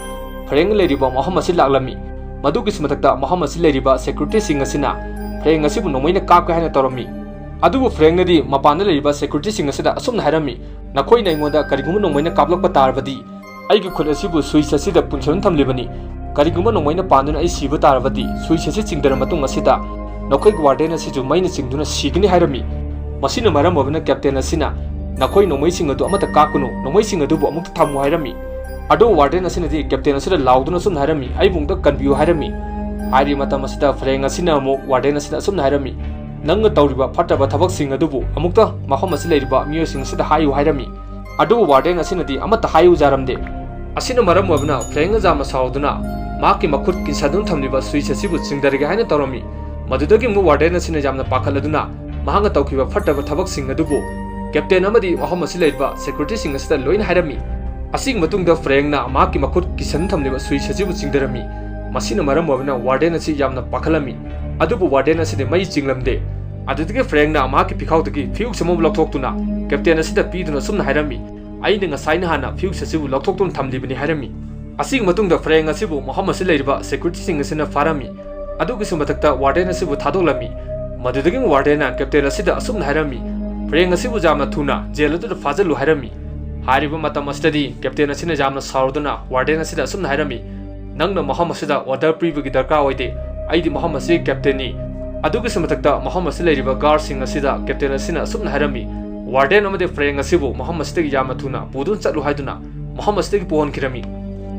ꯐ꯭ꯔꯦꯡ ꯂꯩꯔꯤꯕ ꯃꯐꯝ ꯑꯁꯤ ꯂꯥꯛꯂꯝꯃꯤ꯫ ꯃꯗꯨꯒꯤꯁꯨ ꯃꯊꯛꯇ ꯃꯐꯝ ꯑꯁꯤ ꯂꯩꯔꯤꯕ securityꯁꯤꯡ ꯑꯁꯤꯅ ꯐ꯭ꯔꯦꯡ ꯑꯁꯤꯕꯨ ꯅꯣꯡꯃꯩꯅ ꯀꯥꯞꯀꯦ ꯍꯥꯏꯅ ꯇꯧꯔꯝꯃꯤ꯫ ꯑꯗꯨꯕꯨ ꯐ꯭ꯔꯦꯡꯅꯗꯤ ꯃꯄꯥꯟꯗ ꯂꯩꯔꯤꯕ securityꯁꯤꯡ ꯑꯁꯤꯗ ꯑꯁꯨꯝꯅ ꯍꯥꯏꯔꯝꯃꯤ, "ꯅꯈꯣꯏꯅ ꯑꯩꯉꯣꯟꯗ ꯀꯔꯤꯒꯨꯝꯕ ꯅꯣꯡꯃꯩꯅ ꯀꯥꯞꯂꯛꯄ ꯇꯥꯔꯕꯗꯤ ꯑꯩꯒꯤ ꯈꯨꯠ ꯑꯁꯤꯕꯨ switch ꯑꯁꯤꯗ ꯄꯨꯟꯁꯤꯟꯗꯨꯅ ꯊꯝꯂꯤꯕꯅꯤ꯫ ꯀꯔꯤꯒꯨꯝꯕ ꯅꯣꯡꯃꯩꯅ ꯄꯥꯟꯗꯨꯅ ꯑꯩ ꯁꯤꯕ ꯇꯥꯔꯕꯗꯤ switch ꯑꯁꯤ ꯆꯤꯡꯗꯔ ꯃꯇꯨꯡ ꯑꯁꯤꯗ ꯅꯈꯣꯏꯒꯤ warden ꯑꯁꯤꯁꯨ ꯃꯩꯅ ꯆꯤꯡꯗꯨꯅ ꯁꯤꯒꯅꯤ" ꯍꯥꯏꯔꯝꯃꯤ꯫ ꯃꯁꯤꯅ ꯃꯔꯝ ꯑꯣꯏꯕꯅ captain ꯑꯁꯤꯅ, "ꯅꯈꯣꯏ ꯅꯣꯡꯃꯩꯁꯤꯡ ꯑꯗꯨ ꯑꯃꯠꯇ ꯀꯥꯞꯀꯅꯨ, ꯅꯣꯡꯃꯩꯁꯤꯡ ꯑꯗꯨꯕꯨ ꯑꯃꯨꯛꯇ ꯊꯝꯃꯨ" ꯍꯥꯏꯔꯝꯃꯤ꯫ ꯑꯗꯨꯕꯨ warden ꯑꯁꯤꯅꯗꯤ captain ꯑꯁꯤꯗ ꯂꯥꯎꯗꯨꯅ ꯑꯁꯨꯝꯅ ꯍꯥꯏꯔꯝꯃꯤ, "ꯑꯩꯕꯨ ꯑꯃꯨꯛꯇ ꯀꯟꯕꯤꯌꯨ" ꯍꯥꯏꯔꯝꯃꯤ꯫ ꯍꯥꯏꯔꯤꯕ ꯃꯇꯝ ꯑꯁꯤꯗ ꯐ꯭ꯔꯦꯡ ꯑꯁꯤꯅ ꯑꯃꯨꯛ warden ꯑꯁꯤꯗ ꯑꯁꯨꯝꯅ ꯍꯥꯏꯔꯝꯃꯤ, "ꯅꯪꯅ ꯇꯧꯔꯤꯕ ꯐꯠꯇꯕ ꯊꯕꯛꯁꯤꯡ ꯑꯗꯨꯕꯨ ꯑꯃꯨꯛꯇ ꯃꯐꯝ ꯑꯁꯤ ꯂꯩꯔꯤꯕ ꯃꯤꯑꯣꯏꯁꯤꯡ ꯑꯁꯤꯗ ꯍꯥꯏꯌꯨ" ꯍꯥꯏꯔꯝꯃꯤ꯫ ꯑꯗꯨꯕꯨ warden ꯑꯁꯤꯅꯗꯤ ꯑꯃꯠꯇ ꯍꯥꯏꯌꯨ ꯌꯥꯔꯝꯗꯦ꯫ ꯑꯁꯤꯅ ꯃꯔꯝ ꯑꯣꯏꯕꯅ ꯐ꯭ꯔꯦꯡꯅ ꯌꯥꯝꯅ ꯁꯥꯎꯗꯨꯅ ꯃꯍꯥꯛꯀꯤ ꯃꯈꯨꯠ ꯀꯤꯁꯟꯗꯨꯅ ꯊꯝꯂꯤꯕ switch ꯑꯁꯤꯕꯨ ꯆꯤꯡꯊꯔꯒꯦ ꯍꯥꯏꯅ ꯇꯧꯔꯝꯃꯤ꯫ ꯃꯗꯨꯗꯒꯤ ꯑꯃꯨꯛ warden ꯑꯁꯤꯅ ꯌꯥꯝꯅ ꯄꯥꯈꯠꯂꯗꯨꯅ ꯃꯍꯥꯛꯅ ꯇꯧꯈꯤꯕ ꯐꯠꯇꯕ ꯊꯕꯛꯁꯤꯡ ꯑꯗꯨꯕꯨ captain ꯑꯃꯗꯤ ꯃꯐꯝ ꯑꯁꯤ ꯂꯩꯔꯤꯕ securityꯁꯤꯡ ꯑꯁꯤꯗ ꯂꯣꯏꯅ ꯍꯥꯏꯔꯝꯃꯤ꯫ ꯑꯁꯤꯒꯤ ꯃꯇꯨꯡꯗ ꯐ꯭ꯔꯦꯡꯅ ꯃꯍꯥꯛꯀꯤ ꯃꯈꯨꯠ ꯀꯤꯁꯟ ꯊꯝꯂꯤꯕ switch ꯑꯁꯤꯕꯨ ꯆꯤꯡꯊꯔꯝꯃꯤ꯫ ꯃꯁꯤꯅ ꯃꯔꯝ ꯑꯣꯏꯕꯅ warden ꯑꯁꯤ ꯌꯥꯝꯅ ꯄꯥꯈꯠꯂꯝꯃꯤ꯫ ꯑꯗꯨꯕꯨ warden ꯑꯁꯤꯗꯤ ꯃꯩ ꯆꯤꯡꯂꯝꯗꯦ꯫ ꯑꯗꯨꯗꯒꯤ ꯐ꯭ꯔꯦꯡꯅ ꯃꯍꯥꯛꯀꯤ ꯐꯤꯈꯥꯎꯗꯒꯤ fuse ꯑꯃꯕꯨ ꯂꯧꯊꯣꯛꯇꯨꯅ captain ꯑꯁꯤꯗ ꯄꯤꯗꯨꯅ ꯑꯁꯨꯝꯅ ꯍꯥꯏꯔꯝꯃꯤ, "ꯑꯩꯅ ꯉꯁꯥꯏ ꯅꯍꯥꯟꯅ fuse ꯑꯁꯤꯕꯨ ꯂꯧꯊꯣꯛꯇꯨꯅ ꯊꯝꯂꯤꯕꯅꯤ" ꯍꯥꯏꯔꯝꯃꯤ꯫ ꯑꯁꯤꯒꯤ ꯃꯇꯨꯡꯗ ꯐ꯭ꯔꯦꯡ ꯑꯁꯤꯕꯨ ꯃꯐꯝ ꯑꯁꯤ ꯂꯩꯔꯤꯕ securityꯁꯤꯡ ꯑꯁꯤꯅ ꯐꯥꯔꯝꯃꯤ꯫ ꯑꯗꯨꯒꯤꯁꯨ ꯃꯊꯛꯇ warden ꯑꯁꯤꯕꯨ ꯊꯥꯗꯣꯛꯂꯝꯃꯤ꯫ ꯃꯗꯨꯗꯒꯤ wardenꯅ captain ꯑꯁꯤꯗ ꯑꯁꯨꯝꯅ ꯍꯥꯏꯔꯝꯃꯤ, ꯐ꯭ꯔꯦꯡ ꯑꯁꯤꯕꯨ ꯌꯥꯝꯅ ꯊꯨꯅ ꯖꯦꯜ ꯑꯗꯨꯗ ꯐꯥꯖꯤꯜꯂꯨ ꯍꯥꯏꯔꯝꯃꯤ꯫ ꯍꯥꯏꯔꯤꯕ ꯃꯇꯝ ꯑꯁꯤꯗꯗꯤ ꯀꯦꯞꯇꯦꯟ ꯑꯁꯤꯅ ꯌꯥꯝꯅ ꯁꯥꯎꯔꯗꯨꯅ ꯋꯥꯔꯗꯦꯟ ꯑꯁꯤꯗ ꯑꯁꯨꯝꯅ ꯍꯥꯏꯔꯝꯃꯤ, "ꯅꯪꯅ ꯃꯐꯝ ꯑꯁꯤꯗ ꯑꯣꯔꯗꯔ ꯄꯤꯕꯒꯤ ꯗꯔꯀꯥꯔ ꯑꯣꯏꯗꯦ꯫ ꯑꯩꯗꯤ ꯃꯐꯝ ꯑꯁꯤꯒꯤ ꯀꯦꯞꯇꯦꯟꯅꯤ꯫ ꯑꯗꯨꯒꯤꯁꯨ ꯃꯊꯛꯇ ꯃꯐꯝ ꯑꯁꯤꯗ ꯂꯩꯔꯤꯕ ꯒꯥꯔꯗꯁꯤꯡ ꯑꯁꯤꯗ ꯀꯦꯞꯇꯦꯟ ꯑꯁꯤꯅ ꯑꯁꯨꯝꯅ ꯍꯥꯏꯔꯝꯃꯤ, ꯋꯥꯔꯗꯦꯟ ꯑꯃꯗꯤ ꯐ꯭ꯔꯦꯡ ꯑꯁꯤꯕꯨ ꯃꯐꯝ ꯑꯁꯤꯗꯒꯤ ꯌꯥꯝꯅ ꯊꯨꯅ ꯄꯨꯗꯨꯅ ꯆꯠꯂꯨ ꯍꯥꯏꯗꯨꯅ ꯃꯐꯝ ꯑꯁꯤꯗꯒꯤ ꯄꯨꯍꯟꯈꯤꯔꯝꯃꯤ"꯫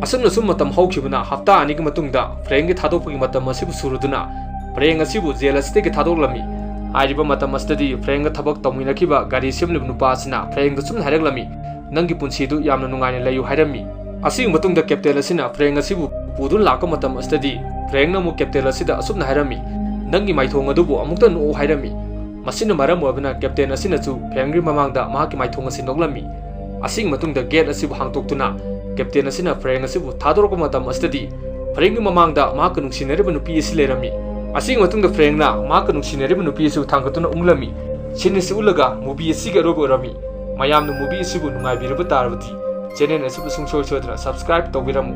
ꯑꯁꯨꯝꯅ ꯁꯨꯝ ꯃꯇꯝ ꯍꯧꯈꯤꯕꯅ ꯍꯞꯇꯥ ꯑꯅꯤꯒꯤ ꯃꯇꯨꯡꯗ ꯐ꯭ꯔꯦꯡꯒꯤ ꯊꯥꯗꯣꯛꯄꯒꯤ ꯃꯇꯝ ꯑꯁꯤꯕꯨ ꯁꯨꯔꯗꯨꯅ ꯐ꯭ꯔꯦꯡ ꯑꯁꯤꯕꯨ ꯖꯦꯜ ꯑꯁꯤꯗꯒꯤ ꯊꯥꯗꯣꯛꯂꯝꯃꯤ꯫ ꯍꯥꯏꯔꯤꯕ ꯃꯇꯝ ꯑꯁꯤꯗꯗꯤ ꯐ꯭ꯔꯦꯡꯒ ꯊꯕꯛ ꯇꯧꯃꯤꯟꯅꯈꯤꯕ ꯒꯥꯔꯤ ꯁꯦꯝꯂꯤꯕ ꯅꯨꯄꯥ ꯑꯁꯤꯅ ꯐ꯭ꯔꯦꯡꯗ ꯆꯨꯝꯅ ꯍꯥꯏꯔꯛꯂꯝꯃꯤ, "ꯅꯪꯒꯤ ꯄꯨꯟꯁꯤꯗꯨ ꯌꯥꯝꯅ ꯅꯨꯡꯉꯥꯏꯅ ꯂꯩꯌꯨ" ꯍꯥꯏꯔꯝꯃꯤ꯫ ꯑꯁꯤꯒꯤ ꯃꯇꯨꯡꯗ ꯀꯦꯞꯇꯦꯟ ꯑꯁꯤꯅ ꯐ꯭ꯔꯦꯡ ꯑꯁꯤꯕꯨ ꯄꯨꯗꯨꯅ ꯂꯥꯛꯄ ꯃꯇꯝ ꯑꯁꯤꯗꯗꯤ ꯐ꯭ꯔꯦꯡꯅ ꯑꯃꯨꯛ ꯀꯦꯞꯇꯦꯟ ꯑꯁꯤꯗ ꯑꯁꯨꯝꯅ ꯍꯥꯏꯔꯝꯃꯤ, "ꯅꯪꯒꯤ ꯃꯥꯏꯊꯣꯡ ꯑꯗꯨꯕꯨ ꯑꯃꯨꯛꯇ ꯅꯣꯛꯎ" ꯍꯥꯏꯔꯝꯃꯤ꯫ ꯃꯁꯤꯅ ꯃꯔꯝ ꯑꯣꯏꯕꯅ ꯀꯦꯞꯇꯦꯟ ꯑꯁꯤꯅꯁꯨ ꯐ꯭ꯔꯦꯡꯒꯤ ꯃꯃꯥꯡꯗ ꯃꯍꯥꯛꯀꯤ ꯃꯥꯏꯊꯣꯡ ꯑꯁꯤ ꯅꯣꯛꯂꯝꯃꯤ꯫ ꯑꯁꯤꯒꯤ ꯃꯇꯨꯡꯗ ꯒꯦꯠ ꯑꯁꯤꯕꯨ ꯍꯥꯡꯗꯣꯛꯇꯨꯅ ꯀꯦꯞꯇꯦꯟ ꯑꯁꯤꯅ ꯐ꯭ꯔꯦꯡ ꯑꯁꯤꯕꯨ ꯊꯥꯗꯣꯔꯛꯄ ꯃꯇꯝ ꯑꯁꯤꯗꯗꯤ ꯐ꯭ꯔꯦꯡꯒꯤ ꯃꯃꯥꯡꯗ ꯃꯍꯥꯛꯀ ꯅꯨꯡꯁꯤꯅꯔꯤꯕ ꯅꯨꯄꯤ ꯑꯁꯤ ꯂꯩꯔꯝꯃꯤ꯫ ꯑꯁꯤꯒꯤ ꯃꯇꯨꯡꯗ ꯐ꯭ꯔꯦꯡꯅ ꯃꯍꯥꯛꯀ ꯅꯨꯡꯁꯤꯅꯔꯤꯕ ꯅꯨꯄꯤ ꯑꯁꯤꯕꯨ ꯊꯥꯡꯒꯠꯇꯨꯅ ꯎꯪꯂꯝꯃꯤ꯫ ꯁꯤꯟ ꯑꯁꯤ ꯎꯠꯂꯒ ꯃꯨꯚꯤ ꯑꯁꯤꯒꯤ ꯑꯔꯣꯏꯕ ꯑꯣꯏꯔꯝꯃꯤ꯫ ꯃꯌꯥꯝꯅ ꯃꯨꯚꯤ ꯑꯁꯤꯕꯨ ꯅꯨꯡꯉꯥꯏꯕꯤꯔꯕ ꯇꯥꯔꯕꯗꯤ ꯆꯦꯅꯦꯜ ꯑꯁꯤꯕꯨ ꯁꯨꯡꯁꯣꯏ ꯁꯣꯏꯗꯅ ꯁꯕꯁꯀ꯭ꯔꯥꯏꯕ ꯇꯧꯕꯤꯔꯝꯃꯨ꯫